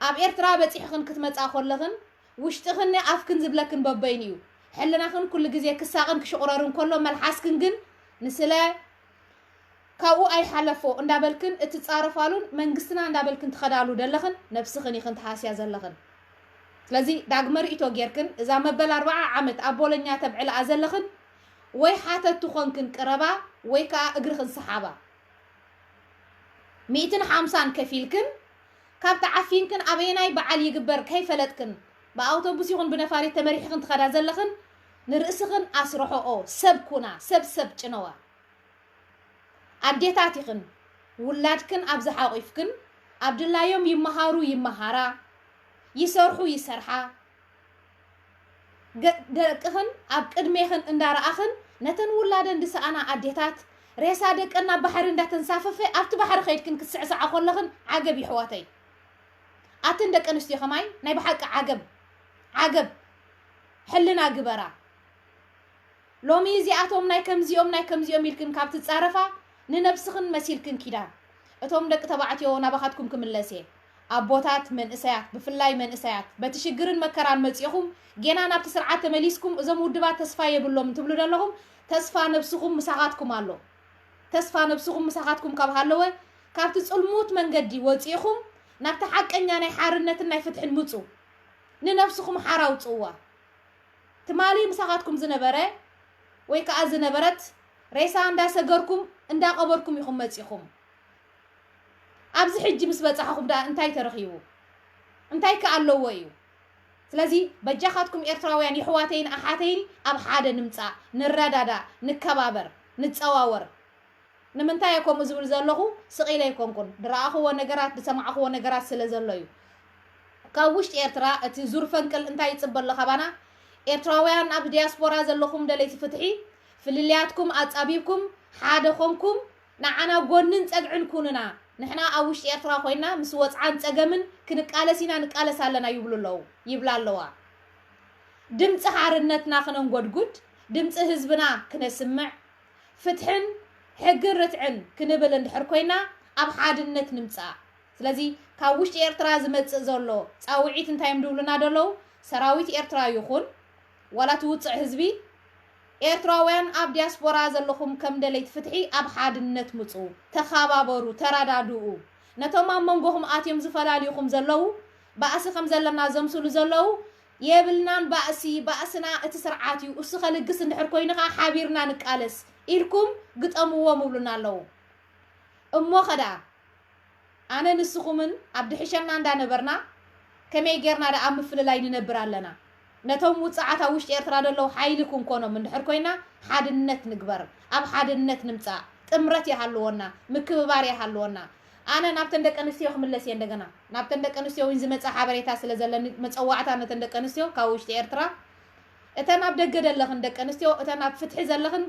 ኣብ ኤርትራ በጺሕኽን ክትመጻ ኮለኽን ውሽጥኽን ኣፍክን ዝብለክን በበይኑ እዩ። ሕልናኽን ኩሉ ግዜ ክሳቕን ክሽቑረርን ከሎ መልሓስክን ግን ንስለ ካብኡ ኣይሓለፎ እንዳበልክን እትጻረፋሉን መንግስትና እንዳበልክን ትኸዳሉ ደለኽን ነብስኽን ኢኽን ትሃስያ ዘለኽን። ስለዚ ዳግመ ርእይቶ ጌርክን እዛ መበል ኣርባዓ ዓመት ኣብ ቦሎኛ ተብዕልኣ ዘለኽን ወይ ሓተቲ ኾንክን ቅረባ ወይ ከኣ እግርኽን ሰሓባ። ሚእትን ሓምሳን ከፊልክን ካብ ተዓፊንክን ኣበየናይ በዓል ይግበር ከይፈለጥክን ብኣውቶቡስ ይኹን ብነፋሪት ተመሪሕኽን ትኸዳ ዘለኽን ንርእስኽን ኣስርሖኦ፣ ሰብ ኩና፣ ሰብ ሰብ ጭነዋ። ኣዴታት ኢኽን፣ ውላድክን ኣብዚ ሓቒፍክን፣ ኣብ ድላዮም ይመሃሩ ይመሃራ፣ ይሰርሑ ይሰርሓ። ገ-፣ ደቅኽን ኣብ ቅድሜኽን እንዳረኣኽን፣ ነተን ውላደን ዝሰኣና ኣዴታት፣ ሬሳ ደቀን ናብ ባሕሪ እንዳተንሳፈፈ፣ ኣብቲ ባሕሪ ከይድክን ክትስዕስዓ ከለኽን፣ ዓገብ ይሕዋተይ። ኣትን ደቂ ኣንስትዮ ከማይ ናይ ብሓቂ ዓገብ፣ ዓገብ፣ ሕልና ግበራ። ሎሚ እዚኣቶም ናይ ከምዚኦም ናይ ከምዚኦም ኢልክን ካብ ትጻረፋ፣ ንነብስኽን መሲልክን ኪዳ። እቶም ደቂ ተባዕትዮ ናባኻትኩም ክምለስ እየ። ኣቦታት፣ መንእሰያት፣ ብፍላይ መንእሰያት፣ በቲ ሽግርን መከራን መጺኹም፣ ጌና ናብቲ ስርዓት ተመሊስኩም፣ እዞም ውድባት ተስፋ የብሎም ትብሉ ዘለኹም፣ ተስፋ ነብስኹም ምሳኻትኩም ኣሎ። ተስፋ ነብስኹም ምሳኻትኩም ካብ ሃለወ፣ ካብቲ ጽልሙት መንገዲ ወጺእኹም፣ ናብቲ ሓቀኛ ናይ ሓርነትን ናይ ፍትሕን ምጹ። ንነብስኹም ሓራ ኣውጽእዋ። ትማሊ ምሳኻትኩም ዝነበረ ወይ ከኣ ዝነበረት ሬሳ እንዳሰገርኩም እንዳቐበርኩም ኢኹም መጺኹም። ኣብዚ ሕጂ ምስ በጻሕኹም ደኣ እንታይ ተረኺቡ? እንታይ ከ ኣለዎ እዩ? ስለዚ በጃኻትኩም ኤርትራውያን የሕዋተይን ኣሓተይን ኣብ ሓደ ንምጻእ፣ ንረዳዳእ፣ ንከባበር፣ ንጸዋወር። ንምንታይ እየ ከምኡ ዝብል ዘለኹ? ስቕ ኢለ ኣይኮንኩን። ዝረኣኽዎ ነገራት፣ ዝሰማዕኽዎ ነገራት ስለ ዘሎ እዩ። ካብ ውሽጢ ኤርትራ እቲ ዙር ፈንቅል እንታይ ይጽበ ኣሎ ካባና? ኤርትራውያን ኣብ ዲያስፖራ ዘለኹም ደለይቲ ፍትሒ፣ ፍልልያትኩም ኣጻቢብኩም፣ ሓደ ኾንኩም፣ ንዓና ጎንን ጸግዕን ኩኑና። ንሕና ኣብ ውሽጢ ኤርትራ ኮይና ምስ ወጽዓን ጸገምን ክንቃለስ ኢና፣ ንቃለስ ኣለና ይብሉ ኣለዉ፣ ይብላ ኣለዋ። ድምጺ ሓርነትና ክነንጎድጉድ፣ ድምጺ ህዝብና ክነስምዕ፣ ፍትሕን ሕግን ርትዕን ክንብል እንድሕር ኮይና፣ ኣብ ሓድነት ንምጻእ። ስለዚ ካብ ውሽጢ ኤርትራ ዝመጽእ ዘሎ ጻውዒት እንታይ እዮም ድብሉና ደለዉ? ሰራዊት ኤርትራ ይኹን ዋላ እቲ ውጽዕ ህዝቢ፣ ኤርትራውያን ኣብ ዲያስፖራ ዘለኹም ከም ደለይቲ ፍትሒ ኣብ ሓድነት ምጹ፣ ተኻባበሩ፣ ተረዳድኡ። ነቶም ኣብ መንጎኹም ኣትዮም ዝፈላልዩኹም ዘለዉ፣ ባእሲ ከም ዘለና ዘምስሉ ዘለዉ፣ የብልናን ባእሲ፣ ባእስና እቲ ስርዓት እዩ፣ እሱ ከልግስ እንድሕር ኮይኑ ኸዓ ሓቢርና ንቃለስ ኢልኩም ግጠምዎ ምብሉና ኣለዉ። እሞ ኸ ደኣ ኣነ ንስኹምን ኣብ ድሕሸና እንዳነበርና ከመይ ጌርና ደኣ ኣብ ምፍልላይ ንነብር ኣለና? ነቶም ውጽዓት ኣብ ውሽጢ ኤርትራ ዘለዉ ሓይሊ ክንኮኖም እንድሕር ኮይና ሓድነት ንግበር፣ ኣብ ሓድነት ንምጻእ፣ ጥምረት ይሃልወና፣ ምክብባር ይሃልወና። ኣነ ናብተን ደቂ ኣንስትዮ ክምለስ እየ እንደገና። ናብተን ደቂ ኣንስትዮ እውን ዝመጽእ ሓበሬታ ስለ ዘለኒ፣ መጸዋዕታ ነተን ደቂ ኣንስትዮ ካብ ውሽጢ ኤርትራ፣ እተን ኣብ ደገ ዘለኽን ደቂ ኣንስትዮ፣ እተን ኣብ ፍትሒ ዘለኽን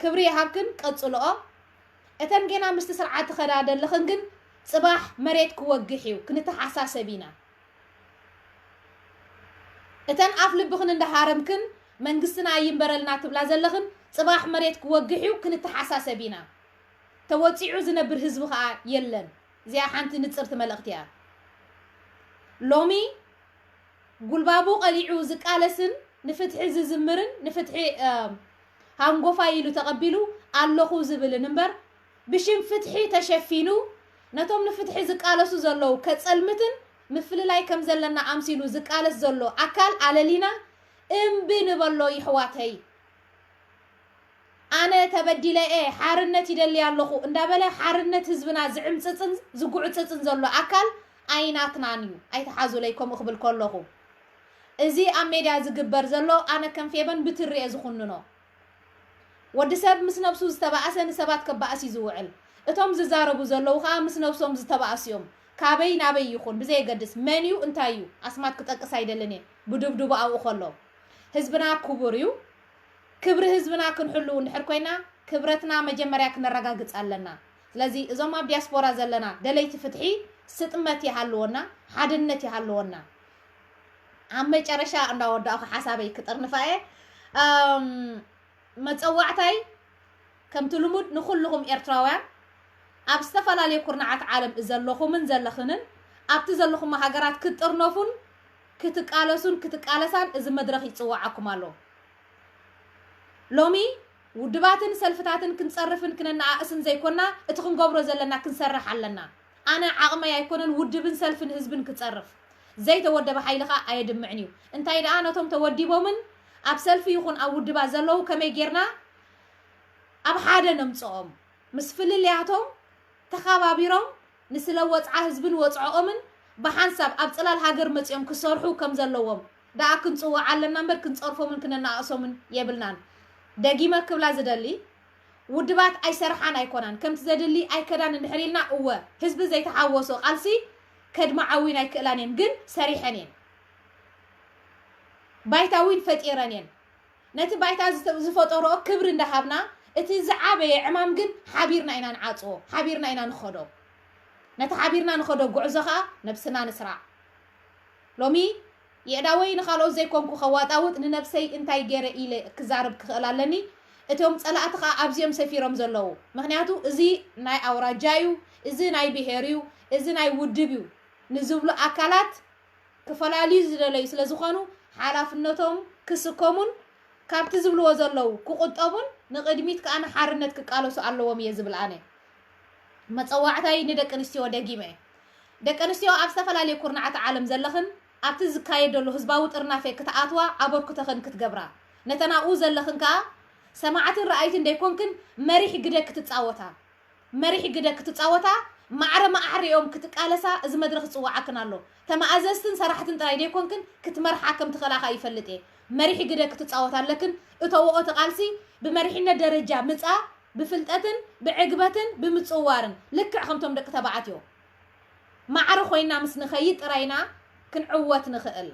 ክብሪ ይሃብክን፣ ቀጽልኦ። እተን ጌና ምስቲ ስርዓት ትኸዳ ዘለኽን ግን ጽባሕ መሬት ክወግሕ እዩ፣ ክንተሓሳሰብ ኢና። እተን ኣፍ ልብኽን እንዳሃረምክን መንግስትና ኣይንበረልና ትብላ ዘለኽን ጽባሕ መሬት ክወግሕ እዩ፣ ክንተሓሳሰብ ኢና። ተወጺዑ ዝነብር ህዝቢ ኸኣ የለን። እዚኣ ሓንቲ ንጽርቲ መልእኽቲ እያ። ሎሚ ጉልባቡ ቀሊዑ ዝቃለስን ንፍትሒ ዝዝምርን ንፍትሒ፣ እ፣ ሃንጎፋይ ኢሉ ተቐቢሉ ኣለኹ ዝብልን እምበር፣ ብሽም ፍትሒ ተሸፊኑ ነቶም ንፍትሒ ዝቃለሱ ዘለዉ ከጸልምትን ምፍልላይ ከም ዘለና ኣምሲሉ ዝቃለስ ዘሎ ኣካል ኣለሊና እምቢ ንበሎ ይሕዋተይ። ኣነ ተበዲለ እየ፣ ሓርነት ይደሊ ኣለኹ እንዳበለ ሓርነት ህዝብና ዝዕምጽጽን ዝጉዕጽጽን ዘሎ ኣካል ኣይናትናን እዩ። ኣይትሓዙለይ ከምኡ ክብል ከለኹ። እዚ ኣብ ሜድያ ዝግበር ዘሎ ኣነ ከም ፌበን ብትሪ እየ ዝኹንኖ። ወዲ ሰብ ምስ ነብሱ ዝተባእሰ ንሰባት ከባእስ እዩ ዝውዕል። እቶም ዝዛረቡ ዘለዉ ከኣ ምስ ነብሶም ዝተባእሱ እዮም። ካበይ ናበይ ይኹን ብዘየገድስ መን እዩ እንታይ እዩ ኣስማት ክጠቅስ ኣይደልን እየ። ብድብድቡ ኣብኡ ከሎ ህዝብና ክቡር እዩ። ክብሪ ህዝብና ክንሕልው እንድሕር ኮይና ክብረትና መጀመርያ ክነረጋግጽ ኣለና። ስለዚ እዞም ኣብ ዲያስፖራ ዘለና ደለይቲ ፍትሒ ስጥመት ይሃልወና፣ ሓድነት ይሃልወና። ኣብ መጨረሻ እንዳወዳእኹ ሓሳበይ ክጥርንፋ እየ። እም፣ መጸዋዕታይ ከምቲ ልሙድ ንኹልኹም ኤርትራውያን ኣብ ዝተፈላለዩ ኩርናዓት ዓለም ዘለኹምን ዘለኽንን ኣብቲ ዘለኹም ሃገራት ክትጥርነፉን ክትቃለሱን ክትቃለሳን እዚ መድረኽ ይጽዋዓኩም ኣሎ። ሎሚ ውድባትን ሰልፍታትን ክንጸርፍን ክነነኣእስን ዘይኮና፣ እቲ ክንገብሮ ዘለና ክንሰርሕ ኣለና። ኣነ ዓቕመይ ኣይኮነን ውድብን ሰልፍን ህዝብን ክጸርፍ። ዘይተወደበ ሓይሊ ኸኣ ኣየድምዕን እዩ። እንታይ ደኣ ነቶም ተወዲቦምን ኣብ ሰልፊ ይኹን ኣብ ውድባት ዘለዉ ከመይ ጌርና ኣብ ሓደ ነምጽኦም? ምስ ፍልልያቶም ተኸባቢሮም ንስለ ወጽዓ ህዝብን ወጽዕኦምን ብሓንሳብ ኣብ ጽላል ሃገር መጺኦም ክሰርሑ ከም ዘለዎም ደኣ ክንጽውዕ ኣለና እምበር ክንጸርፎምን ክነናኣእሶምን የብልናን። ደጊመ ክብላ ዝደሊ፣ ውድባት ኣይሰርሓን ኣይኮናን፣ ከምቲ ዘድሊ ኣይከዳን እንድሕር ኢልና፣ እወ፣ ህዝቢ ዘይተሓወሶ ቃልሲ ከድምዓ እውን ኣይክእላን እየን፣ ግን ሰሪሐን እየን። ባይታ እውን ፈጢረን እየን። ነቲ ባይታ ዝተ-፣ ዝፈጠርኦ ክብሪ እንዳሃብና፣ እቲ ዝዓበየ ዕማም ግን ሓቢርና ኢና ንዓጽዎ፣ ሓቢርና ኢና ንኸዶ። ነቲ ሓቢርና ንኸዶ ጉዕዞ ኸኣ ነብስና ንስራዕ። ሎሚ የእዳወይ ንኻልኦት ዘይኮንኩ ከዋጣውጥ ንነብሰይ እንታይ ገይረ ኢለ ክዛረብ ክኽእል ኣለኒ። እቶም ጸላእቲ ኸኣ ኣብዚኦም ሰፊሮም ዘለዉ። ምኽንያቱ እዚ ናይ ኣውራጃ እዩ፣ እዚ ናይ ብሄር እዩ፣ እዚ ናይ ውድብ እዩ ንዝብሉ ኣካላት ክፈላልዩ ዝደለዩ ስለ ዝኾኑ ሓላፍነቶም ክስከሙን ካብቲ ዝብልዎ ዘለዉ ክቑጠቡን ንቕድሚት ከኣ ንሓርነት ክቃለሱ ኣለዎም እየ ዝብል ኣነ። መጸዋዕታይ ንደቂ ኣንስትዮ ደጊመ። ደቂ ኣንስትዮ ኣብ ዝተፈላለየ ኩርናዓት ዓለም ዘለኽን ኣብቲ ዝካየድ ዘሎ ህዝባዊ ጥርናፈ ክትኣትዋ ኣበርክቶኽን ክትገብራ፣ ነተን ኣብኡ ዘለኽን ከኣ ሰማዕትን ረኣይትን ደይኮንክን መሪሕ ግደ ክትጻወታ፣ መሪሕ ግደ ክትጻወታ፣ ማዕረ ማዕሪኦም ክትቃለሳ እዚ መድረኽ ዝጽውዓክን ኣሎ። ተመኣዘዝትን ሰራሕትን ጥራይ ደይኮንክን ክትመርሓ ከም ትኽእላ ከኣ ይፈልጥ እየ። መሪሕ ግደ ክትጻወታ ኣለክን። እተውኦ እቲ ቃልሲ ብመሪሕነት ደረጃ ምጻ ብፍልጠትን ብዕግበትን ብምጽውዋርን ልክዕ ከምቶም ደቂ ተባዕትዮ ማዕረ ኮይና ምስ ንኸይድ ጥራይና ክንዕወት ንኽእል።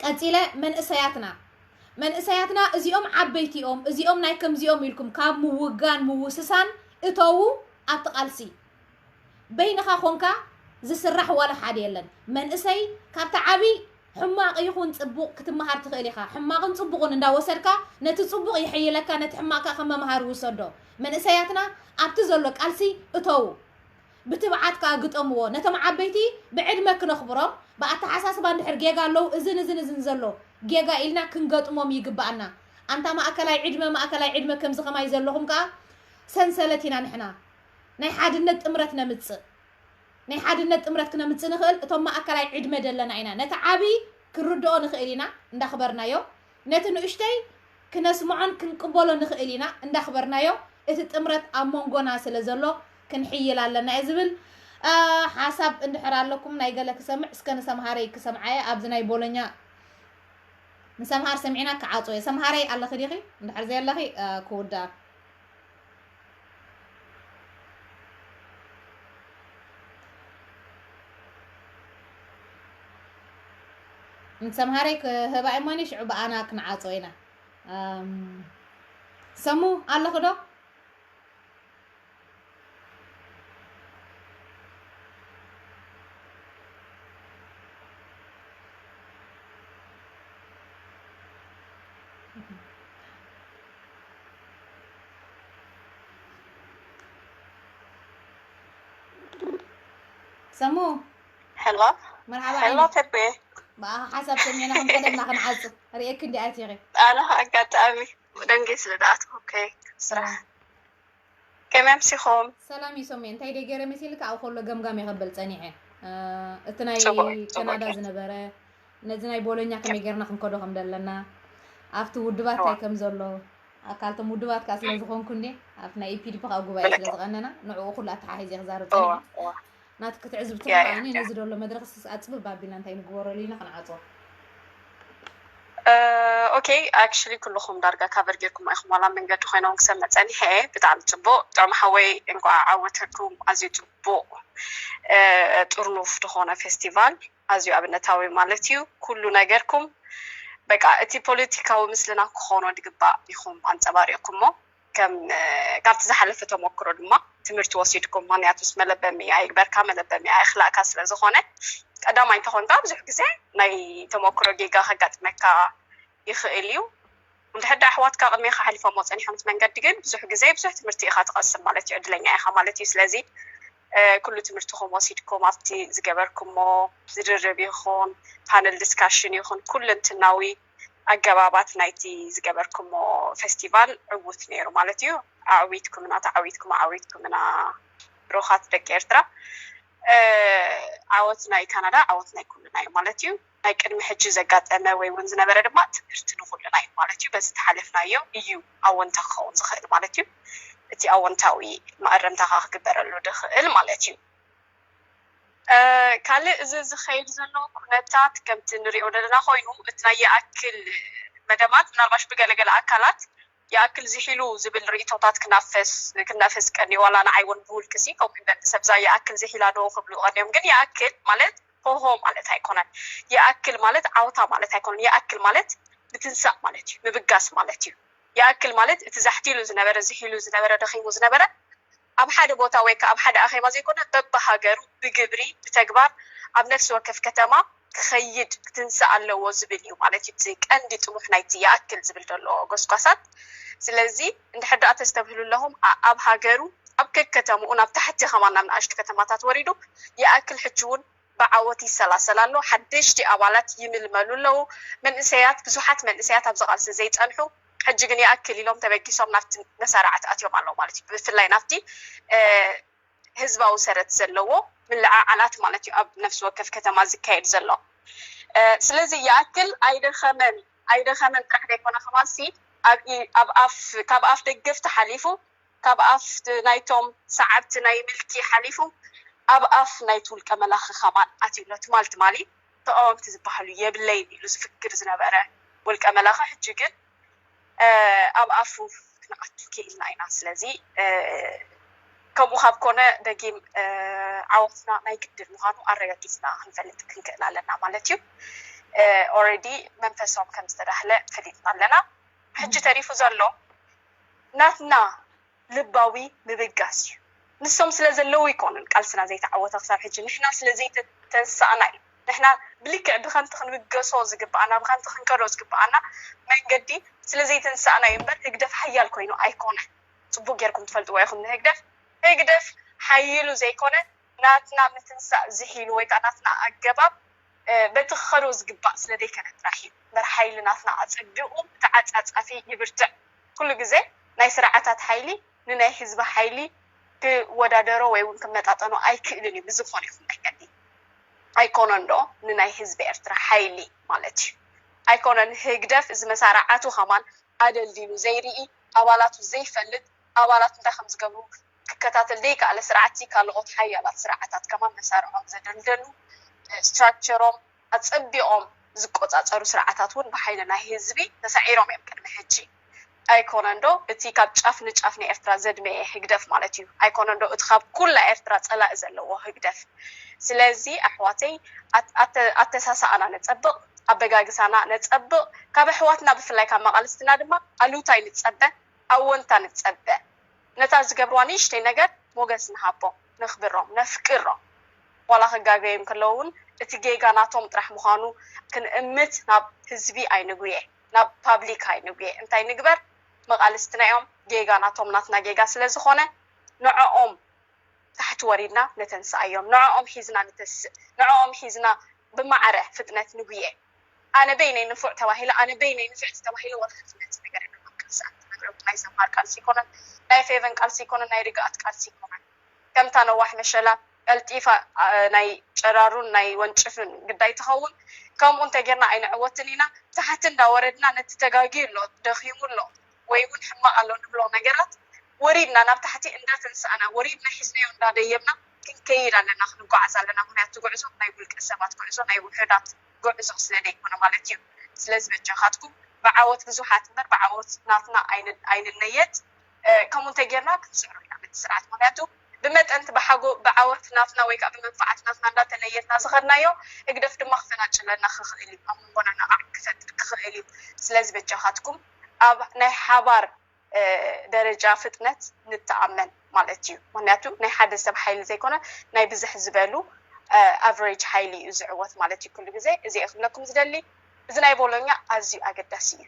ቀጺለ መንእሰያትና፣ መንእሰያትና እዚኦም ዓበይቲ እዮም፣ እዚኦም ናይ ከምዚኦም ኢልኩም ካብ ምውጋን ምውስሳን እተዉ ኣብቲ ቃልሲ። በይንኻ ኮንካ ዝስራሕ ዋላ ሓደ የለን። መንእሰይ ካብቲ ዓቢ ሕማቕ ይኹን ጽቡቕ ክትመሃር ትኽእል ኢኻ። ሕማቕን ጽቡቕን እንዳወሰድካ ነቲ ጽቡቕ ይሕይለካ፣ ነቲ ሕማቕ ከኣ ከም መምሃሪ ውሰዶ። መንእሰያትና ኣብቲ ዘሎ ቃልሲ እተዉ። ብትብዓት ከኣ ግጠምዎ። ነቶም ዓበይቲ ብዕድመ ክነኽብሮም፣ ብኣተሓሳስባ እንድሕር ጌጋ ኣለዉ፣ እዝን እዝን እዝን ዘሎ ጌጋ ኢልና ክንገጥሞም ይግብኣና። ኣንታ ማእከላይ ዕድመ፣ ማእከላይ ዕድመ ከምዚ ከማይ ዘለኹም ከኣ ሰንሰለት ኢና ንሕና። ናይ ሓድነት ጥምረት ነምጽእ። ናይ ሓድነት ጥምረት ክነምጽእ ንኽእል እቶም ማእከላይ ዕድመ ደለና ኢና። ነቲ ዓቢ ክንርድኦ ንኽእል ኢና እንዳኽበርናዮ። ነቲ ንእሽተይ ክነስምዖን ክንቅበሎ ንኽእል ኢና እንዳኽበርናዮ። እቲ ጥምረት ኣብ መንጎና ስለ ዘሎ ክንሕይል ኣለና እየ ዝብል። አ፣ ሓሳብ እንድሕር ኣለኩም ናይ ገለ ክሰምዕ፣ እስከ ንሰምሃረይ ክሰምዓየ ኣብዚ ናይ ቦሎኛ ንሰምሃር ሰሚዕና ክዓጾ እየ። ሰምሃረይ ኣለኺ ዲኺ? እንድሕር ዘየለኺ፣ አ፣ ክውዳእ። ንሰምሃረይ ክህባ እሞኒ ሽዑ ብኣና ክንዓጾ ኢና። ኣም፣ ሰሙ ኣለኺ ዶ? ሰሙ። ሄሎ። መርሓባ ሄሎ ዓይኒ። ተቤ። ብኣኻ ሓሳብ ሰሚዕና ከም ቀደምና ክንዓጽ ርእየኪ እንዲ ኣቲኺ። ኣነ ኣጋጣሚ ደንጌ ስለ ደኣትኩ፣ ኦኬ፣ ስራሕ። ከመይ ኣምሲኹም? ሰላም እዩ ሶሜ። እንታይ ደይ ገይረ መሲልካ? ኣብ ከሎ ገምጋም እየ ከበል ጸኒሐ። እ፣ እቲ ናይ ጽቡቕ፣ ጽቡቕ። ካናዳ ዝነበረ፣ ነዚ ናይ ቦሎኛ ከመይ ገይርና ክንከዶ ከም ዘለና፣ ኣብቲ ውድባት እዋ። እንታይ ከም ዘሎ፣ ኣካልቶም ውድባት ከኣ ስለ ዝኾንኩ እንዴ፣ ኣብቲ ናይ ኢፒዲፒ ከኣ ጉባኤ ስለ ብልክዕ። ዝቐነና፣ ንዕኡ ኩሉ ኣተሓሒዘ ክዛረብ እዋ፣ ጸኒሐ። እዋ። ናትኪ ትዕዝብቲ ያ፣ ያ፣ ከኣ እኔ ያ። ነዚ ደሎ መድረኽ ስስ ኣጽብብ ኣቢልና እንታይ ንግበረሉ ኢልና ክንዓጽዎ። እ፣ ኦኬ፣ ኣክቹሊ ኩልኹም ዳርጋ ካቨር ጌርኩም ኢኹም፣ ዋላ መንገዲ ኮይኖም ክሰምዕ ጸኒሐ እየ። ብጣዕሚ ጽቡቕ። ጥዑም ሓወይ፣ እንቋዕ ዓወተኩም። ኣዝዩ ጽቡቕ፣ እ፣ ጥርኑፍ ዝኾነ ፌስቲቫል፣ ኣዝዩ ኣብነታዊ ማለት እዩ። ኩሉ ነገርኩም፣ በቃ፣ እቲ ፖለቲካዊ ምስልና ክኾኖ ዝግባእ ኢኹም ኣንጸባሪቕኩሞ። ከም፣ እ፣ ካብቲ ዝሓለፈ ተመክሮ ድማ ትምህርቲ ወሲድኩም፣ ምኽንያቱስ መለበሚ ኣይግበርካ፣ መለበሚ ኣየኽላእካ ስለ ዝኾነ፣ ቀዳማይ እንተኾንካ ብዙሕ ግዜ ናይ ተመክሮ ጌጋ ከጋጥመካ ይኽእል እዩ። እንድሕር ደኣ ኣሕዋትካ ቅድሜኻ ሓሊፎሞ ጸኒሖም እቲ መንገዲ ግን ብዙሕ ግዜ ብዙሕ ትምህርቲ ኢኻ ትቐስም ማለት እዩ፣ ዕድለኛ ኢኻ ማለት እዩ። ስለዚ፣ እ፣ ኩሉ ትምህርትኹም ወሲድኩም ኣብቲ ዝገበርኩሞ ዝርርብ ይኹን ፓነል ዲስካሽን ይኹን ኩለንትናዊ ኣገባባት ናይቲ ዝገበርኩሞ ፌስቲቫል ዕዉት ነይሩ ማለት እዩ። ኣዕዊትኩምና፣ ተዓዊትኩም፣ ኣዕዊትኩምና ብሩኻት ደቂ ኤርትራ። እ፣ ዓወት ናይ ካናዳ ዓወት ናይ ኩልና እዩ ማለት እዩ። ናይ ቅድሚ ሕጂ ዘጋጠመ ወይ እውን ዝነበረ ድማ ትምህርቲ ንኹልና እዩ ማለት እዩ። በዚ ተሓለፍናዮ እዩ ኣወንታ ክኸውን ዝኽእል ማለት እዩ። እቲ ኣወንታዊ መኣረምታ ከኣ ክግበረሉ ዝኽእል ማለት እዩ። ካልእ እዚ ዝኸይድ ዘሎ ኩነታት ከምቲ ንሪኦ ዘለና ኮይኑ እቲ ናይ ይኣክል መደባት ምናልባሽ ብገለገለ ኣካላት ይኣክል ዝሒሉ ዝብል ርእቶታት ክናፈስ ክናፈስ ቀኒ ዋላ ንዓይ እውን ብውልቅሲ ከምኡ ይበል ሰብዛ ይኣክል ዝሒላ ዶ ክብሉ ቀኒዮም ግን ይኣክል ማለት ሆሆ ማለት ኣይኮነን። ይኣክል ማለት ዓውታ ማለት ኣይኮነን። ይኣክል ማለት ምትንሳእ ማለት እዩ፣ ምብጋስ ማለት እዩ። ይኣክል ማለት እቲ ዛሕቲሉ ዝነበረ፣ ዝሒሉ ዝነበረ፣ ደኺሙ ዝነበረ ኣብ ሓደ ቦታ ወይ ከዓ ኣብ ሓደ ኣኼባ ዘይኮነ በብሃገሩ ብግብሪ ብተግባር ኣብ ነፍሲ ወከፍ ከተማ ክኸይድ ክትንሳእ ኣለዎ ዝብል እዩ ማለት እዩ። እቲ ቀንዲ ጥሙሕ ናይቲ ይኣክል ዝብል ዘሎ ጎስጓሳት። ስለዚ እንድሕር ደኣ ተስተብህሉ ኣለኹም ኣብ ሃገሩ ኣብ ከከተምኡ ናብ ታሕቲ ከማን ናብ ንኣሽቱ ከተማታት ወሪዱ ይኣክል ሕጂ እውን ብዓወት ይሰላሰል ኣሎ። ሓደሽቲ ኣባላት ይምልመሉ ኣለዉ። መንእሰያት ብዙሓት መንእሰያት ኣብዚ ቃልሲ ዘይጸንሑ ሕጂ ግን ይኣክል ኢሎም ተበጊሶም ናብቲ መሳርዓት ኣትዮም ኣለዉ ማለት እዩ። ብፍላይ ናብቲ ህዝባዊ ሰረት ዘለዎ ምልዕዓላት ማለት እዩ ኣብ ነፍሲ ወከፍ ከተማ ዝካየድ ዘሎ። ስለዚ ይኣክል ኣይደኸመን ኣይደኸመን ጥራሕ ዘይኮነ ከማሲ ኣብ ኣፍ ካብ ኣፍ ደገፍቲ ሓሊፉ ካብ ኣፍ ናይቶም ሰዓብቲ ናይ ምልኪ ሓሊፉ ኣብ ኣፍ ናይቲ ውልቀ መላኺ ከማን ኣትዩ ኣሎ። ትማል ትማሊ ተቃወምቲ ዝበሃሉ የብለይን ኢሉ ዝፍክር ዝነበረ ውልቀ መላኺ ሕጂ ግን ኣብ ኣፉ ክንኣቱ ክኢልና ኢና። ስለዚ ከምኡ ካብ ኮነ ደጊም ዓወትና ናይ ግድን ምዃኑ ኣረጋጊፅና ክንፈልጥ ክንክእል ኣለና ማለት እዩ። ኦረዲ መንፈሶም ከም ዝተዳህለ ፈሊጥና ኣለና። ሕጂ ተሪፉ ዘሎ ናትና ልባዊ ምብጋስ እዩ። ንሶም ስለ ዘለዉ ኣይኮኑን ቃልስና ዘይተዓወተ ክሳብ ሕጂ ንሕና ስለ ዘይተንሳእና እዩ። ንሕና ብልክዕ ብከምቲ ክንብገሶ ዝግባኣና ብከምቲ ክንከዶ ዝግባኣና መንገዲ ስለ ዘይተንሳእና እዩ እምበር ህግደፍ ሓያል ኮይኑ ኣይኮነ። ፅቡቅ ጌርኩም ትፈልጥዎ ኢኹም ንህግደፍ። ህግደፍ ሓይሉ ዘይኮነ ናትና ምትንሳእ ዝሒሉ ወይ ከዓ ናትና ኣገባብ በቲ ክኸዶ ዝግባእ ስለ ዘይከነ ጥራሕ እዩ እምበር ሓይሊ ናትና ኣፀቢቑ ተዓፃፃፊ ይብርትዕ። ኩሉ ግዜ ናይ ስርዓታት ሓይሊ ንናይ ህዝቢ ሓይሊ ክወዳደሮ ወይ እውን ክመጣጠኖ ኣይክእልን እዩ ብዝኾነ ይኹን መንገዲ። ኣይኮነን ዶ ንናይ ህዝቢ ኤርትራ ሓይሊ ማለት እዩ። ኣይኮነን ህግደፍ እዚ መሳርዓቱ ከማን ኣደልዲሉ ዘይርኢ ኣባላቱ ዘይፈልጥ ኣባላቱ እንታይ ከም ዝገብሩ ክከታተል ዘይከኣለ ስርዓት ካልኦት ሓያላት ስርዓታት ከማን መሳርዖም ዘደልደሉ ስትራክቸሮም ኣፀቢቖም ዝቆፃፀሩ ስርዓታት እውን ብሓይሊ ናይ ህዝቢ ተሳዒሮም እዮም ቅድሚ ሕጂ። ኣይኮነን ዶ እቲ ካብ ጫፍ ንጫፍ ናይ ኤርትራ ዘድመየ ህግደፍ ማለት እዩ? ኣይኮነን ዶ እቲ ካብ ኩላ ኤርትራ ፀላኢ ዘለዎ ህግደፍ? ስለዚ ኣሕዋተይ ኣተሳሳኣና ነፀብቕ፣ ኣበጋግሳና ነፀብቕ፣ ካብ ኣሕዋትና ብፍላይ ካብ መቓልስትና ድማ ኣሉታ ኣይንፀበ፣ ኣወንታ ንፀበ። ነታ ዝገብርዋ ንእሽተይ ነገር ሞገስ ንሃቦም፣ ነኽብሮም፣ ነፍቅሮም። ዋላ ክጋገዩ እንከለዉ እውን እቲ ጌጋ ናቶም ጥራሕ ምዃኑ ክንእምት ናብ ህዝቢ ኣይንጉየ፣ ናብ ፓብሊክ ኣይንጉየ። እንታይ ንግበር? መቓልስትና እዮም፣ ጌጋ ናቶም ናትና ጌጋ ስለ ዝኾነ ንዕኦም ታሕቲ ወሪድና ነተንስኣዮም፣ ንዕኦም ሒዝና ንተስእ፣ ንዕኦም ሒዝና ብማዕረ ፍጥነት ንጉየ። ኣነ በይነይ ንፉዕ ተባሂለ ኣነ በይነይ ንፍዕቲ ተባሂለ ወላ ሓንቲ ነገር የለን ኣብ ቃልሲ ኣትነግረኩም ናይ ሰማር ቃልሲ ኣይኮነን ናይ ፌቨን ቃልሲ ኣይኮነን ናይ ርግኣት ቃልሲ ኣይኮነን ከምታ ነዋሕ መሸላ ቀልጢፋ ናይ ጨራሩን ናይ ወንጭፍን ግዳይ ትኸውን ከምኡ እንተጌርና ኣይንዕወትን ኢና ታሕቲ እንዳወረድና ነቲ ተጋግዩ ኣሎ ደኺሙ ኣሎ ወይ እውን ሕማቕ ኣሎ ንብሎ ነገራት ወሪድና ናብ ታሕቲ እንዳተንሳእና ወሪድና ሒዝናዮ እንዳደየብና ክንከይድ ኣለና ክንጓዓዝ ኣለና ምክንያቱ ጉዕዞ ናይ ውልቀ ሰባት ጉዕዞ ናይ ውሑዳት ጉዕዞ ስለ ዘይኮነ ማለት እዩ ስለዚ በጃኻትኩም ብዓወት ብዙሓት እምበር ብዓወት ናትና ኣይንነየት ከምኡ እንተጌርና ክንስዕሮ ኢና ነቲ ስርዓት ምክንያቱ ብመጠን እቲ ብሓጎ ብዓወት ናትና ወይ ከዓ ብመንፋዓት ናትና እንዳተለየትና ዝኸድናዮ ህግደፍ ድማ ክፈናጭለና ክኽእል እዩ ኣብ መንጎና ነቓዕ ክፈጥር ክኽእል እዩ ስለዚ በጃኻትኩም ኣብ ናይ ሓባር ደረጃ ፍጥነት ንተኣመን ማለት እዩ ምክንያቱ ናይ ሓደ ሰብ ሓይሊ ዘይኮነ ናይ ብዝሕ ዝበሉ ኣቨሬጅ ሓይሊ እዩ ዝዕወት ማለት እዩ ኩሉ ግዜ እዚ ክብለኩም ዝደሊ እዚ ናይ ቦሎኛ ኣዝዩ ኣገዳሲ እዩ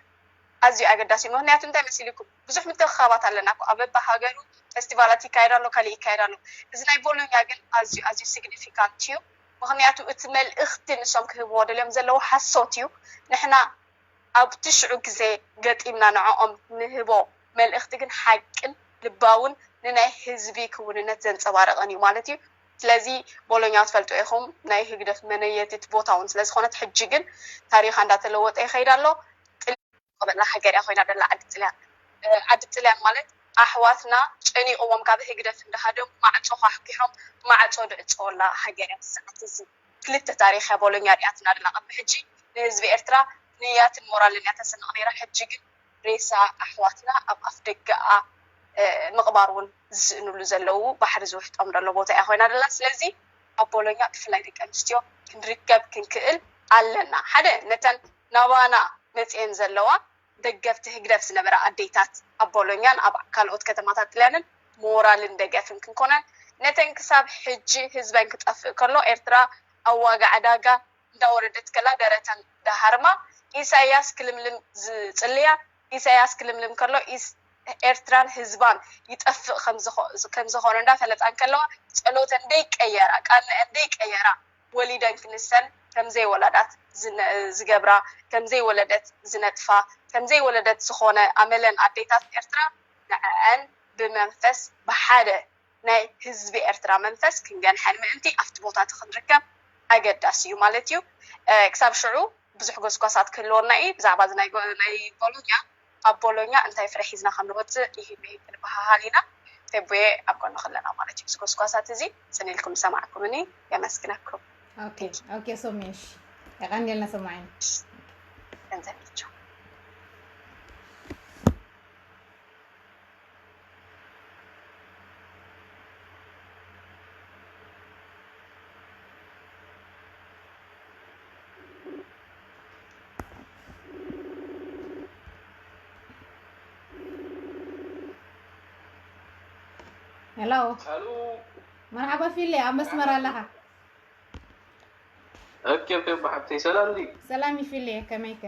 ኣዝዩ ኣገዳሲ እዩ ምክንያቱ እንታይ መሲልኩም ብዙሕ ምትእኽኻባት ኣለና እኮ ኣብ በብሃገሩ ፌስቲቫላት ይካየድ ኣሎ ካልእ ይካየድ ኣሎ እዚ ናይ ቦሎኛ ግን ኣዝዩ ኣዝዩ ሲግኒፊካንት እዩ ምክንያቱ እቲ መልእኽቲ ንሶም ክህብዎ ደልዮም ዘለዉ ሓሶት እዩ ንሕና ኣብቲ ሽዑ ግዜ ገጢምና ንዕኦም ንህቦ መልእኽቲ ግን ሓቅን ልባውን ንናይ ህዝቢ ክውንነት ዘንፀባረቐን እዩ ማለት እዩ። ስለዚ ቦሎኛ ትፈልጡ ኢኹም ናይ ህግደፍ መነየቲት ቦታ እውን ስለዝኾነት ሕጂ ግን ታሪኻ እንዳተለወጠ ይኸይድ ኣሎ። ጥልያን ዝበላ ሃገር እያ ኮይና ደላ ዓዲ ጥልያን። ዓዲ ጥልያን ማለት ኣሕዋትና ጨኒቕዎም ካብ ህግደፍ እንዳሃደሙ ማዕጾ ኳሕኲሖም ማዕጾ ድዕጸወላ ሃገር እያ። ሰዓት እዚ ክልተ ታሪኽ እያ ቦሎኛ ሪኣትና ኣላ። ቅድሚ ሕጂ ንህዝቢ ኤርትራ ንያትን ሞራልን እያ ተስንቕ ነይራ። ሕጂ ግን ሬሳ ኣሕዋትና ኣብ ኣፍ ደገኣ ምቕባር እውን ዝስእንሉ ዘለዉ ባሕሪ ዝውሕጦም ዘሎ ቦታ እያ ኮይና ደላ። ስለዚ ኣብ ቦሎኛ ብፍላይ ደቂ ኣንስትዮ ክንርከብ ክንክእል ኣለና። ሓደ ነተን ናባና መፅኤን ዘለዋ ደገፍቲ ህግደፍ ዝነበራ ኣዴታት ኣብ ቦሎኛን ኣብ ካልኦት ከተማታት ጥልያንን ሞራልን ደገፍን ክንኮነን ነተን ክሳብ ሕጂ ህዝበን ክጠፍእ ከሎ ኤርትራ ኣብ ዋጋ ዕዳጋ እንዳወረደት ከላ ደረተን ዳሃርማ ኢሳያስ ክልምልም ዝጽልያ ኢሳያስ ክልምልም ከሎ ኢስ ኤርትራን ህዝባን ይጠፍእ ከምዝኾ- ከምዝኾነ እንዳፈለጣ እንከለዋ ጸሎተን ደይቀየራ ቃልነአን ደይቀየራ ወሊደን ክንሰን ከምዘይወለዳት ዝነ- ዝገብራ ከምዘይወለደት ዝነጥፋ ከምዘይወለደት ዝኾነ ኣመለን ኣዴታት ኤርትራ ንዐአን ብመንፈስ ብሓደ ናይ ህዝቢ ኤርትራ መንፈስ ክንገንሐን ምእንቲ ኣብቲ ቦታ እቲ ክንርከብ ኣገዳሲ እዩ ማለት እዩ። ክሳብ ሽዑ ብዙሕ ጎስጓሳት ክህልወና እዩ ብዛዕባ ናይ ቦሎኛ ኣብ ቦሎኛ እንታይ ፍረ ሒዝና ከም ንወፅእ ይህመይ ክንበሃሃል ኢና። ፌቡየ ኣብ ጎንኺ ኣለና ማለት እዩ። እዚ ጎስጓሳት እዚ ፅን ኢልኩም ዝሰማዕኩምኒ የመስግነኩም። ኦኬ ኦኬ ሶምየሽ የቀንየልና ሰማዒና። ገንዘብ ይቸው ሄሎ ሄሎ መርሓባ ፊለ ኣብ መስመር ኣለኻ? ኦኬ ኦኬ ብሓብተይ ሰላም ዲ ሰላም ይፊለ ከመይከ?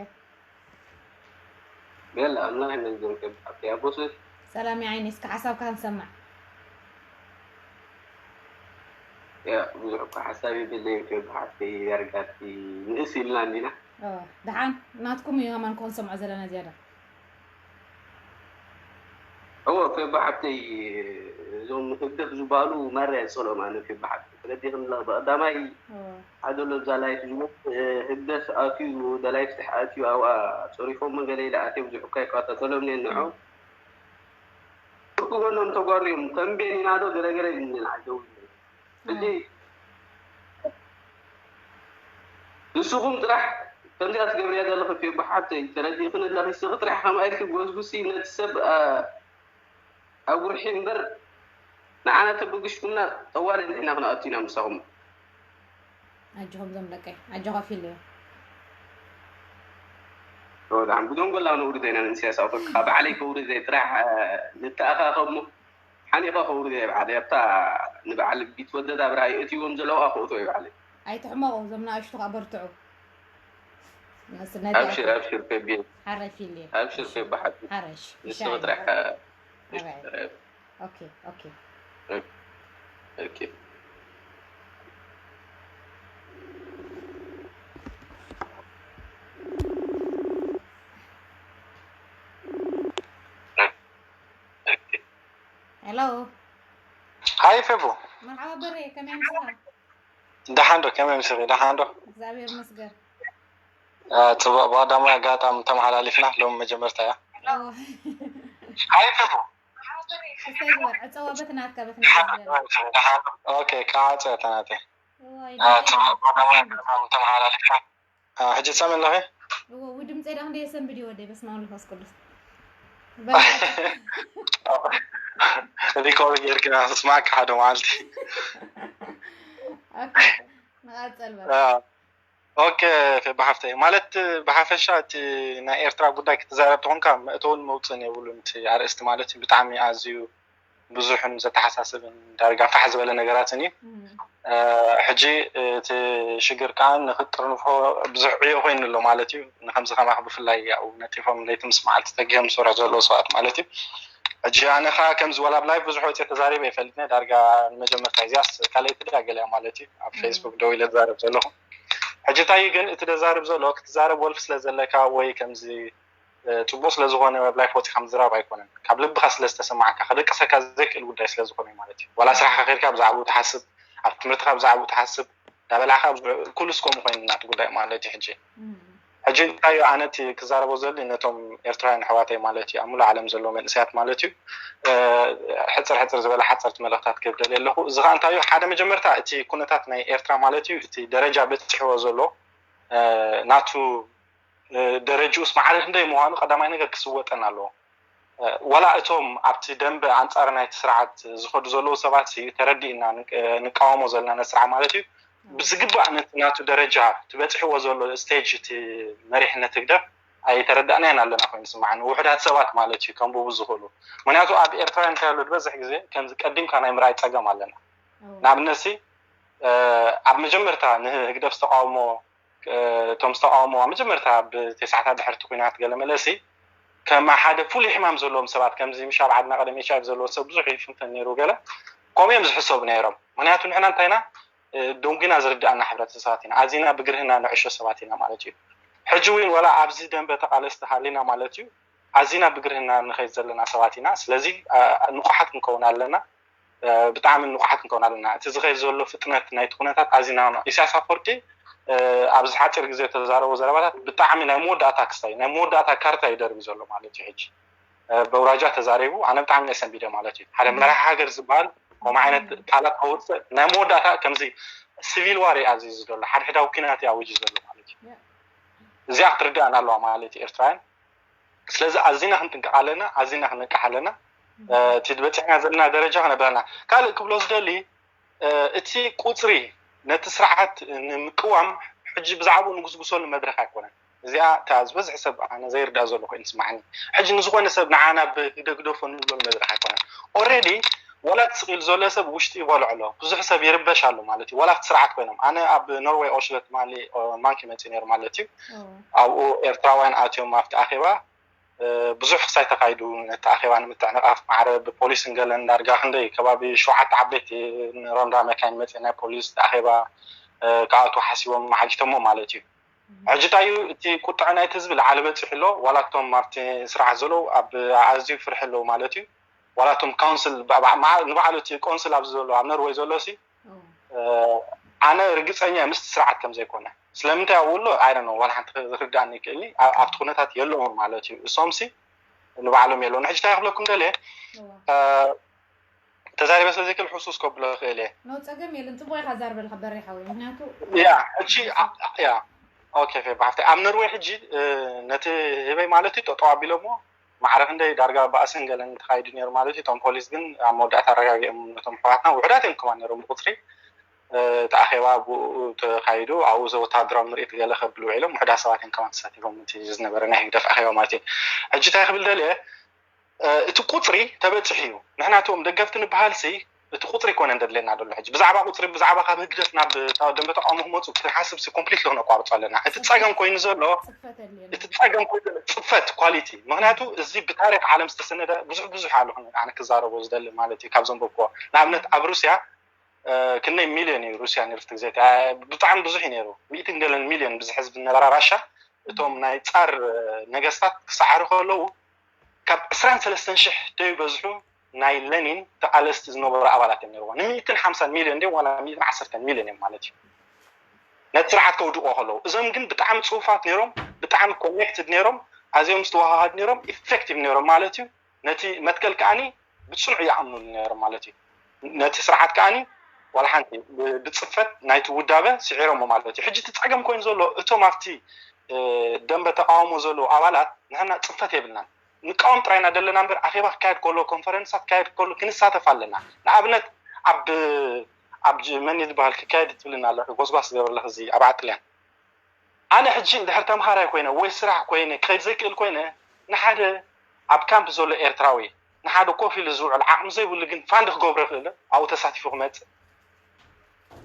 ገለ ኣምላኽ ይመስገን ከ ብሓብተይ ኣቦ ሱፍ ሰላም ይዓይኒ እስከ ሓሳብካ ክንሰማዕ። ያ ብዙሕ እኮ ሓሳብ የብለይን ከ ብሓብተይ ዳርጋቲ ንእስ ኢልና እንዲና። ደሓን ናትኩም እዩ ከማን ክንሰምዖ ዘለና ዝያዳ። እወ ፌባ ሓብተይ እዞም ህግደፍ ዝበሃሉ ማራ የፀልኦም ኣነ ፌባ ሓብተይ ተረዲእኽኒ ኣለኺ ብቐዳማይ ሓደ ኣሎ እዛ ላይፍ ዝመፅእ ህግደፍ ኣትዩ እዛ ላይፍ ስራሕ ኣትዩ ኣብኣ ፀሪፎሞ ገለ ኢለ ኣትየ ብዙሕ እኳ ይከታተሎም እየ ንዖም ብክጎኖም ተጓርዮም ተንቤን ኢና ዶ ገለገለ ኢልኒ ንዓይ ደው ኢለ ሕጂ ንስኹም ጥራሕ ከምዚኣ ትገብርያ ዘለኺ ፌቦ ሓብተይ ተረዲእኽኒ ኣለኺ ስኺ ጥራሕ ከምኣ ኢልኪ ጎስጉሲ ነቲ ሰብ ኣጉርሒ እምበር ንዓና ተበግሽኩምና ጠዋል እንዲሕና ክንኣቱ ኢና ምሳኹም ኣጆኹም ዞም ደቀይ ኣጆኻ ፊለዮ ብደንጎላ ነውሪ ዘይና ንስያስ ኣውቶካ ባዕለይ ከውሪ ዘይ ጥራሕ ንተኣኻኸሞ ሓኒቐ ከውርዶ እየ በዓለይ ኣብታ ንበዓል ቢትወደድ ኣብርሃ የእትይዎም ዘለዉ ኣኽእቶ እየ በዓለይ። ኣይትሕመቑ እዞም ንኣሽቱ ከዓ በርትዑ። ኣብሽር ኣብሽር ከቢር ሓረሽ ኢለ ኣብሽር ከቢ ሓቂ ሓረሽ ንስኺ ጥራሕ ኦኬ ኦኬ ኦኬ ሄሎ ሃይ ፌቡ መርሓባ በሬ ከመይ ምሳኻ ደሓን ዶ ከመይ ምስኺ ደሓን ዶ እግዚኣብሔር መስገን ጽቡቕ ብቐዳማይ ኣጋጣሚ ተመሓላሊፍና ሎም መጀመርታ እያ ሃይ ፌቡ ክስተይ ዝበል ዕፀዋ በትናትካ በትናትካ ዝበል ኦኬ ከዓፀ ተናተ እዋይ ደሓን ተመሓላሊፍና ሕጂ ትሰምዕ ኣለኺ እዎ ውይ ድምፀይ ዳ ክንደይ የሰንብድ እዩ ወደይ በስመ ኣብ መንፈስ ቅዱስ ሪኮርድ ጌርክና ስማዕካ ሓደ መዓልቲ ኦኬ ንቐፀል በል ኦኬ ብሓፍተይ ማለት ብሓፈሻ እቲ ናይ ኤርትራ ጉዳይ ክትዛረብ ተኾንካ መእተውን መውፅእን የብሉን እቲ ኣርእስቲ ማለት እዩ ብጣዕሚ ኣዝዩ ብዙሕን ዘተሓሳስብን ዳርጋ ፋሕ ዝበለ ነገራትን እዩ ሕጂ እቲ ሽግር ከዓ ንክጥርንፎ ብዙሕ ዕዮ ኮይኑ ኣሎ ማለት እዩ ንከምዚ ከማክ ብፍላይ ያው ነጢፎም ለይቲ ምስ መዓልቲ ተጊሆም ዝሰርሑ ዘለዉ ሰባት ማለት እዩ ሕጂ ኣነ ከዓ ከምዚ ወላ ብላይፍ ብዙሕ ወፂ ተዛሪበ ይፈልጥኒ ዳርጋ ንመጀመርታ እዚያስ ካልኣይቲ ድያ ገለያ ማለት እዩ ኣብ ፌስቡክ ደው ኢለ ተዛረብ ዘለኹ ሕጂ እንታይ ግን እቲ ተዛርብ ዘሎ ክትዛረብ ወልፍ ስለ ዘለካ ወይ ከምዚ ፅቡቅ ስለዝኮነ ኣብ ላይፍ ወፂካ ምዝራብ ኣይኮነን ካብ ልብካ ስለዝተሰማዓካ ከደቅሰካ ዘይክእል ጉዳይ ስለዝኮነ ማለት እዩ ዋላ ስራሕካ ከድካ ብዛዕባኡ ትሓስብ ኣብ ትምህርትካ ብዛዕባኡ ትሓስብ እንዳበላዕካ ኩሉስ ከምኡ ኮይኑ ናቲ ጉዳይ ማለት እዩ ሕጂ ሕጂ እንታይ እዩ ኣነ እቲ ክዛረቦ ዘሊ ነቶም ኤርትራውያን ኣሕዋተይ ማለት እዩ ኣብ ሙሉእ ዓለም ዘለዉ መንእሰያት ማለት እዩ። ሕፅር ሕፅር ዝበለ ሓፀርቲ መልእኽታት ክብደል ኣለኹ። እዚ ከዓ እንታይ እዩ ሓደ መጀመርታ እቲ ኩነታት ናይ ኤርትራ ማለት እዩ እቲ ደረጃ በፂሕዎ ዘሎ ናቱ ደረጅኡስ ማዕረ ክንደይ ምዃኑ ቀዳማይ ነገር ክስወጠን ኣለዎ። ዋላ እቶም ኣብቲ ደንበ ኣንፃር ናይቲ ስርዓት ዝኸዱ ዘለዉ ሰባት ተረዲእና ንቃወሞ ዘለና ነስርዓ ማለት እዩ ብዝግባእ ናቱ ደረጃ ትበፅሕዎ ዘሎ ስቴጅ እቲ መሪሕነት ህግደፍ ኣይተረዳእናያን ኣለና ኮይኑ ስማዓኒ ውሕዳት ሰባት ማለት እዩ ከንብቡ ዝኽእሉ። ምክንያቱ ኣብ ኤርትራውያን እንታይ ኣሎ ዝበዝሕ ግዜ ከምዚ ቀዲምካ ናይ ምርኣይ ፀገም ኣለና። ንኣብነት ሲ ኣብ መጀመርታ ንህግደፍ ዝተቃውሞ እቶም ዝተቃውሞ ኣብ መጀመርታ ብተስዓታት ድሕርቲ ኩናት ገለ መለሲ ከም ሓደ ፍሉይ ሕማም ዘለዎም ሰባት ከምዚ ምሽ ኣብ ዓድና ቀደም ኤች ኣይቪ ዘለዎ ሰብ ብዙሕ ይፍንፈን ነይሩ ገለ ከምኡ እዮም ዝሕሰቡ ነይሮም። ምክንያቱ ንሕና እንታይና ደንጉና ዝርድኣና ሕብረተሰባት ኢና። ኣዚና ብግርህና ንዕሾ ሰባት ኢና ማለት እዩ። ሕጂ እውን ወላ ኣብዚ ደንበ ተቃለስቲ ሃሊና ማለት እዩ ኣዚና ብግርህና ንኸይድ ዘለና ሰባት ኢና። ስለዚ ንቁሓት ክንከውን ኣለና። ብጣዕሚ ንቁሓት ክንከውን ኣለና። እቲ ዝኸይድ ዘሎ ፍጥነት ናይቲ ኩነታት ኣዚና ኢሳያስ ኣፈወርቂ ኣብዚ ሓፂር ግዜ ተዛረቦ ዘረባታት ብጣዕሚ ናይ መወዳእታ ክስታይ ናይ መወዳእታ ካርታ ይደርቢ ዘሎ ማለት እዩ። ሕጂ በውራጃ ተዛሪቡ ኣነ ብጣዕሚ ነሰንቢደ ማለት እዩ። ሓደ መራሒ ሃገር ዝበሃል ከምኡ ዓይነት ቃላት ኣውፅእ ናይ መወዳእታ ከምዚ ሲቪል ዋር ኣብዚ ዘሎ ሓድሕዳዊ ኩናት ኣውጅ ዘሎ ማለት እዩ። እዚኣ ክትርዳእና ኣለዋ ማለት እዩ ኤርትራውያን። ስለዚ ኣዚና ክንጥንቀቕ ኣለና፣ ኣዚና ክንነቅሕ ኣለና። እቲ በፂሕና ዘለና ደረጃ ክነብረና ካልእ ክብሎ ዝደሊ እቲ ቁፅሪ ነቲ ስርዓት ንምቅዋም ሕጂ ብዛዕባኡ ንጉስጉሰሉ መድረክ ኣይኮነን። እዚኣ እታ ዝበዝሕ ሰብ ኣነ ዘይርዳእ ዘሎ ኮይኑ ስማዓኒ። ሕጂ ንዝኾነ ሰብ ንዓና ብግደግደፎ ንብሎ መድረክ ኣይኮነን። ኦሬዲ ወላ ትስቂል ዘሎ ሰብ ውሽጢ ይበልዖ ኣሎ። ብዙሕ ሰብ ይርበሽ ኣሎ ማለት እዩ። ወላ ኣብቲ ስርዓት ኮይኖም ኣነ ኣብ ኖርዌይ ኦሽሎ ትማሊ ማንኪ መፅእ ነይሩ ማለት እዩ። ኣብኡ ኤርትራውያን ኣትዮም ኣብቲ ኣኼባ ብዙሕ ክሳይ ተኻይዱ ነቲ ኣኼባ ንምትዕንቓፍ ማዕረ ብፖሊስን ገለን ዳርጋ ክንደይ ከባቢ ሸውዓተ ዓበይቲ ሮንዳ መካይን መፅእ ናይ ፖሊስ ኣኼባ ክኣትዉ ሓሲቦም መዓጊቶሞ ማለት እዩ። ሕጂ እንታይ እዩ እቲ ቁጥዐ ናይቲ ህዝቢ ላዕሊ በፂሑ ኣሎ። ዋላ እቶም ኣብቲ ስራሕ ዘለዉ ኣብ ኣዝዩ ፍርሒ ኣለዉ ማለት እዩ። ዋላ እቶም ካውንስል ንባዕሉ እቲ ቆንስል ኣብዚ ዘሎ ኣብ ኖርወይ ዘሎ ሲ ኣነ ርግፀኛ ምስቲ ስርዓት ከም ዘይኮነ ስለምንታይ ኣብኡ ኣሎ ኣይ ዶንት ኖ ዋላ ሓንቲ ዝርዳእኒ ይክእልኒ። ኣብቲ ኩነታት የለውን ማለት እዩ። እሶም ሲ ንባዕሎም የለውን። ሕጂ እንታይ ክብለኩም ደልየ ተዛሪበ ስለ ዘይክእል ሕሱስ ከብሎ ይኽእል እየ። ኖ ጸገም የለን። ጽቡቕ ኢኻ ዛርበልካ በሬ ሓወይ። ምክንያቱ ያ ሕጂ ያ ኦኬ ፌ ብሓፍተይ ኣብ ኖርወይ ሕጂ ነቲ ህበይ ማለት እዩ ጠጠው ኣቢሎሞ ማዕረ ክንደይ ዳርጋ ባእስን ገለን ተኻይዱ ነይሩ ማለት እዩ። እቶም ፖሊስ ግን ኣብ መወዳእታ ኣረጋጊኦም ነቶም ኣሕዋትና ውሑዳት እዮም ከማን ነይሮም ብቁፅሪ። እቲ ኣኼባ ብኡ ተኻይዱ ኣብኡ ወታደራዊ ምርኢት ገለ ከብሉ ውዒሎም ውሑዳት ሰባት እዮም ከማን ተሳቲፎም እቲ ዝነበረ ናይ ህግደፍ ኣኼባ ማለት እዩ። ሕጂ እንታይ ክብል ደልየ እቲ ቁፅሪ ተበፂሑ እዩ። ንሕና እቶም ደገፍቲ ንበሃልሲ እቲ ቁፅሪ ኣይኮነን ደድለየና ዘሎ ሕጂ ብዛዕባ ቁፅሪ ብዛዕባ ካብ ህግደፍ ናብ ደንበ ተቃውሞ ክመፁ ክንሓስብ ሲ ኮምፕሊትሊ ክነቋርፆ ኣለና። እቲ ፀገም ኮይኑ ዘሎ እቲ ፀገም ኮይኑ ዘሎ ፅፈት ኳሊቲ ምክንያቱ እዚ ብታሪክ ዓለም ዝተሰነደ ብዙሕ ብዙሕ ኣሎ ኣነ ክዛረቦ ዝደሊ ማለት እዩ ካብ ዘንበብክዎ ንኣብነት ኣብ ሩስያ ክንደይ ሚልዮን እዩ ሩስያ ነርፍቲ ግዜ ብጣዕሚ ብዙሕ እዩ ነይሩ ሚእትን ገለን ሚልዮን ብዚ ሕዝቢ ነበራ ራሻ እቶም ናይ ፃር ነገስታት ክሰዓሩ ከለዉ ካብ ዕስራን ሰለስተን ሽሕ ደይበዝሑ ናይ ለኒን ተቃለስቲ ዝነበሩ ኣባላት እዮም ነርዎ ንምእትን ሓምሳን ሚልዮን ደ ዋላ ምእትን ዓሰርተን ሚልዮን እዮም ማለት እዩ ነቲ ስርዓት ከውድቆ ከለዉ እዞም ግን ብጣዕሚ ፅሁፋት ነይሮም ብጣዕሚ ኮኔክትድ ነይሮም ኣዝዮም ዝተዋሃሃድ ነይሮም ኢፌክቲቭ ነይሮም ማለት እዩ ነቲ መትከል ከዓኒ ብፅኑዕ ይኣምኑሉ ነይሮም ማለት እዩ ነቲ ስርዓት ከዓኒ ዋላ ሓንቲ ብፅፈት ናይቲ ውዳበ ስዒሮሞ ማለት እዩ ሕጂ እቲ ፀገም ኮይኑ ዘሎ እቶም ኣብቲ ደንበ ተቃውሞ ዘለዉ ኣባላት ንሕና ፅፈት የብልናን ንቃወም ጥራይና ደለና እምበር ኣኼባ ክካየድ ከሎ ኮንፈረንሳት ክካየድ ከሎ ክንሳተፍ ኣለና ንኣብነት ኣብ ኣብ መን ዝበሃል ክካየድ ትብልና ኣለኺ ጎስጓስ ዝገበርለኺ እዚ ኣብ ዓጥልያን ኣነ ሕጂ እንድሕር ተምሃራይ ኮይነ ወይ ስራሕ ኮይነ ክኸይድ ዘይክእል ኮይነ ንሓደ ኣብ ካምፕ ዘሎ ኤርትራዊ ንሓደ ኮፍ ኢሉ ዝውዕል ዓቕሚ ዘይብሉ ግን ፋንድ ክገብሮ ይኽእል ኣብኡ ተሳቲፉ ክመፅእ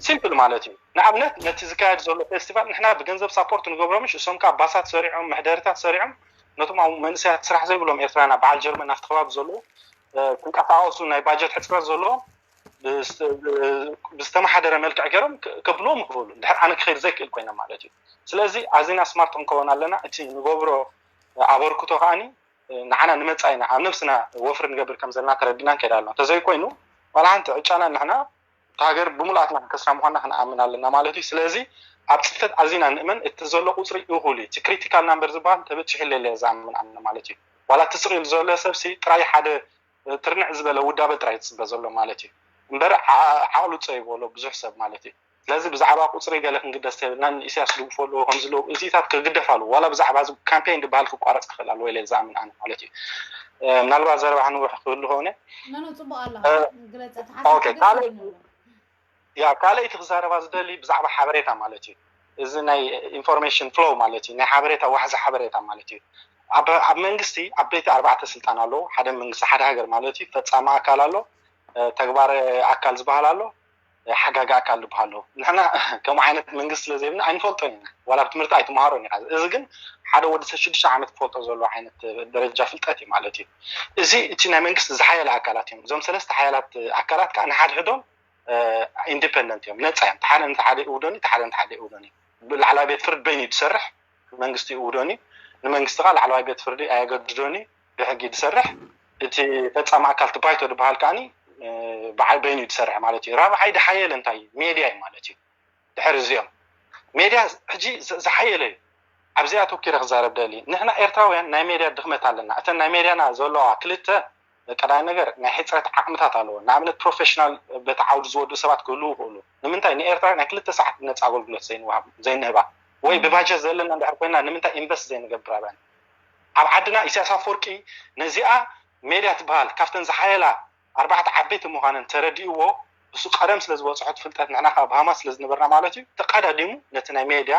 ሲምፕል ማለት እዩ ንኣብነት ነቲ ዝካየድ ዘሎ ፌስቲቫል ንሕና ብገንዘብ ሳፖርት ንገብሮ ምሽ እሶም ከዓ ባሳት ሰሪዖም መሕደርታት ሰሪዖም ነቶም ኣብ መንእሰያት ስራሕ ዘይብሎም ኤርትራና በዓል ጀርመን ኣብቲ ከባቢ ዘለዉ ክንቀሳቀሱ ናይ ባጀት ሕፅረት ዘለዎም ብዝተመሓደረ መልክዕ ገይሮም ከብልዎም ይኽእሉ ድሕር ኣነ ክኸይድ ዘይክእል ኮይነ ማለት እዩ ስለዚ ኣዚና ስማርት ክንከውን ኣለና እቲ ንገብሮ ኣበርክቶ ከዓኒ ንዓና ንመፃኢና ኣብ ነብስና ወፍሪ ንገብር ከም ዘለና ተረዲና ንከይድ ኣለና እንተዘይኮይኑ ዋላ ሓንቲ ዕጫና ንሕና እታ ሃገር ብምሉኣትና ክንከስራ ምኳንና ክንኣምን ኣለና ማለት እዩ ስለዚ ኣብ ፅፈት ኣዚና ንእመን እቲ ዘሎ ቁፅሪ እኹል እዩ። እቲ ክሪቲካል ናምበር ዝበሃል ተበፂሑ የለ ዝኣምን ኣነ ማለት እዩ። ዋላ እቲ ስቕ ኢሉ ዘሎ ሰብሲ ጥራይ ሓደ ትርንዕ ዝበለ ውዳበ ጥራይ ዝፅበ ዘሎ ማለት እዩ። እምበር ዓቕሉ ፀይቦ ኣሎ ብዙሕ ሰብ ማለት እዩ። ስለዚ ብዛዕባ ቁፅሪ ገለ ክንግደስ የብልናን። ንኢሳያስ ድግፎ ኣለዎ ከምዚ ኣለዎ እዚታት ክግደፍ ኣለዎ። ዋላ ብዛዕባ እዚ ካምፔን ዝበሃል ክቋረፅ ክኽእል ኣለዎ ኢለ ዝኣምን ኣነ ማለት እዩ። ምናልባት ዘረባ ክንውሕ ክህሉ ከሆነ ኖኖ ፅቡቅ ኣሎ እ፣ ግለፀ ኦኬ፣ ካልእ ያ ካልኣይቲ ክዛረባ ዝደሊ ብዛዕባ ሓበሬታ ማለት እዩ። እዚ ናይ ኢንፎርሜሽን ፍሎው ማለት እዩ። ናይ ሓበሬታ ዋሕዚ ሓበሬታ ማለት እዩ። ኣብ ኣብ መንግስቲ ዓበይቲ ኣርባዕተ ስልጣን ኣለዉ። ሓደ መንግስቲ ሓደ ሃገር ማለት እዩ። ፈፃሚ ኣካል ኣሎ፣ ተግባር ኣካል ዝበሃል ኣሎ፣ ሓጋጊ ኣካል ዝበሃል ኣሎ። ንሕና ከምኡ ዓይነት መንግስቲ ስለ ዘይብልና ኣይንፈልጦን ኢና። ዋላ ኣብ ትምህርቲ ኣይትመሃሮን ኢኻ። እዚ ግን ሓደ ወዲ ሰብ ሽዱሽተ ዓመት ክፈልጦ ዘለዎ ዓይነት ደረጃ ፍልጠት እዩ ማለት እዩ። እዚ እቲ ናይ መንግስቲ ዝሓየለ ኣካላት እዮም። እዞም ሰለስተ ሓያላት ኣካላት ከዓ ንሓድሕዶም ኢንዲፐንደንት እዮም፣ ነፃ እዮም። ሓደ ንሓደ ይእውዶኒ፣ ሓደ ንሓደ ይእውዶኒ። ላዕለዋይ ቤት ፍርዲ በይኑ ዝሰርሕ መንግስቲ ይእውዶኒ፣ ንመንግስቲ ከዓ ላዕለዋይ ቤት ፍርዲ ኣየገድዶኒ፣ ብሕጊ ዝሰርሕ እቲ ፈፃሚ ኣካል እቲ ባይቶ ዝበሃል ከዓኒ በዓል በይኑ ዝሰርሕ ማለት እዩ። ራብዓይ ዝሓየለ እንታይ እዩ? ሜድያ እዩ ማለት እዩ። ድሕሪ እዚኦም ሜድያ ሕጂ ዝሓየለ እዩ። ኣብዚኣ ኣተኪረ ክዛረብ ደሊ። ንሕና ኤርትራውያን ናይ ሜድያ ድኽመት ኣለና። እተን ናይ ሜድያና ዘለዋ ክልተ ቀዳይ ነገር ናይ ሕፅረት ዓቕምታት ኣለዎ። ንኣብነት ፕሮፌሽናል በቲ ዓውዲ ዝወድኡ ሰባት ክህልዉ ይኽእሉ። ንምንታይ ንኤርትራ ናይ ክልተ ሰዓት ነፃ ኣገልግሎት ዘይንህባ ወይ ብባጀት ዘለና እንድሕር ኮይና ንምንታይ ኢንቨስት ዘይንገብር ኣብን ኣብ ዓድና ኢሳያስ ኣፈወርቂ ነዚኣ ሜድያ ትበሃል ካብተን ዝሓየላ ኣርባዕተ ዓበይቲ ምዃነን ተረዲእዎ እሱ ቀደም ስለ ዝበፅሖት ፍልጠት ንሕና ካብ ሃማት ስለ ዝነበርና ማለት እዩ ተቃዳዲሙ ነቲ ናይ ሜድያ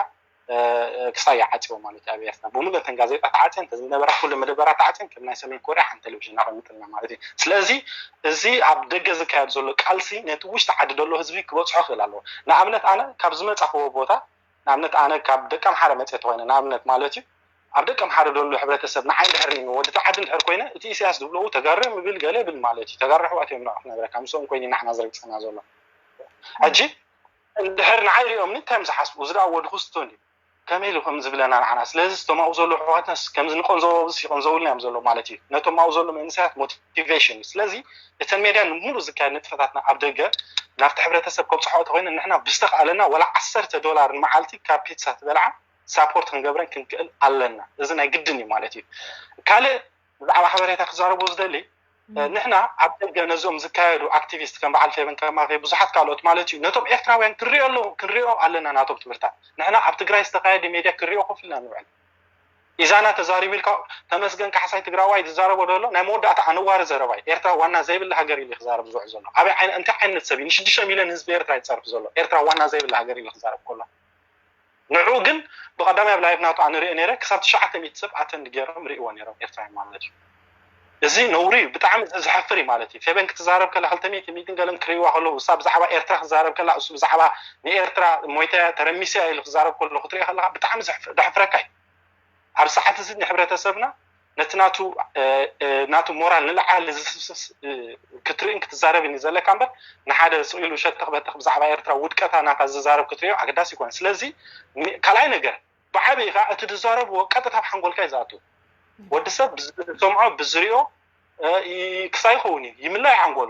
ክሳይ ይዓፅዎ ማለት እዩ ኣብ ኤርትራ ብምሉእ እተን ጋዜጣ ተዓፅየን ዝነበራ ኩሉ መደበራት ተዓፅየን ከም ናይ ሰሜን ኮርያ ሓንቲ ቴሌቪዥን ኣቐሚጥልና ማለት እዩ ስለዚ እዚ ኣብ ደገ ዝካየድ ዘሎ ቃልሲ ነቲ ውሽጢ ዓዲ ዘሎ ህዝቢ ክበፅሖ ክእል ኣለዎ ንኣብነት ኣነ ካብ ዝመፃኽዎ ቦታ ንኣብነት ኣነ ካብ ደቂ ኣምሓረ መፅየ ተኮይነ ንኣብነት ማለት እዩ ኣብ ደቂ ኣምሓረ ዘሎ ሕብረተሰብ ንዓይ እንድሕር ሪእኒ ወዲ ተዓዲ እንድሕር ኮይነ እቲ ኢሳያስ ዝብለኡ ተጋሩ እዮም ይብል ገለ ይብል ማለት እዩ ተጋሩ ኣሕዋት እዮም ንዑ ክነብረካ ምስኦም ኮይኑ ንዓና ዝረግፀና ዘሎ ሕጂ እንድሕር ንዓይ ሪኦምኒ እንታይ እዮም ዝሓስቡ እዚ ደኣ ወዲ ክስቶ እንድዩ ከመይ ኢሉ ከም ዝብለና ንዓና ስለዚ እቶም ኣብኡ ዘሎ ኣሕዋትናስ ከምዚ ንቆንዘቦ ኣብዚ ይቆንዘቡልና እዮም ዘሎ ማለት እዩ ነቶም ኣብኡ ዘሎ መንእሰያት ሞቲቬሽን እዩ ስለዚ እተን ሜድያ ንሙሉእ ዝካየድ ንጥፈታትና ኣብ ደገ ናብቲ ሕብረተሰብ ከብፅሖ ተኮይነ ንሕና ብዝተኽኣለና ወላ ዓሰርተ ዶላር ንመዓልቲ ካብ ፒትሳ ትበልዓ ሳፖርት ክንገብረን ክንክእል ኣለና እዚ ናይ ግድን እዩ ማለት እዩ ካልእ ብዛዕባ ሓበሬታ ክዛረቦ ዝደሊ ንሕና ኣብ ደገ ነዞም ዝካየዱ ኣክቲቪስት ከም በዓል ፌበን ከማኸ ብዙሓት ካልኦት ማለት እዩ ነቶም ኤርትራውያን ክንሪኦ ኣለዉ ክንሪኦ ኣለና ናቶም ትምህርታት ንሕና ኣብ ትግራይ ዝተካየደ ሜድያ ክንሪኦ ኮፍ ኢልና ንውዕል ኢዛና ተዛሪቡ ኢልካ ተመስገን ካሕሳይ ትግራዋይ ዝዛረቦ ደሎ ናይ መወዳእታ ኣነዋሪ ዘረባይ ኤርትራ ዋና ዘይብላ ሃገር ኢሉ ክዛረብ ዝውዕ ዘሎ ኣበይ ዓይነት እንታይ ዓይነት ሰብ እዩ ንሽዱሽተ ሚልዮን ህዝቢ ኤርትራ ይፀርፍ ዘሎ ኤርትራ ዋና ዘይብላ ሃገር ኢሉ ክዛረብ ከሎ ንዑ ግን ብቀዳማይ ኣብ ላይቭ ናቱ ኣነ ሪኦ ነረ ክሳብ ትሽዓተ ሚእቲ ሰብ ኣተንድ ገይሮም ሪእዎ ነሮም ኤርትራውያን ማለት እዩ እዚ ነውሪ እዩ ብጣዕሚ እዚ ዘሕፍር እዩ ማለት እዩ ፌበን ክትዛረብ ከላ ክልተ ሚእቲ ሚእትን ገለን ክርእይዋ ከለዉ እሳ ብዛዕባ ኤርትራ ክትዛረብ ከላ እሱ ብዛዕባ ንኤርትራ ሞይተ ተረሚሰ ኢሉ ክዛረብ ከሎ ክትሪኦ ከለካ ብጣዕሚ ዘሕፍረካ እዩ ኣብ ሰዓት እዚ ንሕብረተሰብና ነቲ ናቱ ናቱ ሞራል ንላዓሊ ዝስብስብ ክትርእን ክትዛረብን እዩ ዘለካ እምበር ንሓደ ስቕ ኢሉ ሸተኽ በተኽ ብዛዕባ ኤርትራ ውድቀታ ናታ ዝዛረብ ክትሪኦ ኣገዳሲ ይኮነ ስለዚ ካልኣይ ነገር ብዓብዪ ከዓ እቲ ዝዛረብዎ ቀጥታ ኣብ ሓንጎልካ እዩ ዝኣቱ ወዲ ሰብ ብዝሰምዖ ብዝሪኦ ክሳይ ይኸውን እዩ ይምላ እዩ ሓንጎሉ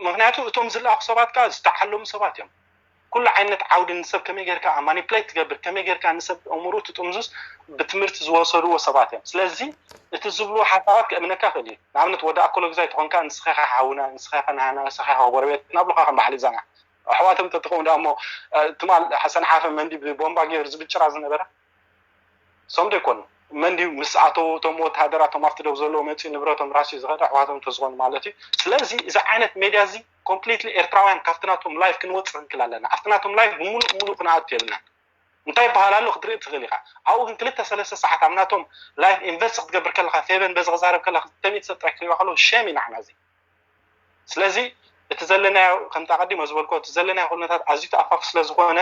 ምክንያቱ እቶም ዝለኣኹ ሰባት ከዓ ዝተዓለሙ ሰባት እዮም ኩሉ ዓይነት ዓውዲ ንሰብ ከመይ ጌርካ ማኒፕሌት ትገብር ከመይ ጌርካ ንሰብ እምሩ ትጥምዙስ ብትምህርቲ ዝወሰድዎ ሰባት እዮም ስለዚ እቲ ዝብልዎ ሓሳባት ከእምነካ ክእል እዩ ንኣብነት ወዲ ኣኮሎግዛይ ተኾንካ ንስኻ ሓውና ንስኻ ናሃና ንስኻ ጎረቤት ናብሉካ ከም ባሕሊ ዛና ኣሕዋቶም ተትኸውን ዳ እሞ ትማል ሰንሓፈ መንዲ ብቦምባ ገይሩ ዝብጭራ ዝነበረ ሶም ዶ ይኮኑ መን ድዩ ምስ ኣተው እቶም ወተሃደራቶም ኣብቲ ደው ዘለዎ መፅኡ ንብረቶም ራስዩ ዝኸደ ኣሕዋቶም ተዝኾኑ ማለት እዩ ስለዚ እዚ ዓይነት ሜድያ እዚ ኮምፕሊትሊ ኤርትራውያን ካብቲ ናቶም ላይፍ ክንወፅእ ክንክል ኣለና ኣብቲ ናቶም ላይፍ ብምሉእ ምሉእ ክንኣቱ የብልናን እንታይ ይበሃል ኣሎ ክትርኢ ትኽእል ኢኻ ኣብኡ ግን ክልተ ሰለስተ ሰዓት ኣብ ናቶም ላይፍ ኢንቨስት ክትገብር ከለካ ፌቨን በዚ ክዛረብ ከለካ ክልተ ሚእቲ ሰብ ጥራይ ክሪእዋ ከለዉ ሸም እዩ ንዓና እዚ ስለዚ እቲ ዘለናዮ ከምቲ ኣቐዲመ ዝበልኮ እቲ ዘለናዮ ኩነታት ኣዝዩ ተኣፋፊ ስለ ዝኾነ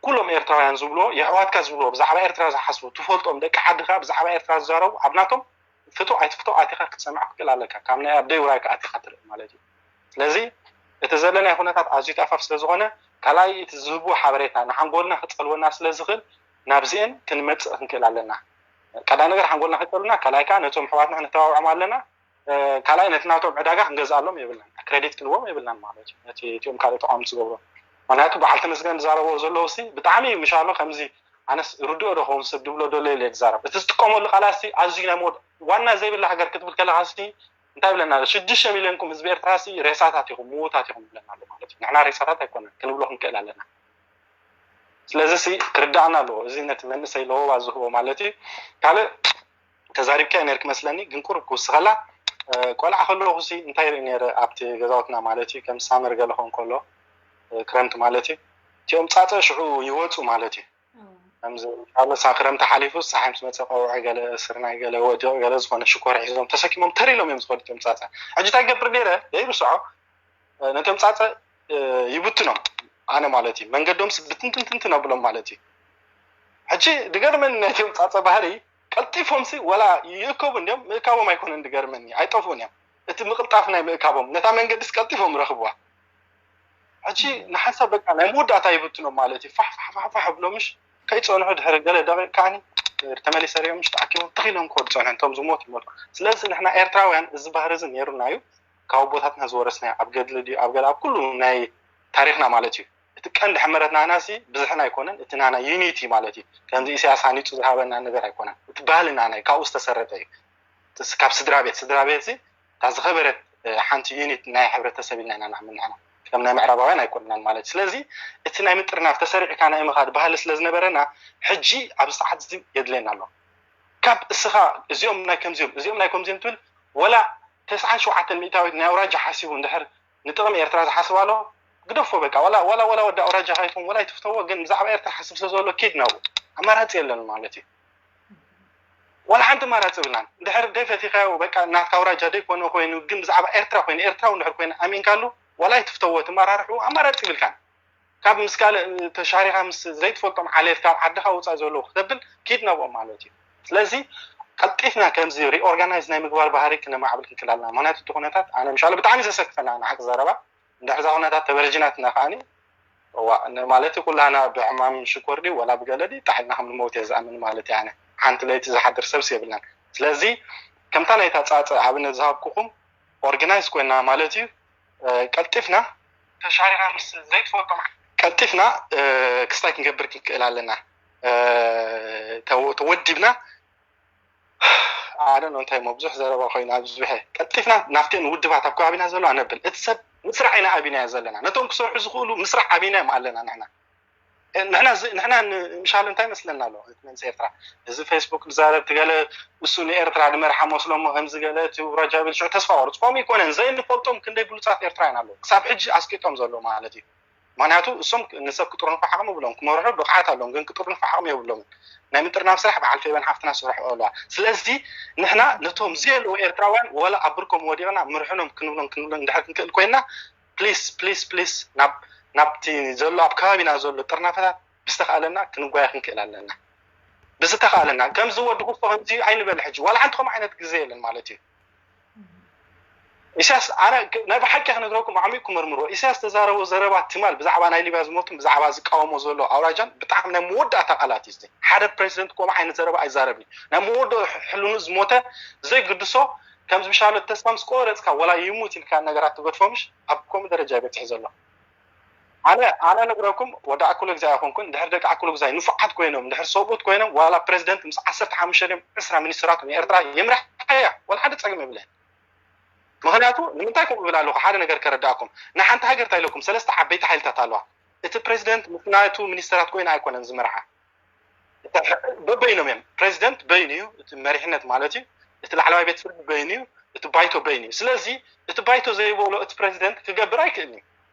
ኩሎም ኤርትራውያን ዝብልዎ የሕዋትካ ዝብልዎ ብዛዕባ ኤርትራ ዝሓስቡ ትፈልጦም ደቂ ዓድኻ ብዛዕባ ኤርትራ ዝዛረቡ ኣብ ናቶም ፍቶ ኣይትፍቶ ኣቲኻ ክትሰምዕ ክትክእል ኣለካ ካብ ናይ ኣብ ደይ ውራይካ ኣቲኻ ትርኢ ማለት እዩ ስለዚ እቲ ዘለናዮ ኩነታት ኣዝዩ ተኣፋፊ ስለ ዝኾነ ካልኣይ እቲ ዝህብዎ ሓበሬታ ንሓንጎልና ክፀልወና ስለ ዝኽእል ናብዚአን ክንመፅእ ክንክእል ኣለና ቀዳይ ነገር ሓንጎልና ክፀሉና ካልኣይ ከዓ ነቶም ኣሕዋትና ክንተባብዖም ኣለና ካልኣይ ነቲ ናቶም ዕዳጋ ክንገዝኣሎም የብልናን ክሬዲት ክንዎም የብልናን ማለት እዩ ነቲ እቲኦም ካልእ ተቃወምቲ ዝገብሮ ምክንያቱ በዓል ተመስገን ዝዛረቦ ዘለዉ ሲ ብጣዕሚ እዩ ምሻሎ ከምዚ ኣነስ ርድኦ ዶ ኸውን ሰብ ድብሎ ዶ ለይለ ዝዛረብ እቲ ዝጥቀመሉ ቃላት ሲ ኣዝዩ ናይ መወድ ዋና ዘይብላ ሃገር ክትብል ከለካ ሲ እንታይ ብለና ኣሎ ሽዱሽተ ሚልዮንኩም ህዝቢ ኤርትራ ሲ ሬሳታት ኢኹም ምዉታት ኢኹም ብለና ኣሎ ማለት እዩ ንሕና ሬሳታት ኣይኮነን ክንብሎ ክንክእል ኣለና ስለዚ ሲ ክርዳእና ኣለዎ እዚ ነቲ መንእሰይ ለወባ ዝህቦ ማለት እዩ ካልእ ተዛሪብካዮ ነርክ መስለኒ ግን ቁሩብ ክውስኸላ ቆልዓ ከለኹ ሲ እንታይ ርኢ ነረ ኣብቲ ገዛውትና ማለት እዩ ከም ሳመር ገለ ኾን ከሎ ክረምቲ ማለት እዩ እቲኦም ፃፀ ሽዑ ይወፁ ማለት እዩ ከምዚ ኣብ መሳ ክረምቲ ሓሊፉ ፀሓይ ምስ መፀ ቀውዒ ገለ ስርናይ ገለ ወዲቕ ገለ ዝኾነ ሽኮር ሒዞም ተሰኪሞም ተር ኢሎም እዮም ዝኸዱ እቲኦም ፃፀ ሕጂ እንታይ ገብር ነይረ ደይብስዖ ነቶም ፃፀ ይብትኖም ኣነ ማለት እዩ መንገዶምስ ብትንትንትንትን ኣብሎም ማለት እዩ ሕጂ ድገርመኒ ናይቶም ፃፀ ባህሪ ቀልጢፎምሲ ወላ ይእከቡ እንዲም ምእካቦም ኣይኮነን ድገርመኒ ኣይጠፍኡን እዮም እቲ ምቕልጣፍ ናይ ምእካቦም ነታ መንገዲስ ቀልጢፎም ረኽብዋ ሕጂ ንሓንሳብ በቃ ናይ መወዳእታ ይብትኖም ማለት እዩ ፋሕ ፋሕ ፋሕ ፋሕ ብሎምሽ ከይፀንሑ ድሕሪ ገለ ደቂቕ ከዓኒ ተመሊሰ ሪኦም ምሽ ተኣኪቦም ትኺሎም ክኸዱ ፀንሑ እንቶም ዝሞት ይሞት ስለዚ ንሕና ኤርትራውያን እዚ ባህሪ እዚ ነይሩና እዩ ካብ ኣቦታትና ዝወረስናዮ ኣብ ገድሊ ድዩ ኣብ ገለ ኣብ ኩሉ ናይ ታሪኽና ማለት እዩ እቲ ቀንዲ ሕመረት ናህና ሲ ብዝሕና ኣይኮነን እቲ ናህና ዩኒቲ ማለት እዩ ከምዚ ኢሳያስ ሃኒፁ ዝሃበና ነገር ኣይኮነን እቲ ባህሊ ናህና እዩ ካብኡ ዝተሰረተ እዩ ካብ ስድራ ቤት ስድራ ቤት ሲ እታ ዝኸበረት ሓንቲ ዩኒት ናይ ሕብረተሰብ ኢልና ኢና ንኣምን ንሕና ከም ናይ ምዕራባውያን ኣይኮንናን ማለት ስለዚ እቲ ናይ ምጥርናፍ ተሰሪዕካ ናይ ምኻድ ባህሊ ስለ ዝነበረና ሕጂ ኣብ ሰዓት እዚ የድልየና ኣሎ ካብ እስኻ እዚኦም ናይ ከምዚኦም እዚኦም ናይ ከምዚኦም ትብል ወላ ተስዓን ሸውዓተን ሚእታዊት ናይ ኣውራጃ ሓሲቡ እንድሕር ንጥቕሚ ኤርትራ ዝሓስብ ኣሎ ግደፎ በቃ ዋላ ዋላ ዋላ ወዲ ኣውራጃ ካይኮን ዋላ ይትፍተዎ ግን ብዛዕባ ኤርትራ ሓስብ ስለ ዘሎ ኪድ ናብኡ ኣማራፂ የለን ማለት እዩ ዋላ ሓንቲ ኣማራፂ ብልናን እንድሕር ደይ ፈቲኻዮ በቃ ናትካ ኣውራጃ ደይ ኮነ ኮይኑ ግን ብዛዕባ ኤርትራ ኮይኑ ኤርትራዊ እንድሕር ኮይኑ ኣሚንካሉ ዋላ ይትፍተዎ ትመራርሑ ኣማራፂ ብልካን ካብ ምስ ካልእ ተሻሪኻ ምስ ዘይትፈልጦም ዓሌት ካብ ዓድኻ ውፃእ ዘለዉ ክተብል ኪድ ናብኦም ማለት እዩ ስለዚ ቀልጢፍና ከምዚ ሪኦርጋናይዝ ናይ ምግባር ባህሪ ክነማዕብል ክንክእል ኣለና ምክንያቱ እቲ ኩነታት ኣነ ምሻሉ ብጣዕሚ ዘሰክፈና ንሓቂ ዘረባ እንድሕር እዛ ኩነታት ተበረጂናትና ከዓኒ እዋ ማለት ኩላና ብዕማም ሽኮር ድዩ ወላ ብገለ ድዩ ጣዒልና ከም ንመውት እየ ዝኣምን ማለት እየ ኣነ ሓንቲ ለይቲ ዝሓድር ሰብስ የብልናን ስለዚ ከምታ ናይታ ፃፀ ኣብነት ዝሃብኩኹም ኦርጋናይዝ ኮይና ማለት እዩ ቀልጢፍና ተሻሪኻ ምስ ዘይትፈልጦም ቀልጢፍና ክስታይ ክንገብር ክንክእል ኣለና ተወዲብና ኣደ እንታይ ሞ ብዙሕ ዘረባ ኮይኑ ኣብ ዝበሐ ቀልጢፍና ናብተን ውድባት ኣብ ከባቢና ዘሎ ኣነብል እቲ ሰብ ምስራሕ ኢና ኣቢናዮ ዘለና ነቶም ክሰርሑ ዝኽእሉ ምስራሕ ኣቢናዮም ኣለና ንሕና ንሕና ንሕና ምሻሉ እንታይ መስለና ኣሎ መንስ ኤርትራ እዚ ፌስቡክ ዝዛረብ ትገለ እሱ ንኤርትራ ንመርሓ መስሎሞ ከምዚ ገለ እቲ ውራጃ ብል ሽዑ ተስፋ ቆርጽ ኮም ይኮነን ዘይንፈልጦም ክንደይ ብሉጻት ኤርትራውያን ኣለዉ ክሳብ ሕጂ ኣስቂጦም ዘሎ ማለት እዩ ምክንያቱ እሶም ንሰብ ክጥርንፉ ዓቕሚ ብሎም ክመርሑ ብቕዓት ኣለዎም ግን ክጥርንፉ ዓቕሚ የብሎምን ናይ ምጥርናፍ ስራሕ በዓል ፌበን ሓፍትና ስራሕ ኣለዋ ስለዚ ንሕና ነቶም ዘየለዉ ኤርትራውያን ወላ ኣብ ብርኮም ወዲቕና ምርሕኖም ክንብሎም ክንብሎም እንድሕር ክንክእል ኮይና ፕሊስ ፕሊስ ፕሊስ ናብ ናብቲ ዘሎ ኣብ ከባቢና ዘሎ ጥርናፈታት ብዝተኻእለና ክንጓየ ክንክእል ኣለና ብዝተኻእለና ከምዚ ወዲ ኩስቶ ከምዚ ኣይንበል ሕጂ ዋላ ሓንቲ ከምኡ ዓይነት ግዜ የለን ማለት እዩ ኢሳያስ ኣነ ናይ ብሓቂ ክነግረኩም ኣዕሚቕ ክመርምሮ ኢሳያስ ተዛረቦ ዘረባ ትማል ብዛዕባ ናይ ሊብያ ዝሞቱን ብዛዕባ ዝቃወሞ ዘሎ ኣውራጃን ብጣዕሚ ናይ መወዳእታ ቃላት እዩ ሓደ ፕሬዚደንት ከምኡ ዓይነት ዘረባ ኣይዛረብን ናይ መወዳእ ሕልኑ ዝሞተ ዘይግድሶ ከምዚ ብሻሎት ተስፋ ምስ ቆረፅካ ወላ ይሙት ኢልካ ነገራት ትገድፎ ምሽ ኣብ ከምኡ ደረጃ ይበፅሕ ዘሎ ኣነ ኣነ ነግረኩም ወዲ ኣኩለ ግዛይ ኣይኮንኩን ድሕር ደቂ ኣኩለ ግዛይ ንፉዓት ኮይኖም ድሕር ሰብኡት ኮይኖም ዋላ ፕሬዚደንት ምስ ዓሰርተ ሓሙሽተ ድዮም ዕስራ ሚኒስትራት ንኤርትራ ይምራሕ እያ ዋላ ሓደ ፀገም የብለን ምክንያቱ ንምንታይ ከምኡ ብል ኣለኹ ሓደ ነገር ከረዳእኩም ናይ ሓንቲ ሃገር እንታይ ኢለኩም ሰለስተ ዓበይቲ ሓይልታት ኣለዋ እቲ ፕሬዚደንት ምስ ናቱ ሚኒስትራት ኮይና ኣይኮነን ዝምርሓ በበይኖም እዮም ፕሬዚደንት በይኑ እዩ እቲ መሪሕነት ማለት እዩ እቲ ላዕለዋይ ቤት ፍርዲ በይኑ እዩ እቲ ባይቶ በይኑ እዩ ስለዚ እቲ ባይቶ ዘይበሎ እቲ ፕሬዚደንት ክገብር ኣይክእልን እዩ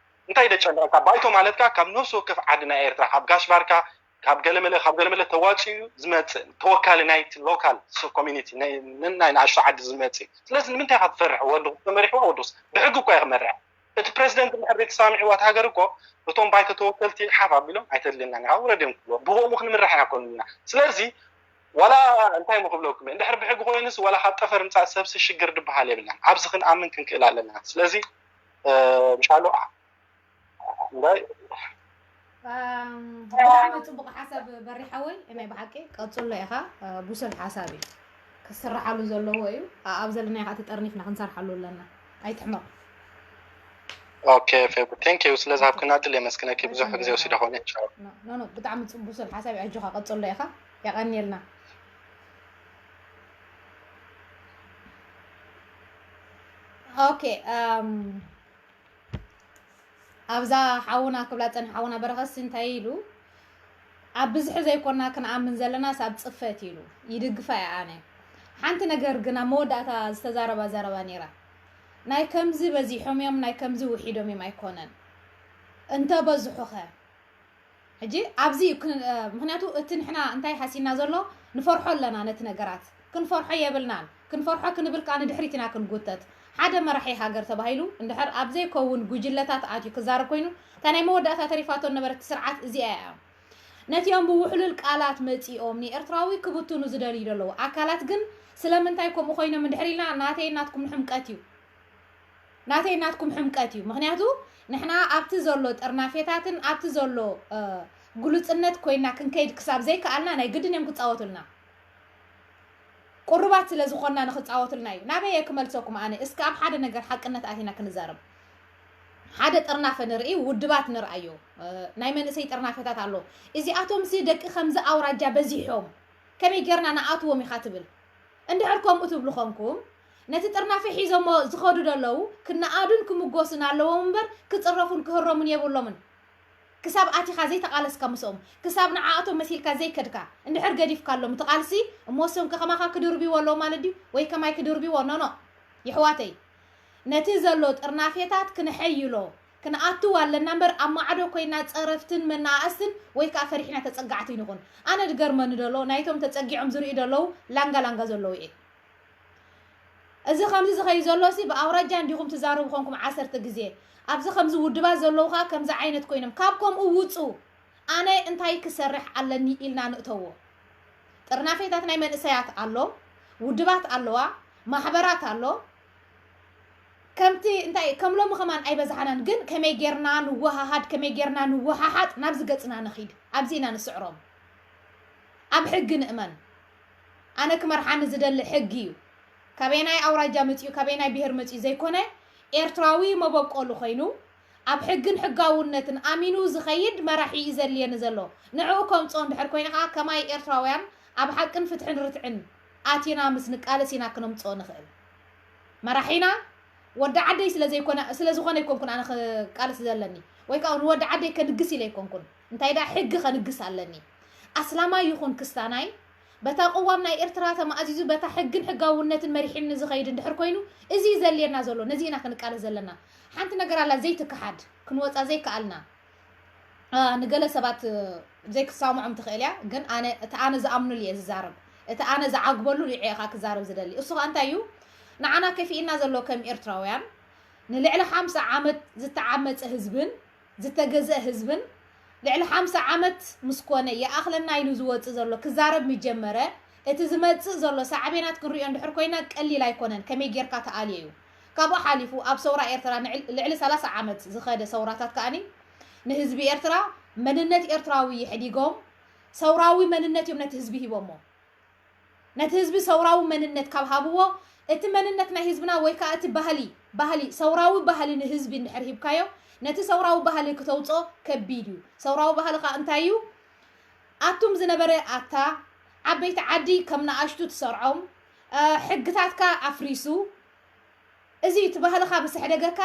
እንታይ ደጨንቀካ ባይቶ ማለትካ ካብ ነፍሲ ወከፍ ዓዲ ናይ ኤርትራ ካብ ጋሽ ባርካ ካብ ገለመለ ካብ ገለመለ ተዋፂኡ ዝመፅእ ተወካሊ ናይቲ ሎካል ኮሚኒቲ ናይ ንኣሽቱ ዓዲ ዝመፅእ ስለዚ ንምንታይ ኢካ ትፈርሕ ወዲ ተመሪሕዋ ወዱስ ብሕጊ እኳ ክመርሕ እቲ ፕሬዚደንት ድሕር ዘይተሰማሚዕዋ እቲ ሃገር እኮ እቶም ባይቶ ተወከልቲ ሓፍ ኣቢሎም ኣይተድልየናን ኢኻ ውረድ እዮም ክብልዎ ብኸምኡ ክንምራሕ ኢና ኮንልና ስለዚ ዋላ እንታይ ሞ ክብለኩም እየ እንድሕር ብሕጊ ኮይኑስ ዋላ ካብ ጠፈር ምፃእ ሰብሲ ሽግር ድበሃል የብልናን ኣብዚ ክንኣምን ክንክእል ኣለና ስለዚ ምሻሉ ብጣዕሚ ፅቡቅ ሓሳብ በሪ ሓወይ ናይ ብሓቂ ቀፅሎ ኢኻ ብሱል ሓሳብ እዩ ክስራሓሉ ዘለዎ እዩ ኣብ ዘለና ኢኻ ተጠርኒፍና ክንሰርሓሉ ኣለና ኣይትሕመቕ Okay, February. Thank you. ስለዚ ሃብክና ዕድል የመስግነኪ። ብዙሕ ግዜ ወሲደ ኾነ። No, no, no, ብጣዕሚ ጽቡቅ ሓሳብ፣ ኣጆኻ ቀጽሎ ኢኻ። የቐንየልና። Okay, um, ኣብዛ ሓውና ክብላ ጸን ሓውና በረኸስ እንታይ ኢሉ? ኣብ ብዝሒ ዘይኮና ክንኣምን ዘለናስ ኣብ ጽፈት ኢሉ። ይድግፋ እየ ኣነ። ሓንቲ ነገር ግን ኣብ መወዳእታ ዝተዛረባ ዘረባ ነይራ። ናይ ከምዚ በዚሖም እዮም፣ ናይ ከምዚ ውሒዶም እዮም ኣይኮነን። እንተ በዝሑኸ? ሕጂ ኣብዚ እዩ ክን-፣ እ፣ ምኽንያቱ እቲ ንሕና እንታይ ሓሲና ዘሎ ንፈርሖ ኣለና ነቲ ነገራት። ክንፈርሖ የብልናን። ክንፈርሖ ክንብል ከኣ ንድሕሪት ኢና ክንጉተት። ሓደ መራሒ ሃገር ተባሂሉ እንድሕር ኣብ ዘይከውን ጉጅለታት ኣትዩ ክዛረብ ኮይኑ፣ እታ ናይ መወዳእታ ተሪፋቶ ነበረት ስርዓት እዚኣ እያ። ነቲኦም ብውሕሉል ቃላት መጺኦም ንኤርትራዊ ክብትኑ ዝደልዩ ዘለዉ ኣካላት ግን ስለምንታይ ከምኡ ኮይኖም እንድሕር ኢልና ናተይ ናትኩም ንሕምቀት እዩ። ናተይ ናትኩም ሕምቀት እዩ። ምኽንያቱ ንሕና ኣብቲ ዘሎ ጥርናፌታትን ኣብቲ ዘሎ፣ እ፣ ግሉጽነት ኮይና ክንከይድ ክሳብ ዘይከኣልና ናይ ግድን እዮም ክጻወቱልና። ቁሩባት ስለ ዝኾንና ንኽጻወቱልና እዩ። ናበይ እየ ክመልሰኩም ኣነ? እስከ ኣብ ሓደ ነገር ሓቅነት ኣቲና ክንዛረብ። ሓደ ጥርናፈ ንርኢ፣ ውድባት ንርኣዮ። እ፣ ናይ መንእሰይ ጥርናፈታት ኣሎ። እዚኣቶምሲ ደቂ ከምዚ ኣውራጃ በዚሖም፣ ከመይ ጌርና ንኣትዎም ኢኻ ትብል? እንድሕር ከምኡ ትብሉ ኾንኩም፣ ነቲ ጥርናፈ ሒዞሞ ዝኸዱ ዘለዉ ክነኣዱን ክምጎስን ኣለዎም እምበር ክጽረፉን ክህረሙን የብሎምን። ክሳብ ኣቲኻ ዘይተቓለስካ ምስኦም፣ ክሳብ ንዓኣቶም መሲልካ ዘይከድካ፣ እንድሕር ገዲፍካሎም እቲ ቃልሲ፣ እሞ እሶም ከ ከማኻ ክድርብይዎ ኣለዎ ማለት ድዩ? ወይ ከማይ ክድርብይዎ? ኖኖ፣ የሕዋተይ፣ ነቲ ዘሎ ጥርናፌታት ክንሐይሎ፣ ክንኣትው ኣለና እምበር ኣብ ማዕዶ ኮይና ጸረፍትን መነኣእስትን ወይ ከኣ ፈሪሕና ተጸጋዕቲ ንኹን። ኣነ ድገርመኒ ደሎ ናይቶም ተጸጊዖም ዝርእዩ ደለዉ ላንጋ ላንጋ ዘለዉ እየ። እዚ ከምዚ ዝኸይድ ዘሎ ሲ ብኣውራጃ እንዲኹም ትዛረቡ ኾንኩም ዓሰርተ ግዜ። ኣብዚ ከምዚ ውድባት ዘለዉ ኸኣ ከምዚ ዓይነት ኮይኖም ካብ ከምኡ ውጹ። ኣነ እንታይ ክሰርሕ ኣለኒ ኢልና ንእተዎ። ጥርናፌታት ናይ መንእሰያት ኣሎ፣ ውድባት ኣለዋ፣ ማሕበራት ኣሎ። ከምቲ እንታይ ከም ሎሚ ከማን ኣይበዛሕናን፣ ግን ከመይ ጌርና ንወሃሃድ፣ ከመይ ጌርና ንወሃሃጥ ናብዚ ገጽና ንኺድ፣ ኣብዚ ኢና ንስዕሮም። ኣብ ሕጊ ንእመን። ኣነ ክመርሓኒ ዝደሊ ሕጊ እዩ። ካበየናይ ኣውራጃ መጺኡ፣ ካበየናይ ብሄር መጺኡ ዘይኮነ፣ ኤርትራዊ መበቆሉ ኮይኑ፣ ኣብ ሕግን ሕጋውነትን ኣሚኑ ዝኸይድ መራሒ እዩ ዘድልየኒ ዘሎ። ንዕኡ ከምጽኦ እንድሕር ኮይነ ከኣ፣ ከማይ ኤርትራውያን ኣብ ሓቅን ፍትሕን ርትዕን ኣቲና ምስ ንቃለስ ኢና ክነምጽኦ ንኽእል። መራሒና ወዲ ዓደይ ስለ ዘይኮነ፣ ስለ ዝኾነ ኣይኮንኩን ኣነ ክቃለስ ዘለኒ፣ ወይ ከኣ ንወዲ ዓደይ ከንግስ ኢለ ኣይኮንኩን። እንታይ ደኣ ሕጊ ከንግስ ኣለኒ። ኣስላማይ ይኹን ክስታናይ፣ በታ ቅዋም ናይ ኤርትራ ተማእዚዙ፣ በታ ሕግን ሕጋውነትን መሪሒኒ ዝኸይድ እንድሕር ኮይኑ፣ እዚ እዩ ዘድልየና ዘሎ፣ ነዚ ኢና ክንቃለስ ዘለና። ሓንቲ ነገር ኣላ ዘይትከሓድ፣ ክንወጻ ዘይከኣልና። አ፣ ንገለ ሰባት፣ እ፣ ዘይክሳምዖም ትኽእል እያ፣ ግን ኣነ፣ እቲ ኣነ ዝኣምኑሉ እየ ዝዛረብ። እቲ ኣነ ዝዓግበሉ ሪዐ ኢኻ ክዛረብ ዝደሊ። እሱ ኸኣ እንታይ እዩ? ንዓና ከፊእና ዘሎ ከም ኤርትራውያን፣ ንልዕሊ ሓምሳ ዓመት ዝተዓመጸ ህዝብን ዝተገዝአ ህዝብን፣ ልዕሊ ሓምሳ ዓመት ምስ ኮነ ይኣኽለና ኢሉ ዝወጽእ ዘሎ ክዛረብ ምጀመረ፣ እቲ ዝመጽእ ዘሎ ሳዕቤናት ክንሪኦ እንድሕር ኮይና ቀሊል ኣይኮነን፣ ከመይ ጌርካ ትኣልዮ እዩ። ካብኡ ሓሊፉ ኣብ ሰውራ ኤርትራ ንዕል-፣ ልዕሊ ሰላሳ ዓመት ዝኸደ ሰውራታት ከኣኒ ንህዝቢ ኤርትራ መንነት ኤርትራዊ የሕዲጎም፣ ሰውራዊ መንነት እዮም ነቲ ህዝቢ ሂቦሞ። ነቲ ህዝቢ ሰውራዊ መንነት ካብ ሃብዎ፣ እቲ መንነት ናይ ህዝብና ወይ ከኣ እቲ ባህሊ፣ ባህሊ፣ ሰውራዊ ባህሊ ንህዝቢ እንድሕር ሂብካዮ፣ ነቲ ሰውራዊ ባህሊ ክተውጽኦ ከቢድ እዩ። ሰውራዊ ባህሊ ከኣ እንታይ እዩ? ኣቱም ዝነበረ ኣታ፣ ዓበይቲ ዓዲ ከም ንኣሽቱ ትሰርዖም፣ እ፣ ሕግታትካ ኣፍሪሱ፣ እዚ እቲ ባህልኻ ምስ ኣሕደገካ፣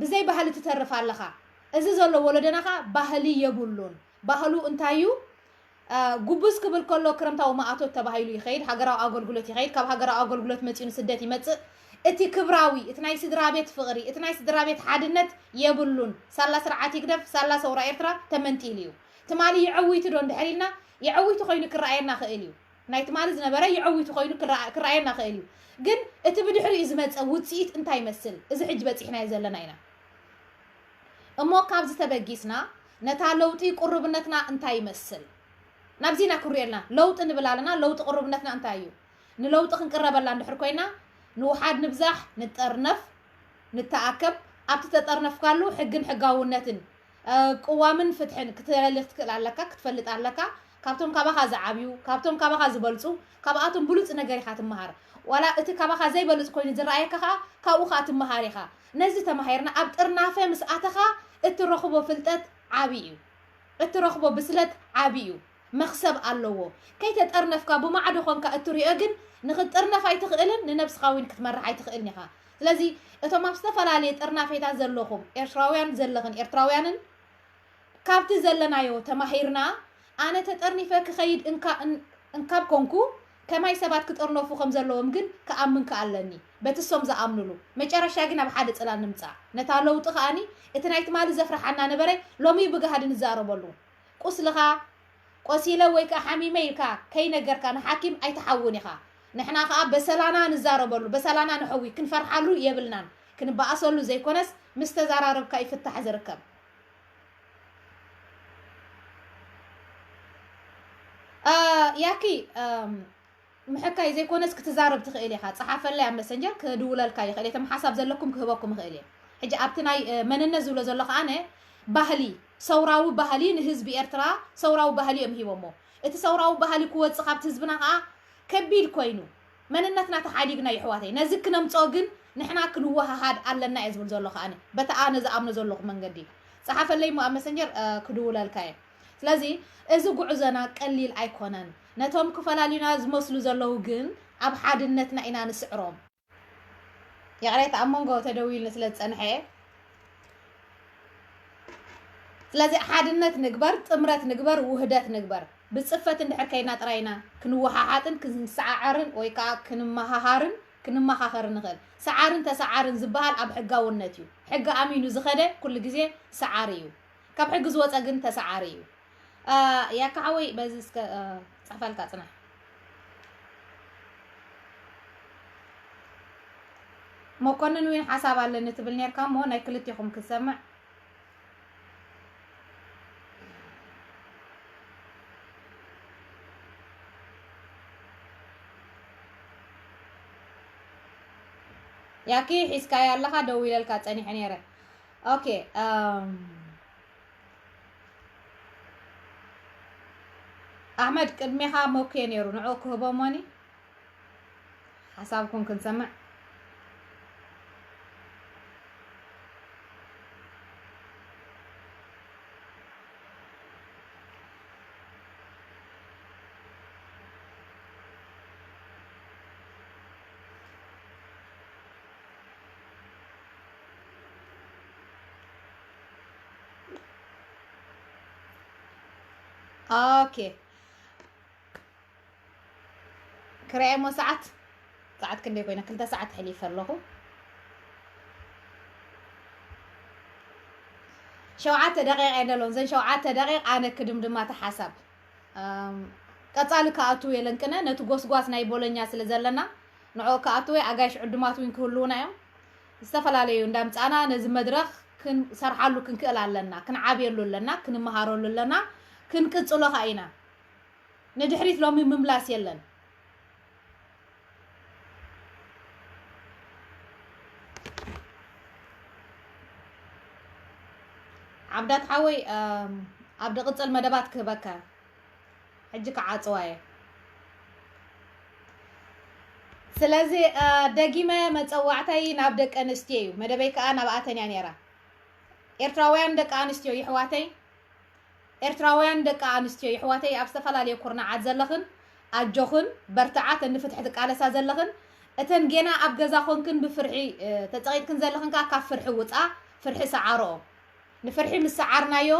ብዘይ ባህሊ ትተርፍ ኣለኻ። እዚ ዘሎ ወለዶና ኸኣ ባህሊ የብሉን። ባህሉ እንታይ እዩ? እ፣ ጉብዝ ክብል ከሎ ክረምታዊ ማእቶት ተባሂሉ ይኸይድ፣ ሃገራዊ ኣገልግሎት ይኸይድ፣ ካብ ሃገራዊ ኣገልግሎት መጺኡ ንስደት ይመጽእ። እቲ ክብራዊ፣ እቲ ናይ ስድራ ቤት ፍቕሪ፣ እቲ ናይ ስድራ ቤት ሓድነት የብሉን። ሳላ ስርዓት ይግደፍ፣ ሳላ ሰውራ ኤርትራ ተመንጢሉ እዩ። ትማሊ የዐዊቱ ዶ እንድሕር ኢልና፣ የዐዊቱ ኮይኑ ክረኣየና ክእል እዩ። ናይ ትማሊ ዝነበረ የዐዊቱ ኮይኑ ክረኣ-፣ ክረኣየና ክእል እዩ። ግን እቲ ብድሕሪኡ ዝመጸ ውጽኢት እንታይ ይመስል? እዚ ሕጂ በጺሕናዮ ዘለና ኢና። እሞ ካብዚ ተበጊስና፣ ነታ ለውጢ ቅሩብነትና እንታይ ይመስል? ናብዚ ኢና ክንሪኦ ኣለና። ለውጢ ንብል ኣለና፣ ለውጢ ቅሩብነትና እንታይ እዩ? ንለውጢ ክንቅረበላ እንድሕር ኮይና፣ ንውሓድ ንብዛሕ፣ ንጠርነፍ፣ ንተኣከብ፣ ኣብቲ ተጠርነፍካሉ ሕግን ሕጋውነትን፣ እ፣ ቅዋምን ፍትሕን ክትደሊ ክትክእል ኣለካ፣ ክትፈልጥ ኣለካ። ካብቶም ካባኻ ዝዓብዩ፣ ካብቶም ካባኻ ዝበልጹ፣ ካብኣቶም ብሉጽ ነገር ኢኻ ትመሃር። ዋላ እቲ ካባኻ ዘይበልጽ ኮይኑ ዝረኣየካ ኸኣ ካብኡ ኸኣ ትመሃር ኢኻ። ነዚ ተማሂርና ኣብ ጥርናፈ ምስ ኣተኻ እትረኽቦ ፍልጠት ዓቢ እዩ። እትረኽቦ ብስለት ዓቢ እዩ። መኽሰብ ኣለዎ። ከይተጠርነፍካ ብማዕዶ ኾንካ እትሪኦ ግን ንኽትጥርነፍ ኣይትኽእልን፣ ንነብስኻ እውን ክትመርሕ ኣይትኽእልን ኢኻ። ስለዚ እቶም ኣብ ዝተፈላለየ ጥርናፌታት ዘለኹም ኤርትራውያን ዘለኽን ኤርትራውያንን ካብቲ ዘለናዮ ተማሂርና፣ ኣነ ተጠርኒፈ ክኸይድ እንካ-፣ እን-፣ እንካብ ኮንኩ፣ ከማይ ሰባት ክጥርነፉ ከም ዘለዎም ግን ክኣምን ከኣ ኣለኒ። በቲ እሶም ዝኣምኑሉ። መጨረሻ ግን ኣብ ሓደ ጽላል ንምጻእ። ነታ ለውጢ ከኣኒ፣ እቲ ናይ ትማሊ ዘፍርሓና ነበረ፣ ሎሚ ብጋህዲ ንዛረበሉ። ቁስልኻ፣ ቆሲለ ወይ ከኣ ሓሚመ ኢልካ ከይነገርካ ንሓኪም ኣይትሓውን ኢኻ። ንሕና ከኣ በሰላና ንዛረበሉ፣ በሰላና ንሕዊ፣ ክንፈርሓሉ የብልናን። ክንበኣሰሉ ዘይኮነስ፣ ምስ ተዛራረብካ ይፍታሕ ዝርከብ። እ፣ ያኪ፣ እም፣ ምሕካይ ዘይኮነስ ክትዛረብ ትኽእል ኢኻ። ጸሓፈለይ ኣብ መሰንጀር ክድውለልካ ይኽእል እየ። እቶም ሓሳብ ዘለኩም ክህበኩም ይኽእል እየ። ሕጂ ኣብቲ ናይ፣ እ፣ መንነት ዝብሎ ዘለኹ ኣነ ባህሊ፣ ሰውራዊ ባህሊ ንህዝቢ ኤርትራ ሰውራዊ ባህሊ እዮም ሂቦሞ። እቲ ሰውራዊ ባህሊ ክወጽእ ካብቲ ህዝብና ከኣ ከቢድ ኮይኑ መንነትና ተሓዲግና የሕዋተይ። ነዚ ክነምጽኦ ግን ንሕና ክንወሃሃድ ኣለና እየ ዝብል ዘለኹ ኣነ። በቲ ኣነ ዝኣምኖ ዘለኹ መንገዲ። ጸሓፈለይ እሞ ኣብ መሰንጀር፣ እ፣ ክድውለልካ እየ። ስለዚ እዚ ጉዕዞና ቀሊል ኣይኮነን። ነቶም ክፈላልዩና ዝመስሉ ዘለዉ ግን ኣብ ሓድነትና ኢና ንስዕሮም። ይቕሬታ ኣብ መንጎ ተደዊሉኒ ስለ ዝጸንሐ እየ። ስለዚ ሓድነት ንግበር፣ ጥምረት ንግበር፣ ውህደት ንግበር። ብጽፈት እንድሕር ከይድና ጥራይ ኢና ክንወሓሓጥን ክንሰዓዓርን ወይ ከኣ ክንመሃሃርን ክንመኻኸርን ንኽእል። ሰዓርን ተሰዓርን ዝበሃል ኣብ ሕጋውነት እዩ። ሕጊ ኣሚኑ ዝኸደ ኩሉ ግዜ ሰዓሪ እዩ። ካብ ሕጊ ዝወጸ ግን ተሰዓሪ እዩ። እ፣ ያካ ሓወይ በዚ እስከ፣ እ፣ ጽሕፈልካ ጽናሕ። መኮንን እውን ሓሳብ ኣለኒ ትብል ኔርካ እሞ ናይ ክልቴኹም ክሰምዕ። ያኪ ሒዝካዮ ኣለኻ፣ ደው ኢለልካ ጸኒሐ ኔረ። ኦኬ፣ እም፣ ኣሕመድ ቅድሜኻ ሞኬ ኔሩ፣ ንዕኡ ክህቦ እሞኒ ሓሳብኩም ክንሰምዕ። ኦኬ። ክርኤ እሞ ሰዓት፣ ሰዓት ክንደይ ኮይና? ክልተ ሰዓት ኣሕሊፈ ኣለኹ። ሸውዓተ ደቂቕ እየ ደሎን። ዘን ሸውዓተ ደቂቕ ኣነ ክድምድማ እቲ ሓሳብ። ኣም፣ ቀጻሊ ክኣትው የለን ቅነ፣ ነቲ ጎስጓስ ናይ ቦሎኛ ስለ ዘለና፣ ንዕኡ ክኣትው ኣጋይሽ ዕዱማት እውን ክህልዉና እዮም። ዝተፈላለዩ እንዳምጻና ነዚ መድረኽ ክንሰርሓሉ ክንክእል ኣለና፣ ክንዓብየሉ ኣለና፣ ክንመሃረሉ ኣለና፣ ክንቅጽሎ ከኣ ኢና። ንድሕሪት ሎሚ ምምላስ የለን። ዓብዳት ሓወይ፣ ኣም፣ ኣብ ድቕጽል መደባት ክህበካ። ሕጂ ክዓጽዋ እየ። ስለዚ፣ እ፣ ደጊመ መጸዋዕታይ ናብ ደቂ ኣንስትዮ እዩ። መደበይ ከኣ ናብኣተን እያ ነይራ። ኤርትራውያን ደቂ ኣንስትዮ ይሕዋተይ፣ ኤርትራውያን ደቂ ኣንስትዮ ይሕዋተይ ኣብ ዝተፈላለየ ኩርናዓት ዘለኽን፣ ኣጆኽን፣ በርትዓ፣ እተን ንፍትሒ ትቃለሳ ዘለኽን፣ እተን ጌና ኣብ ገዛ ኮንክን ብፍርሒ፣ እ፣ ተጸቒጥክን ዘለኽን ከኣ ካብ ፍርሒ ውጻ፣ ፍርሒ ሰዓርኦ። ንፍርሒ ምስ ሰዓርናዮ፣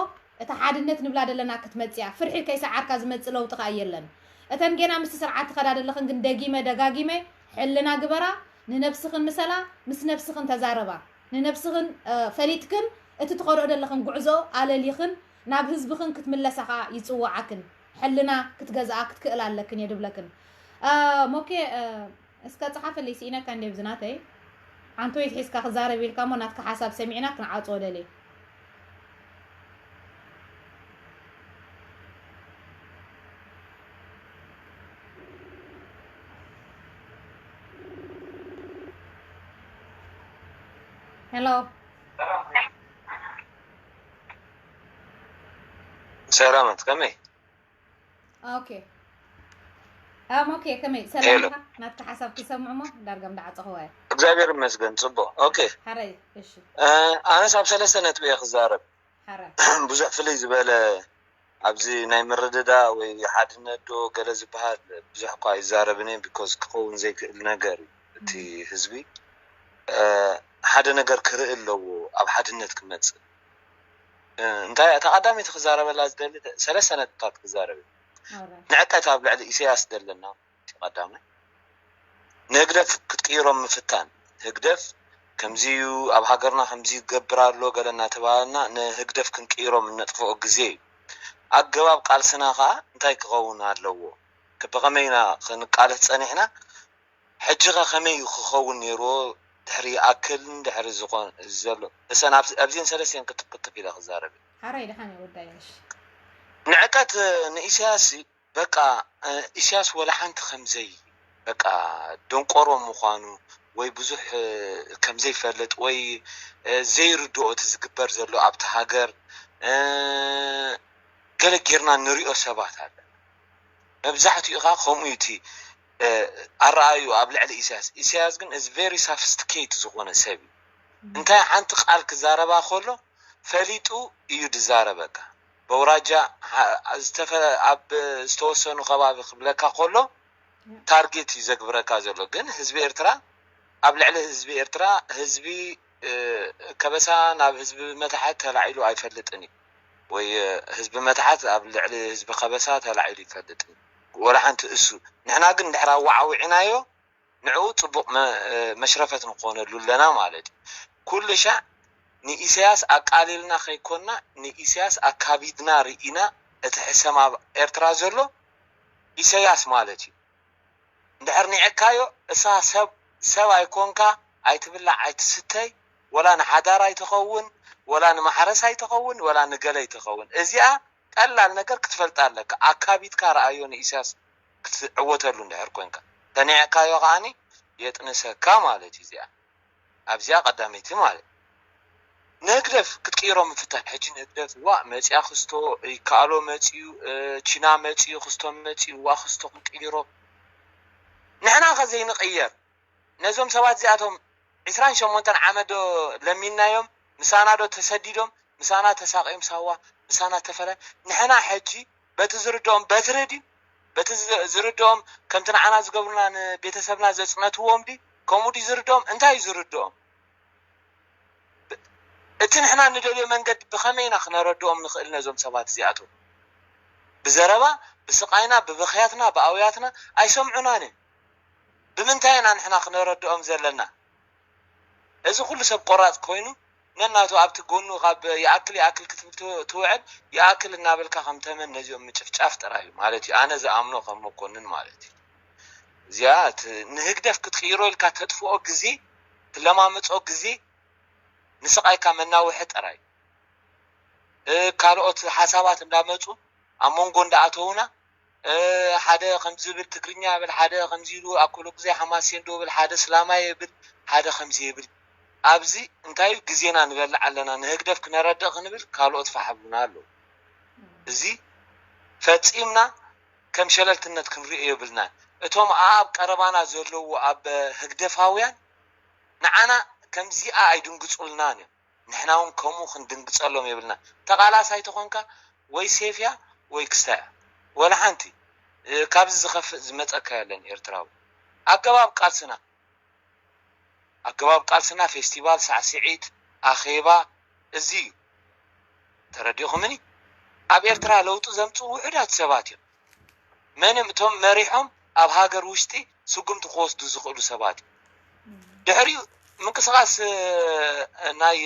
እታ ሓድነት ንብላ ደለና ክትመጽእ እያ። ፍርሒ ከይሰዓርካ ዝመጽእ ለውጢ ከኣ የለን። እተን ጌና ምስቲ ስርዓት ትኸዳ ደለኽን ግን ደጊመ ደጋጊመ ሕልና ግበራ፣ ንነብስኽን ምሰላ፣ ምስ ነብስኽን ተዛረባ። ንነብስኽን፣ እ፣ ፈሊጥክን እቲ ትኸድኦ ደለኽን ጉዕዞ ኣለሊኽን ናብ ህዝብኽን ክትምለሳ ከኣ ይጽውዓክን። ሕልና ክትገዝኣ ክትክእላ ኣለክን እየ ድብለክን። እ፣ ሞኬ፣ እ፣ እስከ ጸሓፈለይ፣ ስኢነካ እንዴ ብዝናተይ። ዓንተወይ ሒዝካ ክዛረብ ኢልካ እሞ ናትካ ሓሳብ ሰሚዕና ክንዓጽዎ ደልየ። ሄሎ። ሰላማት ከመይ? ኦኬ ኣም ኦኬ ከመይ ሰላም ኢኻ? ናትካ ሓሳብ ክሰምዕ እሞ ዳርጋ እንዳዓፀኽዎ እየ። እግዚኣብሔር ይመስገን ጽቡቅ። ኦኬ ሓረይ እሺ ኣነስ ኣብ ሰለስተ ነጥቢ እየ ክዛረብ። ሓረይ ብዙሕ ፍልይ ዝበለ ኣብዚ ናይ ምርድዳ ወይ ሓድነት ዶ ገለ ዝበሃል ብዙሕ እኳ ኣይዛረብን እየ፣ ቢኮዝ ክኸውን ዘይክእል ነገር እዩ እቲ ህዝቢ ሓደ ነገር ክርኢ ኣለዎ ኣብ ሓድነት ክመፅእ። እንታይ እታ ቀዳመይቲ ክዛረበላ ዝደሊ ሰለስተ ነጥብታት ክዛረብ እየ። ንዕቀት ኣብ ልዕሊ ኢሳያስ ዘለና እቲ ቀዳማይ ንህግደፍ ክትቅይሮም ምፍታን። ህግደፍ ከምዚ እዩ ኣብ ሃገርና ከምዚ ይገብር ኣሎ ገለ እናተባሃልና ንህግደፍ ክንቅይሮም እነጥፍኦ ግዜ እዩ። ኣገባብ ቃልስና ከዓ እንታይ ክኸውን ኣለዎ? ብኸመይ ኢና ክንቃለስ ፀኒሕና? ሕጂ ከ ከመይ እዩ ክኸውን ነይርዎ? ድሕሪ ይኣክልን ድሕሪ ዝኾን ዘሎ እሰን ኣብዚን ሰለስቲን ክትፍ ክትፍ ኢለ ክዛረብ እየ። ሓራይ ድሓን እየ ወዳይ እሺ ንዕቀት ንኢሳያስ በቃ ኢሳያስ ወላ ሓንቲ ከምዘይ በቃ ደንቆሮ ምዃኑ ወይ ብዙሕ ከምዘይፈልጥ ወይ ዘይርድኦ እቲ ዝግበር ዘሎ ኣብቲ ሃገር ገለ ጌርና ንሪኦ ሰባት ኣለና። መብዛሕትኡ ከዓ ከምኡ እዩ እቲ ኣረኣዩ ኣብ ልዕሊ ኢሳያስ። ኢሳያስ ግን is very sophisticate ዝኾነ ሰብ እዩ። እንታይ ሓንቲ ቃል ክዛረባ ከሎ ፈሊጡ እዩ ዝዛረበካ። በውራጃ ዝተፈ ኣብ ዝተወሰኑ ከባቢ ክብለካ ከሎ ታርጌት እዩ ዘግብረካ ዘሎ። ግን ህዝቢ ኤርትራ ኣብ ልዕሊ ህዝቢ ኤርትራ ህዝቢ ከበሳ ናብ ህዝቢ መታሓት ተላዒሉ ኣይፈልጥን እዩ ወይ ህዝቢ መታሓት ኣብ ልዕሊ ህዝቢ ከበሳ ተላዒሉ ይፈልጥን እዩ ወላ ሓንቲ እሱ። ንሕና ግን ድሕር ኣዋዓዊዕናዮ ንዕኡ ጽቡቕ መሽረፈት ንኾነሉ ኣለና ማለት እዩ። ኩሉ ሻዕ ንኢሳያስ ኣቃሊልና ከይኮንና ንኢሳያስ ኣካቢድና ርኢና እቲ ሕሰም ኣብ ኤርትራ ዘሎ ኢሳያስ ማለት እዩ። እንድሕር ኒዕካዮ እሳ ሰብ ሰብ ኣይኮንካ ኣይትብላዕ ኣይትስተይ ወላ ንሓዳር ኣይትኸውን ወላ ንማሕረስ ኣይትኸውን ወላ ንገለ ኣይትኸውን። እዚኣ ቀላል ነገር ክትፈልጣ ኣለካ። ኣካቢድካ ረኣዮ ንኢሳያስ ክትዕወተሉ እንድሕር ኮንካ ተኒዕካዮ ከዓኒ የጥንሰካ ማለት እዩ። እዚኣ ኣብዚኣ ቀዳመይቲ ማለት ንህግደፍ ክትቅይሮ ምፍታን። ሕጂ ንህግደፍ ዋ መፅያ ክስቶ ይከኣሎ መፅዩ ቺና መፅዩ ክስቶ መፅዩ ዋ ክስቶ ክንቅይሮ ንሕና ከ ዘይንቅየር ነዞም ሰባት እዚኣቶም ዕስራን ሸሞንተን ዓመት ዶ ለሚንናዮም ምሳና ዶ ተሰዲዶም ምሳና ተሳቂዮም ሳዋ ምሳና ተፈላ ንሕና ሕጂ በቲ ዝርድኦም በትሪ ድዩ በቲ ዝርድኦም ከምቲ ንዓና ዝገብሩና ንቤተሰብና ዘፅነትዎም ድዩ ከምኡ ድዩ ዝርድኦም እንታይ እዩ ዝርድኦም እቲ ንሕና ንደልዮ መንገዲ ብኸመይ ኢና ክነረድኦም ንኽእል ነዞም ሰባት እዚኣቶም ብዘረባ ብስቃይና ብብኽያትና ብኣውያትና ኣይሰምዑናን እዮም ብምንታይ ኢና ንሕና ክነረድኦም ዘለና እዚ ኩሉ ሰብ ቆራፅ ኮይኑ ነናቱ ኣብቲ ጎኑ ካብ ይኣክል ይኣክል ክትብል ትውዕል ይኣክል እናበልካ ከም ተመን ነዚኦም ምጭፍጫፍ ጥራይ እዩ ማለት እዩ ኣነ ዝኣምኖ ከም መኮንን ማለት እዩ እዚኣ ንህግደፍ ክትቅይሮ ኢልካ ተጥፍኦ ግዜ ትለማመፆ ግዜ ንስቃይካ መናውሒ ጥራይ ካልኦት ሓሳባት እንዳመፁ ኣብ መንጎ እንዳኣተውና ሓደ ከምዚ ይብል ትግርኛ ይብል ሓደ ከምዚ ኢሉ ኣብ ኩሉ ግዜ ሓማሴን ዶ ይብል ሓደ ስላማይ ይብል ሓደ ከምዚ ይብል ኣብዚ እንታይ ግዜና ንበልዕ ኣለና ንህግደፍ ክነረድእ ክንብል ካልኦት ፋሕ ብሉና ኣለዉ እዚ ፈፂምና ከም ሸለልትነት ክንሪኦ የብልናን እቶም ኣብ ቀረባና ዘለዉ ኣብ ህግደፋውያን ንዓና ከምዚኣ ኣይድንግፁልናን እዮም ንሕና እውን ከምኡ ክንድንግፀሎም የብልና ተቓላሳይ ተኾንካ ወይ ሴፍያ ወይ ክስታያ ወላ ሓንቲ ካብዚ ዝኸፍእ ዝመፀካ የለን ኤርትራዊ ኣገባብ ቃልስና ኣገባብ ቃልስና ፌስቲቫል ሳዕስዒት ኣኼባ እዚ እዩ ተረዲእኹምኒ ኣብ ኤርትራ ለውጢ ዘምፅኡ ውሑዳት ሰባት እዮም መንም እቶም መሪሖም ኣብ ሃገር ውሽጢ ስጉምቲ ክወስዱ ዝኽእሉ ሰባት ድሕሪኡ ምንቅስቃስ ናይ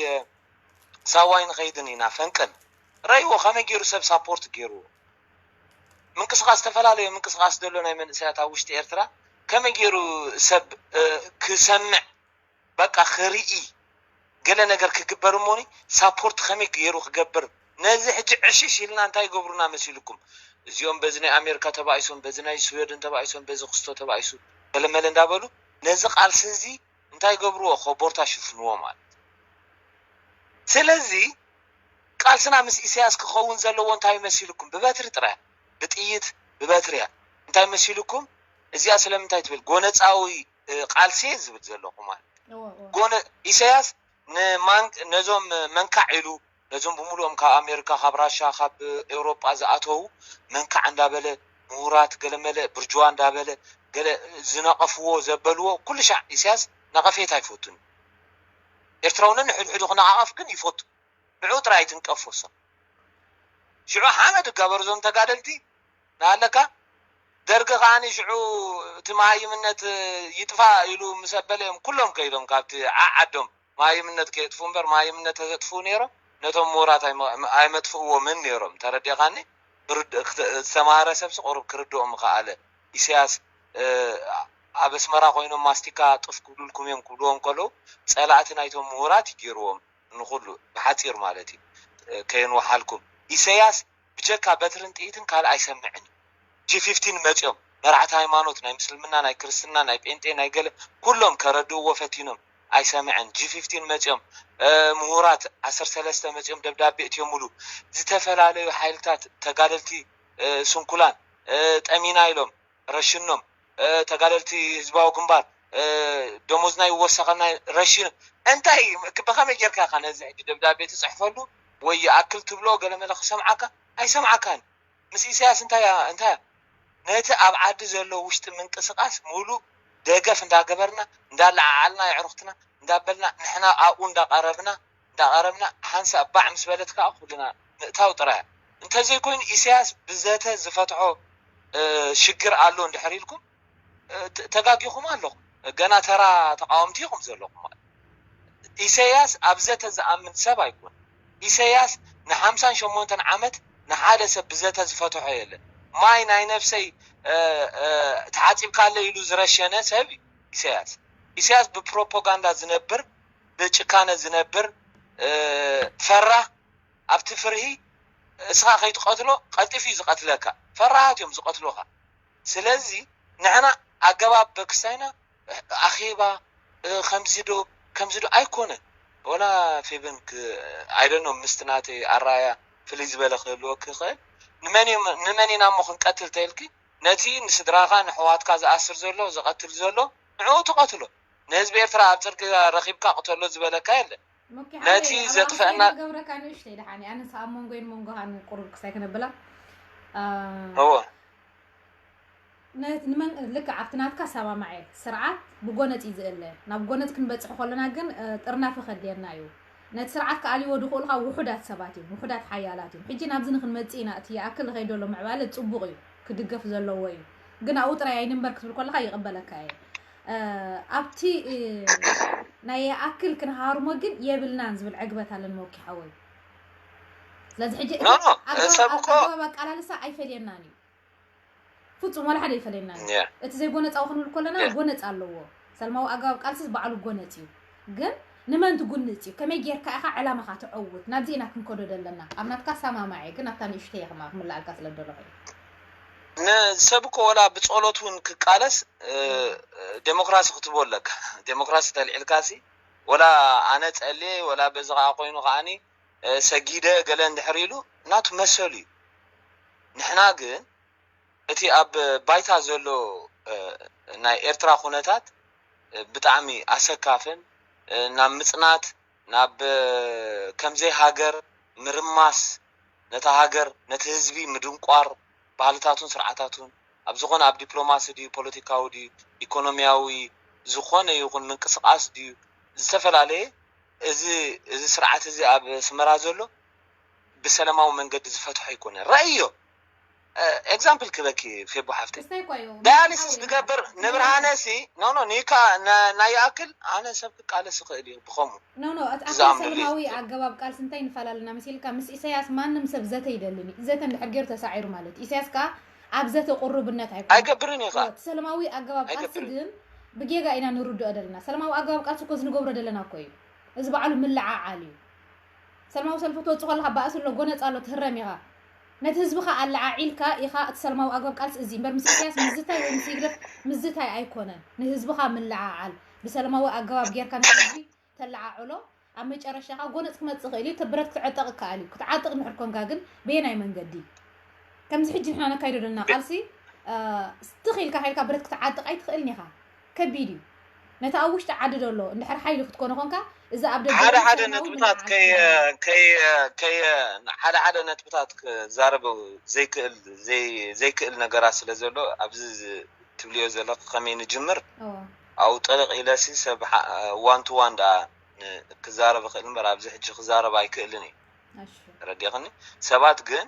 ሳዋይ ንኸይድን ኢና ፈንቅል ረይዎ ከመይ ገይሩ ሰብ ሳፖርት ገይርዎ ምንቅስቃስ ዝተፈላለዩ ምንቅስቃስ ዘሎ ናይ መንእሰያት ኣብ ውሽጢ ኤርትራ ከመይ ገይሩ ሰብ ክሰምዕ በቃ ክርኢ ገለ ነገር ክግበር እሞኒ ሳፖርት ከመይ ገይሩ ክገብር ነዚ ሕጂ ዕሽሽ ኢልና እንታይ ይገብሩና መሲልኩም እዚኦም በዚ ናይ ኣሜሪካ ተባኢሶም በዚ ናይ ስዌድን ተባኢሶም በዚ ክስቶ ተባኢሱ ገለመለ እንዳበሉ ነዚ ቃልሲ እዚ እንታይ ይገብርዎ ኮቦርታ ሽፍንዎ ማለት ስለዚ ቃልስና ምስ ኢሳያስ ክኸውን ዘለዎ እንታይ መሲልኩም ብበትሪ ጥራይ ብጥይት ብበትሪ እያ። እንታይ መሲልኩም? እዚኣ ስለምንታይ ትብል? ጎነጻዊ ቃልሲ ዝብል ዘለኹ ማለት ጎነ ኢሳያስ ነዞም መንካዕ ኢሉ ነዞም ብምሉኦም ካብ ኣሜሪካ፣ ካብ ራሻ፣ ካብ ኤውሮጳ ዝኣተዉ መንካዕ እንዳበለ፣ ምሁራት ገለመለ ብርጅዋ እንዳበለ፣ ገለ ዝነቐፍዎ ዘበልዎ ኩሉ ሻዕ ኢሳያስ ነቐፌት ኣይፈቱን። ኤርትራውነ ንሕድሕዱ ክነቓቐፍ ግን ይፈቱ። ንዑ ጥራይ ኣይትንቀፎ። እሶም ሽዑ ሓመድ እጋበሩ እዞም ተጋደልቲ ናለካ። ደርጊ ከዓኒ ሽዑ እቲ መሃይምነት ይጥፋ ኢሉ ምስ ኣበለ እዮም ኩሎም ከይዶም ካብቲ ዓዓዶም መሃይምነት ከየጥፉ እምበር፣ መሃይምነት ተዘጥፍኡ ነይሮም ነቶም ምሁራት ኣይመጥፍእዎምን ነይሮም። ተረዲኻኒ? ዝተማሃረ ሰብሲ ቁሩብ ክርድኦም ምኸኣለ። ኢሳያስ ኣብ ኣስመራ ኮይኖም ማስቲካ ጥፍ ክብሉልኩም እዮም ክብልዎም ከለዉ ጸላእቲ ናይቶም ምሁራት ይገይርዎም። ንኹሉ ብሓጺር ማለት እዩ ከየንውሓልኩም። ኢሳያስ ብጀካ በትርን ጥይትን ካልእ ኣይሰምዕን እዩ። ጂ ፊፍቲን መጺኦም መራሕቲ ሃይማኖት ናይ ምስልምና ናይ ክርስትና ናይ ጴንጤ ናይ ገለ ኩሎም ከረድእዎ ፈቲኖም ኣይሰምዐን። ጂ ፊፍቲን መጺኦም ምሁራት ዓሰርተ ሰለስተ መጺኦም ደብዳቤ እትዮምሉ። ዝተፈላለዩ ሓይልታት ተጋደልቲ ስንኩላን ጠሚና ኢሎም ረሽኖም ተጋደልቲ ህዝባዊ ግንባር ደሞዝና ይወሰኸልና ረሽኖም። እንታይ ብኸመይ ጌርካ ኢኻ ነዚ ሕጂ ደብዳቤ ትፅሕፈሉ ወይ ይኣክል ትብሎ ገለመለ ክሰምዓካ ኣይሰምዓካን። ምስ ኢሳያስ እንታይ እንታይ ነቲ ኣብ ዓዲ ዘሎ ውሽጢ ምንቅስቃስ ሙሉእ ደገፍ እንዳገበርና እንዳለዓዓልና የዕሩኽትና እንዳበልና ንሕና ኣብኡ እንዳቐረብና እንዳቐረብና ሓንሳእ ባዕ ምስ በለት ከዓ ኩልና ምእታው ጥራይ። እንተዘይኮይኑ ኢሳያስ ብዘተ ዝፈትሖ ሽግር ኣሎ እንድሕር ኢልኩም ተጋጊኹም ኣለኹም። ገና ተራ ተቃወምቲ ኢኹም ዘለኹም ማለት። ኢሳያስ ኣብ ዘተ ዝኣምን ሰብ ኣይኮን። ኢሳያስ ንሓምሳን ሸሞንተን ዓመት ንሓደ ሰብ ብዘተ ዝፈትሖ የለን። ማይ ናይ ነፍሰይ ተሓፂብካለ ኢሉ ዝረሸነ ሰብ ኢሳያስ። ኢሳያስ ብፕሮፓጋንዳ ዝነብር ብጭካነ ዝነብር ፈራህ ኣብቲ ፍርሂ እስኻ ከይትቐትሎ ቀልጢፉ እዩ ዝቐትለካ። ፈራሃት እዮም ዝቐትሉኻ። ስለዚ ንሕና ኣገባብ በክስታይና ኣኼባ ከምዚ ዶ ከምዚ ዶ ኣይኮነን። ወላ ፌበን ኣይደኖ ምስቲ ናተይ ኣራያ ፍልይ ዝበለ ክህልወክ ይኽእል። ንመን ኢና እሞ ክንቀትል ተይልኪ ነቲ ንስድራኻ ንሕዋትካ ዝኣስር ዘሎ ዝቐትል ዘሎ ንዕኡ ትቐትሎ። ንህዝቢ ኤርትራ ኣብ ጽርግያ ረኺብካ ቅተሎ ዝበለካ የለን። ነቲ ዘጥፈአና ገብረካ ንእሽተይ ደሓን ኣነስ ኣብ መንጎይን መንጎኻን ቁሩብ ክሳይ ክነብላ እወ ልክዕ ኣብቲ ናትካ ሰማማዐ ስርዓት ብጎነፂ ዝእለ ናብ ጎነፂ ክንበፅሕ ከለና ግን ጥርናፈ ከድልየና እዩ። ነቲ ስርዓት ክኣልይዎ ዝኽእሉ ከዓ ውሑዳት ሰባት እዮም፣ ውሑዳት ሓያላት እዮም። ሕጂ ናብዚ ንክንመፅእ ኢና፣ እቲ ይኣክል ዝኸይድ ዘሎ ምዕባለ ፅቡቕ እዩ፣ ክድገፍ ዘለዎ እዩ። ግን ኣብኡ ጥራይ ኣይንንበር ክትብል ከለካ ይቕበለካ እየ። ኣብቲ ናይ ይኣክል ክንሃርሞ ግን የብልናን ዝብል ዕግበት ኣለኒ ሞኪ ሓወይ። ስለዚ ሕጂ እቲ ኣገባብ ኣቃላልሳ ኣይፈልየናን እዩ። ፍጹም ዋላ ሓደ ይፈለየና። እቲ ዘይጎነጻዊ ክንብል ከለና ጎነጽ ኣለዎ። ሰልማዊ ኣገባብ ቃልስስ ባዕሉ ጎነጽ እዩ። ግን ንመን ትጉንጽ እዩ? ከመይ ጌርካ ኢኻ ዕላማኻ ተዐውት? ናብዚ ኢና ክንከዶ ዘለና። ኣብ ናትካ ሰማማዕ እየ፣ ግን ኣብታ ንእሽተይ እየ ክማ- ክምልኣልካ ስለ ዝደለኹ እየ። ንሰብ እኮ ወላ ብጸሎት እውን ክቃለስ እ፣ እ፣ ዴሞክራሲ ክትቦ ኣለካ። ዴሞክራሲ ተልዒልካሲ ወላ ኣነ ጸልየ ወላ በዚ ከዓ ኮይኑ ከዓኒ እ፣ ሰጊደ ገለ እንድሕር ኢሉ ናቱ መሰሉ እዩ። ንሕና ግን እቲ ኣብ ባይታ ዘሎ ናይ ኤርትራ ኩነታት ብጣዕሚ ኣሰካፍን ናብ ምጽናት ናብ ከምዘይ ሃገር ምርማስ ነታ ሃገር ነቲ ህዝቢ ምድንቋር ባህልታቱን ስርዓታቱን ኣብ ዝኾነ ኣብ ዲፕሎማሲ ድዩ ፖለቲካዊ ድዩ ኢኮኖሚያዊ ዝኾነ ይኹን ምንቅስቃስ ድዩ ዝተፈላለየ እዚ እዚ ስርዓት እዚ ኣብ ኣስመራ ዘሎ ብሰለማዊ መንገዲ ዝፈትሖ ኣይኮነ ረእዮ example ክበኪ ፌቦ ሓፍተይ ዳያሊሲስ ዝገብር ንብርሃነ ሲ ኖ ኖ ኒካ ናይ ይኣክል ኣነ ሰብ ክቃለስ ይኽእል እዩ ብኸሙ ኖ ኖ እቲ ኣካል ሰለማዊ ኣገባብ ቃልሲ እንታይ ንፈላለና መሲልካ ምስ ኢሳያስ ማንም ሰብ ዘተ ይደልን እዩ ዘተ እንድሕር ገይሩ ተሳዒሩ ማለት ኢሳያስ ከዓ ኣብ ዘተ ቁሩብነት ኣይኮነ ኣይገብርን እዩ ከዓ ሰለማዊ ኣገባብ ቃልሲ ግን ብጌጋ ኢና ንርድኦ ዘለና ሰለማዊ ኣገባብ ቃልሲ እኮ ዝንገብሮ ዘለና እኮ እዩ እዚ በዓሉ ምልዓዓል እዩ ሰለማዊ ሰልፊ ትወፅእ ከለኻ ባእሲ ኣሎ ጎነፅ ኣሎ ትህረም ኢኻ ነቲ ህዝብኻ ኣለዓዒልካ ኢኻ እቲ ሰለማዊ ኣገባብ ቃልሲ እዚ እምበር ምስ ኢሳያስ ምዝታይ ወይ ምስ ይግደፍ ምዝታይ ኣይኮነን ንህዝብኻ ምልዓዓል ብሰለማዊ ኣገባብ ጌርካ ነቲ ህዝቢ ተለዓዕሎ ኣብ መጨረሻኻ ጎነፅ ክመፅእ ይኽእል እዩ ብረት ክትዕጠቕ ይከኣል እዩ ክትዓጥቕ እንድሕር ኮንካ ግን በየናይ መንገዲ ከምዚ ሕጂ ንሕና ነካይዶ ዘለና ቃልሲ ትኽ ኢልካ ሓይልካ ብረት ክትዓጥቕ ኣይትኽእልን ኢኻ። ከቢድ እዩ። ነቲ ኣብ ውሽጢ ዓዲ ዘሎ እንድሕር ሓይሊ ክትኮነ ኮንካ፣ እዚ ኣብ ደገ ሓደ ዘሎ ሓደ ሰላማዊ ነጥብታት ብልዓት ከይ ዝገብር። ከይ ከይ ሓደ ሓደ ነጥብታት ክዛረብ ዘይክእል ዘይ- ዘይክእል ነገራት ስለ ዘሎ ኣብዚ ዝ- ትብልዮ ዘለኺ ከመይ ንጅምር እዎ፣ ኣብኡ ጠለቕ ኢለሲ ሰብ one to one ደኣ ን- ክዛረብ ይኽእል እምበር ኣብዚ ሕጂ ክዛረብ ኣይክእልን እዩ። እሺ። ረዲኽኒ ሰባት ግን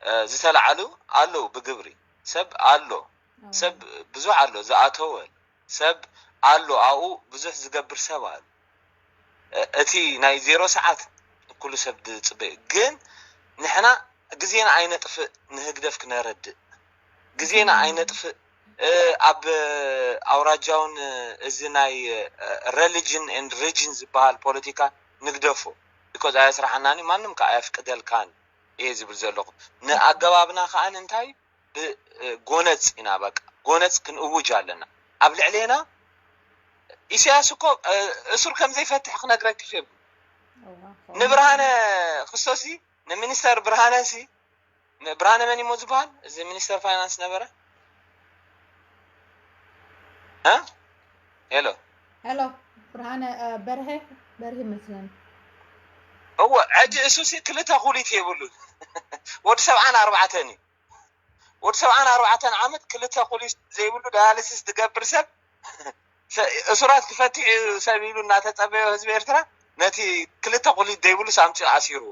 እ፣ ዝተለዓሉ ኣለዉ ብግብሪ ሰብ ኣሎ እዎ፣ ሰብ ብዙሕ ኣሎ ዝኣተወ ሰብ ኣሎ ኣብኡ ብዙሕ ዝገብር ሰብ ኣሎ እ፣ እቲ ናይ ዜሮ ሰዓት ኩሉ ሰብ ዝፅበ እዩ ግን ንሕና ግዜና ኣይነጥፍእ ንህግደፍ ክነረድእ ግዜና ኣይነጥፍእ እ፣ ኣብ ኣውራጃውን እዚ ናይ religion and region ዝበሃል ፖለቲካ ንግደፎ because ኣየስራሓናን እዩ ማንም ከዓ ኣየፍቅደልካን እየ ዝብል ዘለኹ ንኣገባብና ከዓ እንታይ ብጎነፅ ኢና በቃ ጎነፅ ክንእውጅ ኣለና ኣብ ልዕሌና ኢሳያስ እኮ እ፣ እሱር ከም ዘይፈትሕ ክነግረኪ ይብል እዎ፣ ንብርሃነ ክሶሲ ንሚኒስተር ብርሃነ ሲ ብርሃነ መን እሞ ዝበሃል እዚ ሚኒስተር ፋይናንስ ነበረ እ? ሄሎ ሄሎ፣ ብርሃነ እ፣ በርሀ በርሀ ይመስለኒ። እዎ ሕጂ እሱ ሲ ክልተ ኩሊት የብሉን ወዲ ሰብዓን ኣርባዕተን እዩ ወዲ ሰብዓን ኣርባዕተን ዓመት ክልተ ኩሊት ዘይብሉ ዳያሊሲስ ዝገብር ሰብ ሰ- እሱራት ክፈትሕ እዩ ሰብ ኢሉ እናተፀበዮ ህዝቢ ኤርትራ ነቲ ክልተ ኩሊት ዘይብሉ ሳምፂ ኣሲርዎ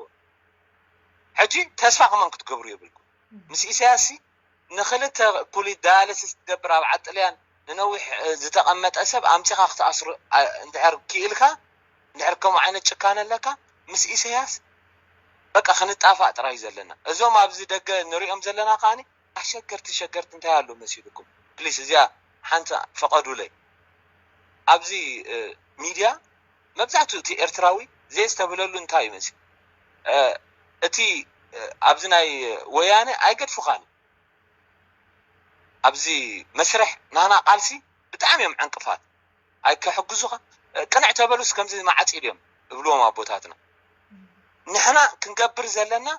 ሕጂ ተስፋ ከመን ክትገብሩ የብልኩም ምስ ኢሳያስ ሲ ንክልተ ኩሊት ዳያሊሲስ ዝገብር ኣብ ዓጥልያን ንነዊሕ እ፣ ዝተቐመጠ ሰብ ኣምፂኻ ክትኣስሩ እ፣ እንድሕር ክኢልካ እንድሕር ከምኡ ዓይነት ጭካነ ኣለካ ምስ ኢሳያስ በቃ ክንጣፋእ ጥራይ እዩ ዘለና እዞም ኣብዚ ደገ ንሪኦም ዘለና ከዓኒ ኣሸገርቲ ሸገርቲ እንታይ ኣሎ መሲልኩም ፕሊስ እዚኣ ሓንቲ ፈቐዱለይ ኣብዚ እ፣ ሚድያ መብዛሕትኡ እቲ ኤርትራዊ ዘየስተብህለሉ እንታይ እዩ መሲሉ እ፣ እቲ እ፣ ኣብዚ ናይ ወያነ ኣይገድፉኻን ኣብዚ መስርሕ ናና ቃልሲ ብጣዕሚ እዮም ዕንቅፋት ኣይከሕግዙኻ ቅንዕ ተበሉስ ከምዚ መዓፂ ድዮም እብልዎም ኣቦታትና ንሕና ክንገብር ዘለና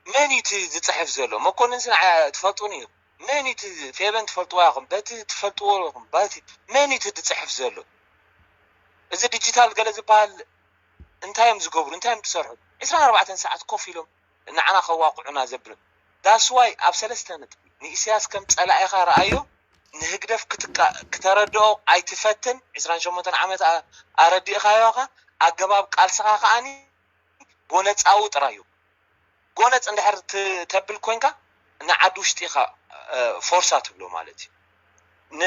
መን እዩ እቲ ዝፅሕፍ ዘሎ መኮንን ስንዓ ትፈልጡን እዩ መን እዩ እቲ ፌበን ትፈልጥዋ ኢኹም በቲ ትፈልጥዎ ኢኹም በቲ መን እዩ እቲ ዝፅሕፍ ዘሎ እዚ ዲጂታል ገለ ዝበሃል እንታይ እዮም ዝገብሩ እንታይ እዮም ዝሰርሑ ዕስራን ኣርባዕተን ሰዓት ኮፍ ኢሎም ንዓና ከዋቕዑና ዘብሎም that's why ኣብ ሰለስተ ነጥቢ ንኢሳያስ ከም ፀላኢኻ ረኣዮ ንህግደፍ ክትቃ ክተረድኦ ኣይትፈትን ዕስራን ሸሞንተን ዓመት ኣ- ኣረዲእኻዮኻ ኣገባብ ቃልስኻ ከዓኒ ጎነፃዊ ጥራዩ ጎነፅ እንድሕር ት- ተብል ኮንካ ንዓዲ ውሽጢ ኢኻ እ፣ ፎርሳ ትብሎ ማለት እዩ ን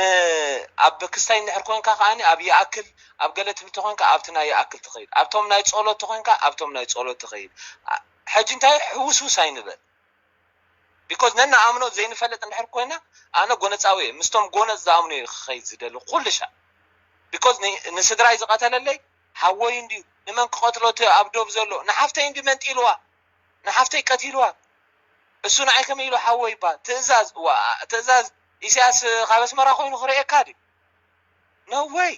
ኣብ ክስታይ እንድሕር ኮንካ ከዓኒ ኣብ ይኣክል ኣብ ገለ ትብል ተኮንካ ኣብቲ ናይ ይኣክል ትኸይድ ኣብቶም ናይ ጸሎት ተኮንካ ኣብቶም ናይ ጸሎት ትኸይድ ኣ- ሕጂ እንታይ ሕውስውስ ኣይንበል ቢኮዝ ነንኣምኖ ዘይንፈልጥ እንድሕር ኮይና ኣነ ጎነፃዊ እየ ምስቶም ጎነፅ ዝኣምኑ እየ ክኸይድ ዝደሊ ኩሉ ሻዕ ቢኮዝ ንስድራይ ዝቐተለለይ ሓወይ እንድዩ ንመን ክቐትሎ እቲ ኣብ ዶብ ዘሎ ንሓፍተይ እንዲ መንጢልዋ ንሓፍተይ ቀቲልዋ እሱ ንዓይ ከመይ ኢሉ ሓወይ ይበሃል ትእዛዝ ዋ ትእዛዝ ኢሳያስ ካብ ኣስመራ ኮይኑ ክርእየካ ድዩ ነወይ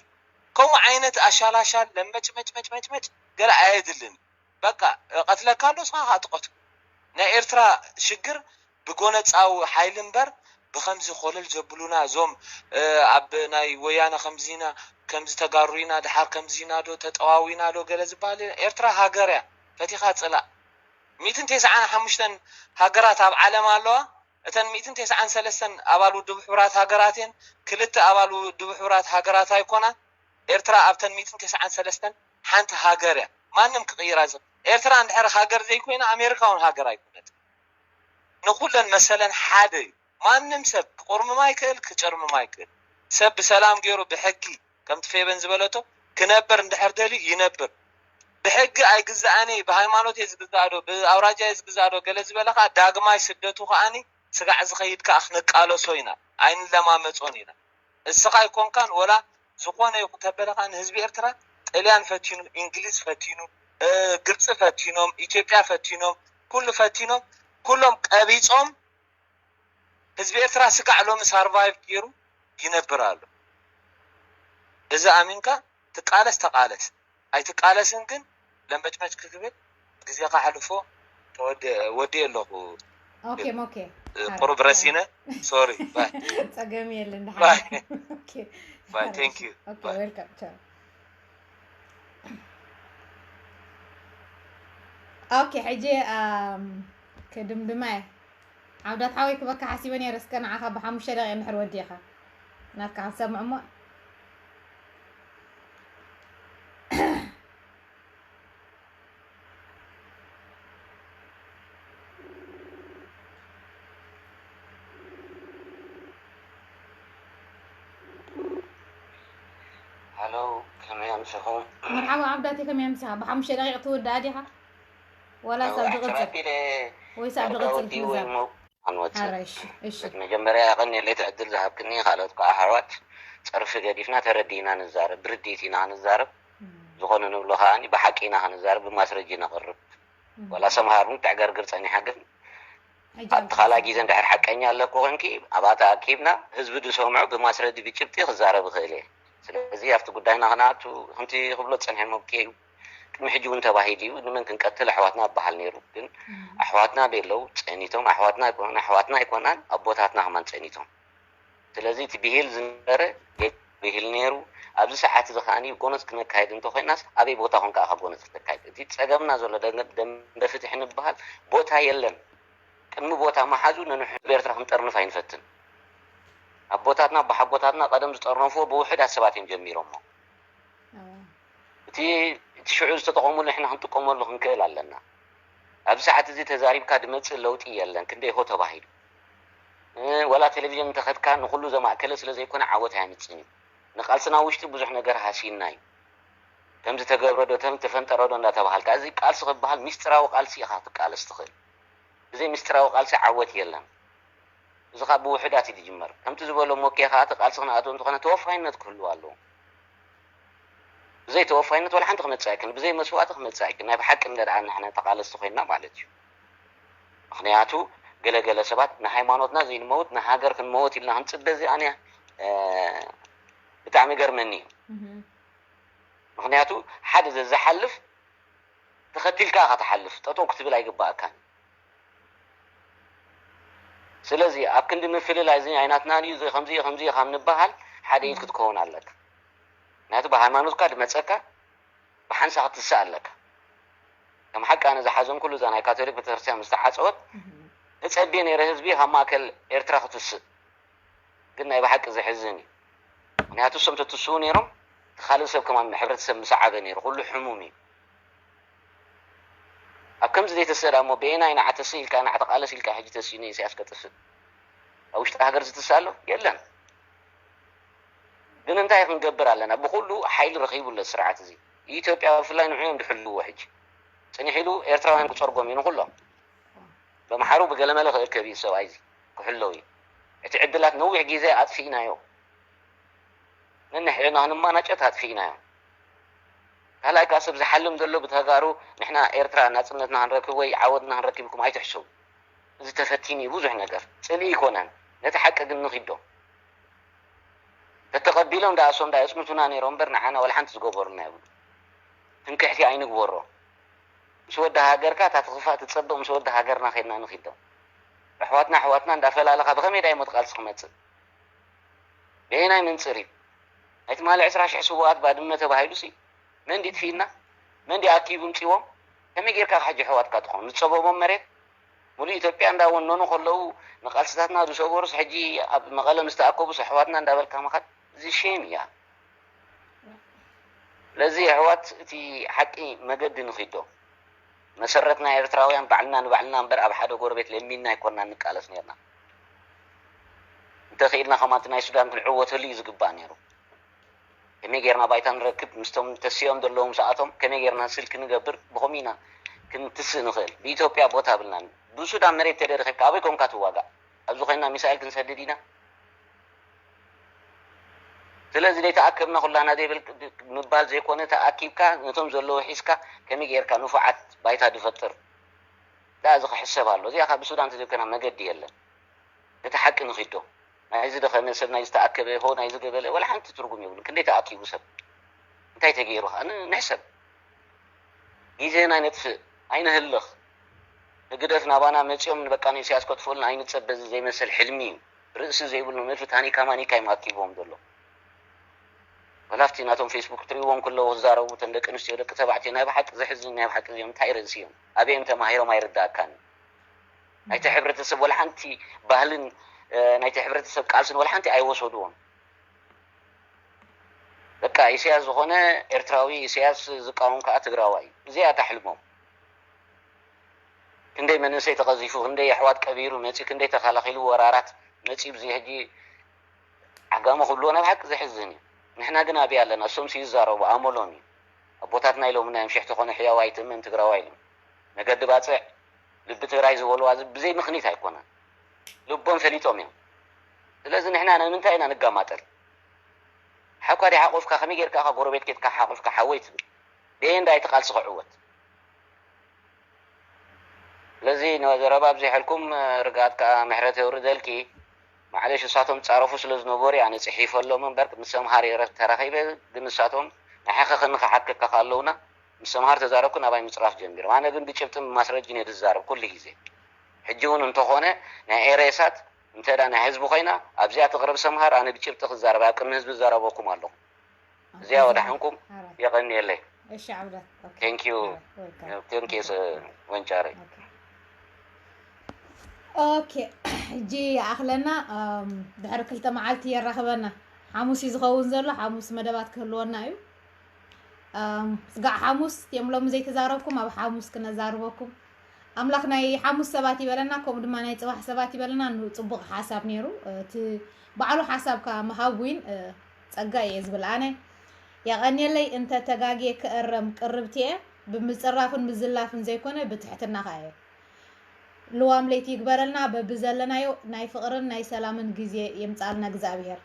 ከምኡ ዓይነት ኣሻላሻል ለመጭመጭመጭመጭመጭ ገለ ኣየድልን በቃ ቀትለካ ኣሎ እስኻ ከዓ ትቐትሎ ናይ ኤርትራ ሽግር ብጎነፃዊ ሓይሊ እምበር ብኸምዚ ኮለል ዘብሉና እዞም ኣብ ናይ ወያነ ከምዚና ከምዚ ተጋሩና ድሓር ከምዚና ዶ ተጠዋዊና ዶ ገለ ዝበሃል ኤርትራ ሃገር እያ ፈቲኻ ፅላእ ሚእትን ተስዓን ሓሙሽተን ሃገራት ኣብ ዓለም ኣለዋ እተን ሚእትን ተስዓን ሰለስተን ኣባል ውድብ ሕቡራት ሃገራት እየን ክልተ ኣባል ውድብ ሕቡራት ሃገራት ኣይኮና ኤርትራ ኣብተን ሚእትን ተስዓን ሰለስተን ሓንቲ ሃገር እያ ማንም ክቕይራ ዝ ኤርትራ እንድሕር ሃገር ዘይኮይና ኣሜሪካ እውን ሃገር ኣይኮነት ንኩለን መሰለን ሓደ እዩ ማንም ሰብ ክቆርምማ ይክእል ክጨርምማ ይክእል ሰብ ብሰላም ገይሩ ብሕጊ ከምቲ ፌበን ዝበለቶ ክነብር እንድሕር ደልዩ ይነብር ብሕጊ ኣይግዛእን እየ ብሃይማኖት እየ ዝግዛእ ዶ ብኣውራጃ እየ ዝግዛእ ዶ ገለ ዝበለ ከዓ ዳግማይ ስደቱ ከዓኒ ስጋዕ ዝኸይድ ከዓ ክነቃለሶ ኢና ኣይንለማመፆን ኢና እስኻ ኣይኮንካን ወላ ዝኾነ ይኹን ተበለ ከዓ ንህዝቢ ኤርትራ ጥልያን ፈቲኑ እንግሊዝ ፈቲኑ ግብፂ ፈቲኖም ኢትዮጵያ ፈቲኖም ኩሉ ፈቲኖም ኩሎም ቀቢፆም ህዝቢ ኤርትራ ስጋዕ ሎሚ ሳርቫይቭ ገይሩ ይነብር ኣሎ እዚ ኣሚንካ ትቃለስ ተቃለስ ኣይትቃለስን ግን ለምበጭመጭ ክክብል ግዜኻ ሕልፎ ወዲ ኣለኹ ኦኬ ሞኬ ቁሩብ ረሲነ። ሶሪ ባይ ጸገም የለን። ባይ ኦኬ ባይ። Thank you ኦኬ ባይ። ዌልካም ቻው። ኦኬ ሕጂ ኣም፣ ክድምድማ እየ። ዓብዳት ሓወይ ክበካ ሓሲበ ነይረ። እስከ ንዓኻ ብሓሙሽተ ደቂቕ እንድሕር ወዲእኻ ናትካ ክንሰምዕ እሞ። ሃሎ፣ ከመይ ኣምሲኹም? መርሓባ ዓብዳት፣ ከመይ ኣምሲኻ? ብሓሙሽተ ደቂቕ ትውዳእ ዲኻ? ወላ ሳብ ድቕጽል ኣቢለ ወይ ሳብ ድቕጽል ወዲ ወይ ትምዛብ? ሞ ኣንወጽእ። ሓራይሽ እሺ። መጀመርያ የቐንየለይ እቲ ዕድል ዝሃብክኒ፣ ካልኦት ከዓ ኣሕዋት ጸርፊ ገዲፍና ተረዲእና ንዛረብ፣ ብርድኢት ኢና ክንዛረብ። ዝኾነ ንብሎ ከዓኒ ብሓቂ ኢና ክንዛረብ፣ ብማስረጂ ነቕርብ። ወላ ሰምሃር እውን ተዕገርግር ጸኒሓ፣ ግን ሕጂ ኣብቲ ካልኣይ ግዜ እንድሕር ሓቀኛ ኣለኩ ኮንኪ ኣብኣ ተኣኪብና ህዝቢ ዝሰምዖ ብማስረዲ ብጭብጢ ክዛረብ ይኽእል እየ። ስለዚ ኣብቲ ጉዳይና ክንኣቱ ከምቲ ክብሎ ዝጸንሐ መብትየ እዩ። ቅድሚ ሕጂ እውን ተባሂሉ እዩ፣ ንመን ክንቀትል ኣሕዋትና ይበሃል ነይሩ። ግን ኣሕዋትና ቤለው ጸኒቶም፣ ኣሕዋትና ኣይኮኑን፣ ኣሕዋትና ኣይኮናን፣ ኣቦታትና ከማን ጸኒቶም። ስለዚ እቲ ብሂል ዝነበረ ብሂል ነይሩ። ኣብዚ ሰዓት እዚ ከዓኒ ጎነጽ ክነካይድ እንተኮይናስ ኣበይ ቦታ ኮንካ ኢኻ ጎነጽ ክተካይድ? እቲ ጸገምና ዘሎ ደንበ ፍትሒ ንበሃል ቦታ የለን። ቅድሚ ቦታ ምሓዙ ነንሕዝቢ ኤርትራ ክንጠርንፍ ኣይንፈትን። ኣቦታትና ኣቦሓጎታትና ቀደም ዝጠርነፍዎ ብውሑዳት ሰባት እዮም ጀሚሮሞ። እቲ እቲ ሽዑ ዝተጠቐሙሉ ንሕና ክንጥቀመሉ ክንክእል ኣለና። ኣብዚ ሰዓት እዚ ተዛሪብካ ድመጽእ ለውጢ የለን፣ ክንደይ ሆ ተባሂሉ። እ፣ ወላ ቴሌቪዥን እንተኸድካ ንኹሉ ዘማእከለ ስለ ዘይኮነ ዓወት ኣያምጽእን እዩ። ንቃልስና ውሽጢ ብዙሕ ነገር ሃሲና እዩ። ከም ዝተገብረ ዶ ተም ተፈንጠረ ዶ እንዳተባሃልካ፣ እዚ ቃልሲ ክበሃል ሚስጥራዊ ቃልሲ ኢኻ ክትቃለስ ትኽእል። ብዘይ ሚስጥራዊ ቃልሲ ዓወት የለን። እዚ ካብ ብውሑዳት እዩ ዝጅመር። ከምቲ ዝበሎ ሞኬ ከዓ እቲ ቃልሲ ክንኣትዎ እንተኾነ ተወፋይነት ክህልዎ ኣለዎ። ብዘይ ተወፋይነት ዋላ ሓንቲ ክመጽእ ኣይክን፣ ብዘይ መስዋእቲ ክመጽእ ኣይክን። ናይ ብሓቂ እንደ ደኣ ንሕና ተቓለስቲ ኮይንና ማለት እዩ። ምኽንያቱ ገለገለ ሰባት ንሃይማኖትና ዘይንመውት ንሃገር ክንመውት ኢልና ክንጽበ እዚ ኣነ እ፣ ብጣዕሚ ገርመኒ እዩ። ምኽንያቱ ሓደ ዘዝሓልፍ ተኸቲልካ ኢኻ ትሓልፍ፣ ጠጠው ክትብል ኣይግባኣካን። ስለዚ ኣብ ክንዲ ምፍልላይ እዚ ኣይናትናን እዩ፣ እዚ ከምዚ እዩ፣ ከምዚ እዩ ካብ ንበሃል ሓደ ኢድ ክትከውን ኣለካ። ምክንያቱ ብሃይማኖትካ ድመፀካ ብሓንሳ ክትስእ ኣለካ። ከም ሓቂ ኣነ ዝሓዘንኩሉ እዛ ናይ ካቶሊክ ቤተክርስትያን ምስ ተዓፀወት እፀቤ ነይረ ህዝቢ ካብ ማእከል ኤርትራ ክትስእ። ግን ናይ ብሓቂ ዘሕዝን እዩ። ምክንያቱ እሶም ተትስኡ ነይሮም እቲ ካልእ ሰብ ከማን ሕብረተሰብ ምሰዓበ ነይሩ። ኩሉ ሕሙም እዩ። ኣብ ከምዚ ዘይተሰዳ እሞ ብኤና ኢና ዓተሲ ኢልካ ኢና ተቃለስ ኢልካ ሕጂ ተሲኡ ንኢሳያስ ከጥፍእ ኣብ ውሽጢ ሃገር ዝትስእ ኣሎ የለን። ግን እንታይ ክንገብር ኣለና? ብኩሉ ሓይሊ ረኺቡ ኣሎ ስርዓት እዚ። ኢትዮጵያ ብፍላይ ንዑ እዮም ድሕልዎ ሕጂ። ጽኒሕ ኢሉ ኤርትራውያን ክጸርጎም እዩ ንኩሎም። በምሓሩ ብገለመለ ክእከብ እዩ ሰብኣይ እዚ ክሕለው እዩ። እቲ ዕድላት ነዊሕ ግዜ ኣጥፊእናዮ። ነንሕድና ክንማናጨት ኣጥፊእናዮ። ካልኣይ ከዓ ሰብ ዝሓልም ዘሎ ብተጋሩ ንሕና ኤርትራ ናጽነትና ክንረክብ ወይ ዓወትና ክንረክብ ኢልኩም ኣይትሕሰቡ። እዚ ተፈቲኑ እዩ ብዙሕ ነገር። ጽልኢ ይኮነን። ነቲ ሓቂ ግን ንኺዶ። ተተቐቢሎም ደኣ እሶም ደኣ የጽንቱና ነይሮም እምበር ንዓና ዋላ ሓንቲ ዝገበሩና የብሉ። ትምክሕቲ ኣይንግበሮ። ምስ ወዲ ሃገርካ እታ ትኽፋእ ትጸብቕ ምስ ወዲ ሃገርና ኬድና ንኺዶ። ኣሕዋትና ኣሕዋትና እንዳፈላለኻ ብኸመይ ዳይ ሞት ቃልሲ ክመጽእ? በየናይ መንጽር እዩ? ናይ ትማሊ ዕስራ ሽሕ ስውኣት ባድመ ተባሂሉሲ መን ድዩ ጥፊእና? መን ድዩ ኣኪቡ ምጺዎም? ከመይ ጌርካ ሕጂ ኣሕዋትካ ትኾኑ? ዝጸበቦም መሬት ሙሉእ ኢትዮጵያ እንዳወነኑ ከለዉ ንቃልስታትና ዝሰበሩስ ሕጂ ኣብ መቐለ ምስ ተኣከቡስ ኣሕዋትና እንዳበልካ ምኻድ እዚ ሼም እያ። ስለዚ ኣሕዋት እቲ ሓቂ መገዲ ንኺዶ መሰረትና ኤርትራውያን ባዕልና ንባዕልና እምበር ኣብ ሓደ ጎረቤት ለሚንና ኣይኮንና ንቃለስ ነርና። እንተኽኢልና ከማን እቲ ናይ ሱዳን ክንዕወተሉ እዩ ዝግባእ ነይሩ። ከመይ ጌርና ባይታ ንረክብ ምስቶም ተሲኦም ዘለዉ ምስኣቶም ከመይ ጌርና ስልኪ ንገብር ብኸምኡ ኢና ክንትስእ ንኽእል። ብኢትዮጵያ ቦታ ኣብልናን ብሱዳን መሬት ተደሪኺብካ ኣበይ ኮንካ ትዋጋእ? ኣብዚ ኮይንና ሚሳኤል ክንሰድድ ኢና? ስለዚ ዘይተኣከብና ኩላና ዘይብል ምባል ዘይኮነ ተኣኪብካ ነቶም ዘለዉ ሒዝካ ከመይ ጌርካ ንፉዓት ባይታ ድፈጥር ዳ እዚ ክሕሰብ ኣሎ። እዚኣ ካብ ብሱዳን ተዘይኮይና መገዲ የለን። ነቲ ሓቂ ንኺዶ ናይዚ ደኸመ ሰብ ናይ ዝተኣከበ ሆ ናይ ዝገበለ ወላ ሓንቲ ትርጉም የብሉ። ክንደይ ተኣኪቡ ሰብ እንታይ ተገይሩ ከዓ ንሕሰብ። ግዜና ነጥፍእ ኣይነህልኽ። ህግደፍ ናባና መጺኦም በቃ ንኢሳያስ ከጥፍኡልና ኣይንጸበ። እዚ ዘይመስል ሕልሚ እዩ። ርእሲ ዘይብሉ መድፊ ታኒካ ማኒካ እዩ ማኪብዎም ዘሎ። ወላፍቲ ናቶም ፌስቡክ ትሪእዎም ከለዉ ክዛረቡ እተን ደቂ ኣንስትዮ ደቂ ተባዕትዮ ናይ ብሓቂ ዘሕዝን ናይ ብሓቂ እዚኦም እንታይ ርእሲ እዮም? ኣበዮም ተማሂሮም ኣይርዳእካን። ናይቲ ሕብረተሰብ ወላ ሓንቲ ባህልን ናይቲ ሕብረተሰብ ቃልስን ወላ ሓንቲ ኣይወሰድዎም። በቃ ኢሳያስ ዝኾነ ኤርትራዊ፣ ኢሳያስ ዝቃወም ከዓ ትግራዋይ እዩ። እዚኣ እታ ሕልሞም። ክንደይ መንእሰይ ተቐዚፉ፣ ክንደይ ኣሕዋት ቀቢሩ መፂኡ፣ ክንደይ ተኸላኺሉ ወራራት መፂኡ፣ ብዚ ሕጂ ዓጋመ ክብልዎ ናይ ብሓቂ ዘሕዝን እዩ። ንሕና ግን ኣብይ ኣለና፣ እሶምሲ ይዛረቡ፣ ኣመሎም እዩ። ኣቦታትና ኢሎም ናይ ምሸሕቲ ኮነ ሕያው ኣይትእመን ትግራዋይ ኢሎም። መገዲ ባፅዕ፣ ልቢ ትግራይ ዝበልዋ እዚ ብዘይ ምኽኒት ኣይኮነን። ልቦም ፈሊጦም እዮም። ስለዚ ንሕና ንምንታይ ኢና ንጋማጠል? ሓኳ ዲ ሓቆፍካ ከመይ ጌርካ ኢኻ ጎረቤት ኬድካ ሓቆፍካ ሓወይ ትብል? ደየ እንዳ ኣይትቃልሲ ክዕወት። ስለዚ ንዘረባ ኣብዚሐልኩም ርግኣት ከዓ ምሕረት የውርደልኪ። ማዕለሽ እሳቶም ጻረፉ ስለ ዝነበሩ ኣነ ጽሒፈሎም እምበር ምስ ሰምሃር እየ ተራኺበ። ግን ንሳቶም ንሓኸኽኒ ክሓከካ ኣለውና ምስ ሰምሃር ተዛረብኩ ናባይ ምጽራፍ ጀሚሮም። ኣነ ግን ብጭብጥን ብማስረጅን እየ ዝዛረብ ኩሉ ግዜ። ሕጂ እውን እንተኾነ ናይ ኤሬሳት እንተ ደኣ ናይ ህዝቢ ኮይና ኣብዚኣ ትቕረብ ሰምሃር ኣነ ብጭብጢ ክዛረብ ኣብ ቅድሚ ህዝቢ ዝዛረበኩም ኣለኹ። እዚኣ ወደ ሓንኩም የቐንየለይ። እሺ ዓብዳት ቴንክ ዩ። ቴንክ ዩ ወንጫረይ። ኦኬ ሕጂ ይኣኽለና። ድሕሪ ክልተ መዓልቲ የራኽበና። ሓሙስ እዩ ዝኸውን ዘሎ። ሓሙስ መደባት ክህልወና እዩ። ስጋዕ ሓሙስ እዮም ሎሚ ዘይተዛረብኩም፣ ኣብ ሓሙስ ክነዛርበኩም። ኣምላኽ ናይ ሓሙስ ሰባት ይበለና፣ ከምኡ ድማ ናይ ፅባሕ ሰባት ይበለና። ን- ፅቡቕ ሓሳብ ነይሩ። እቲ ባዕሉ ሓሳብ ከዓ ምሃብ ዊን እ፣ ፀጋ እየ ዝብል ኣነ። የቐንየለይ እንተ ተጋግየ ክእረም ቅርብቲ እየ። ብምፅራፍን ምዝላፍን ዘይኮነ ብትሕትና ከዓ እየ። ልዋም ለይቲ ይግበረልና። በብዘለናዮ ናይ ፍቕርን ናይ ሰላምን ግዜ የምፃልና እግዚኣብሄር።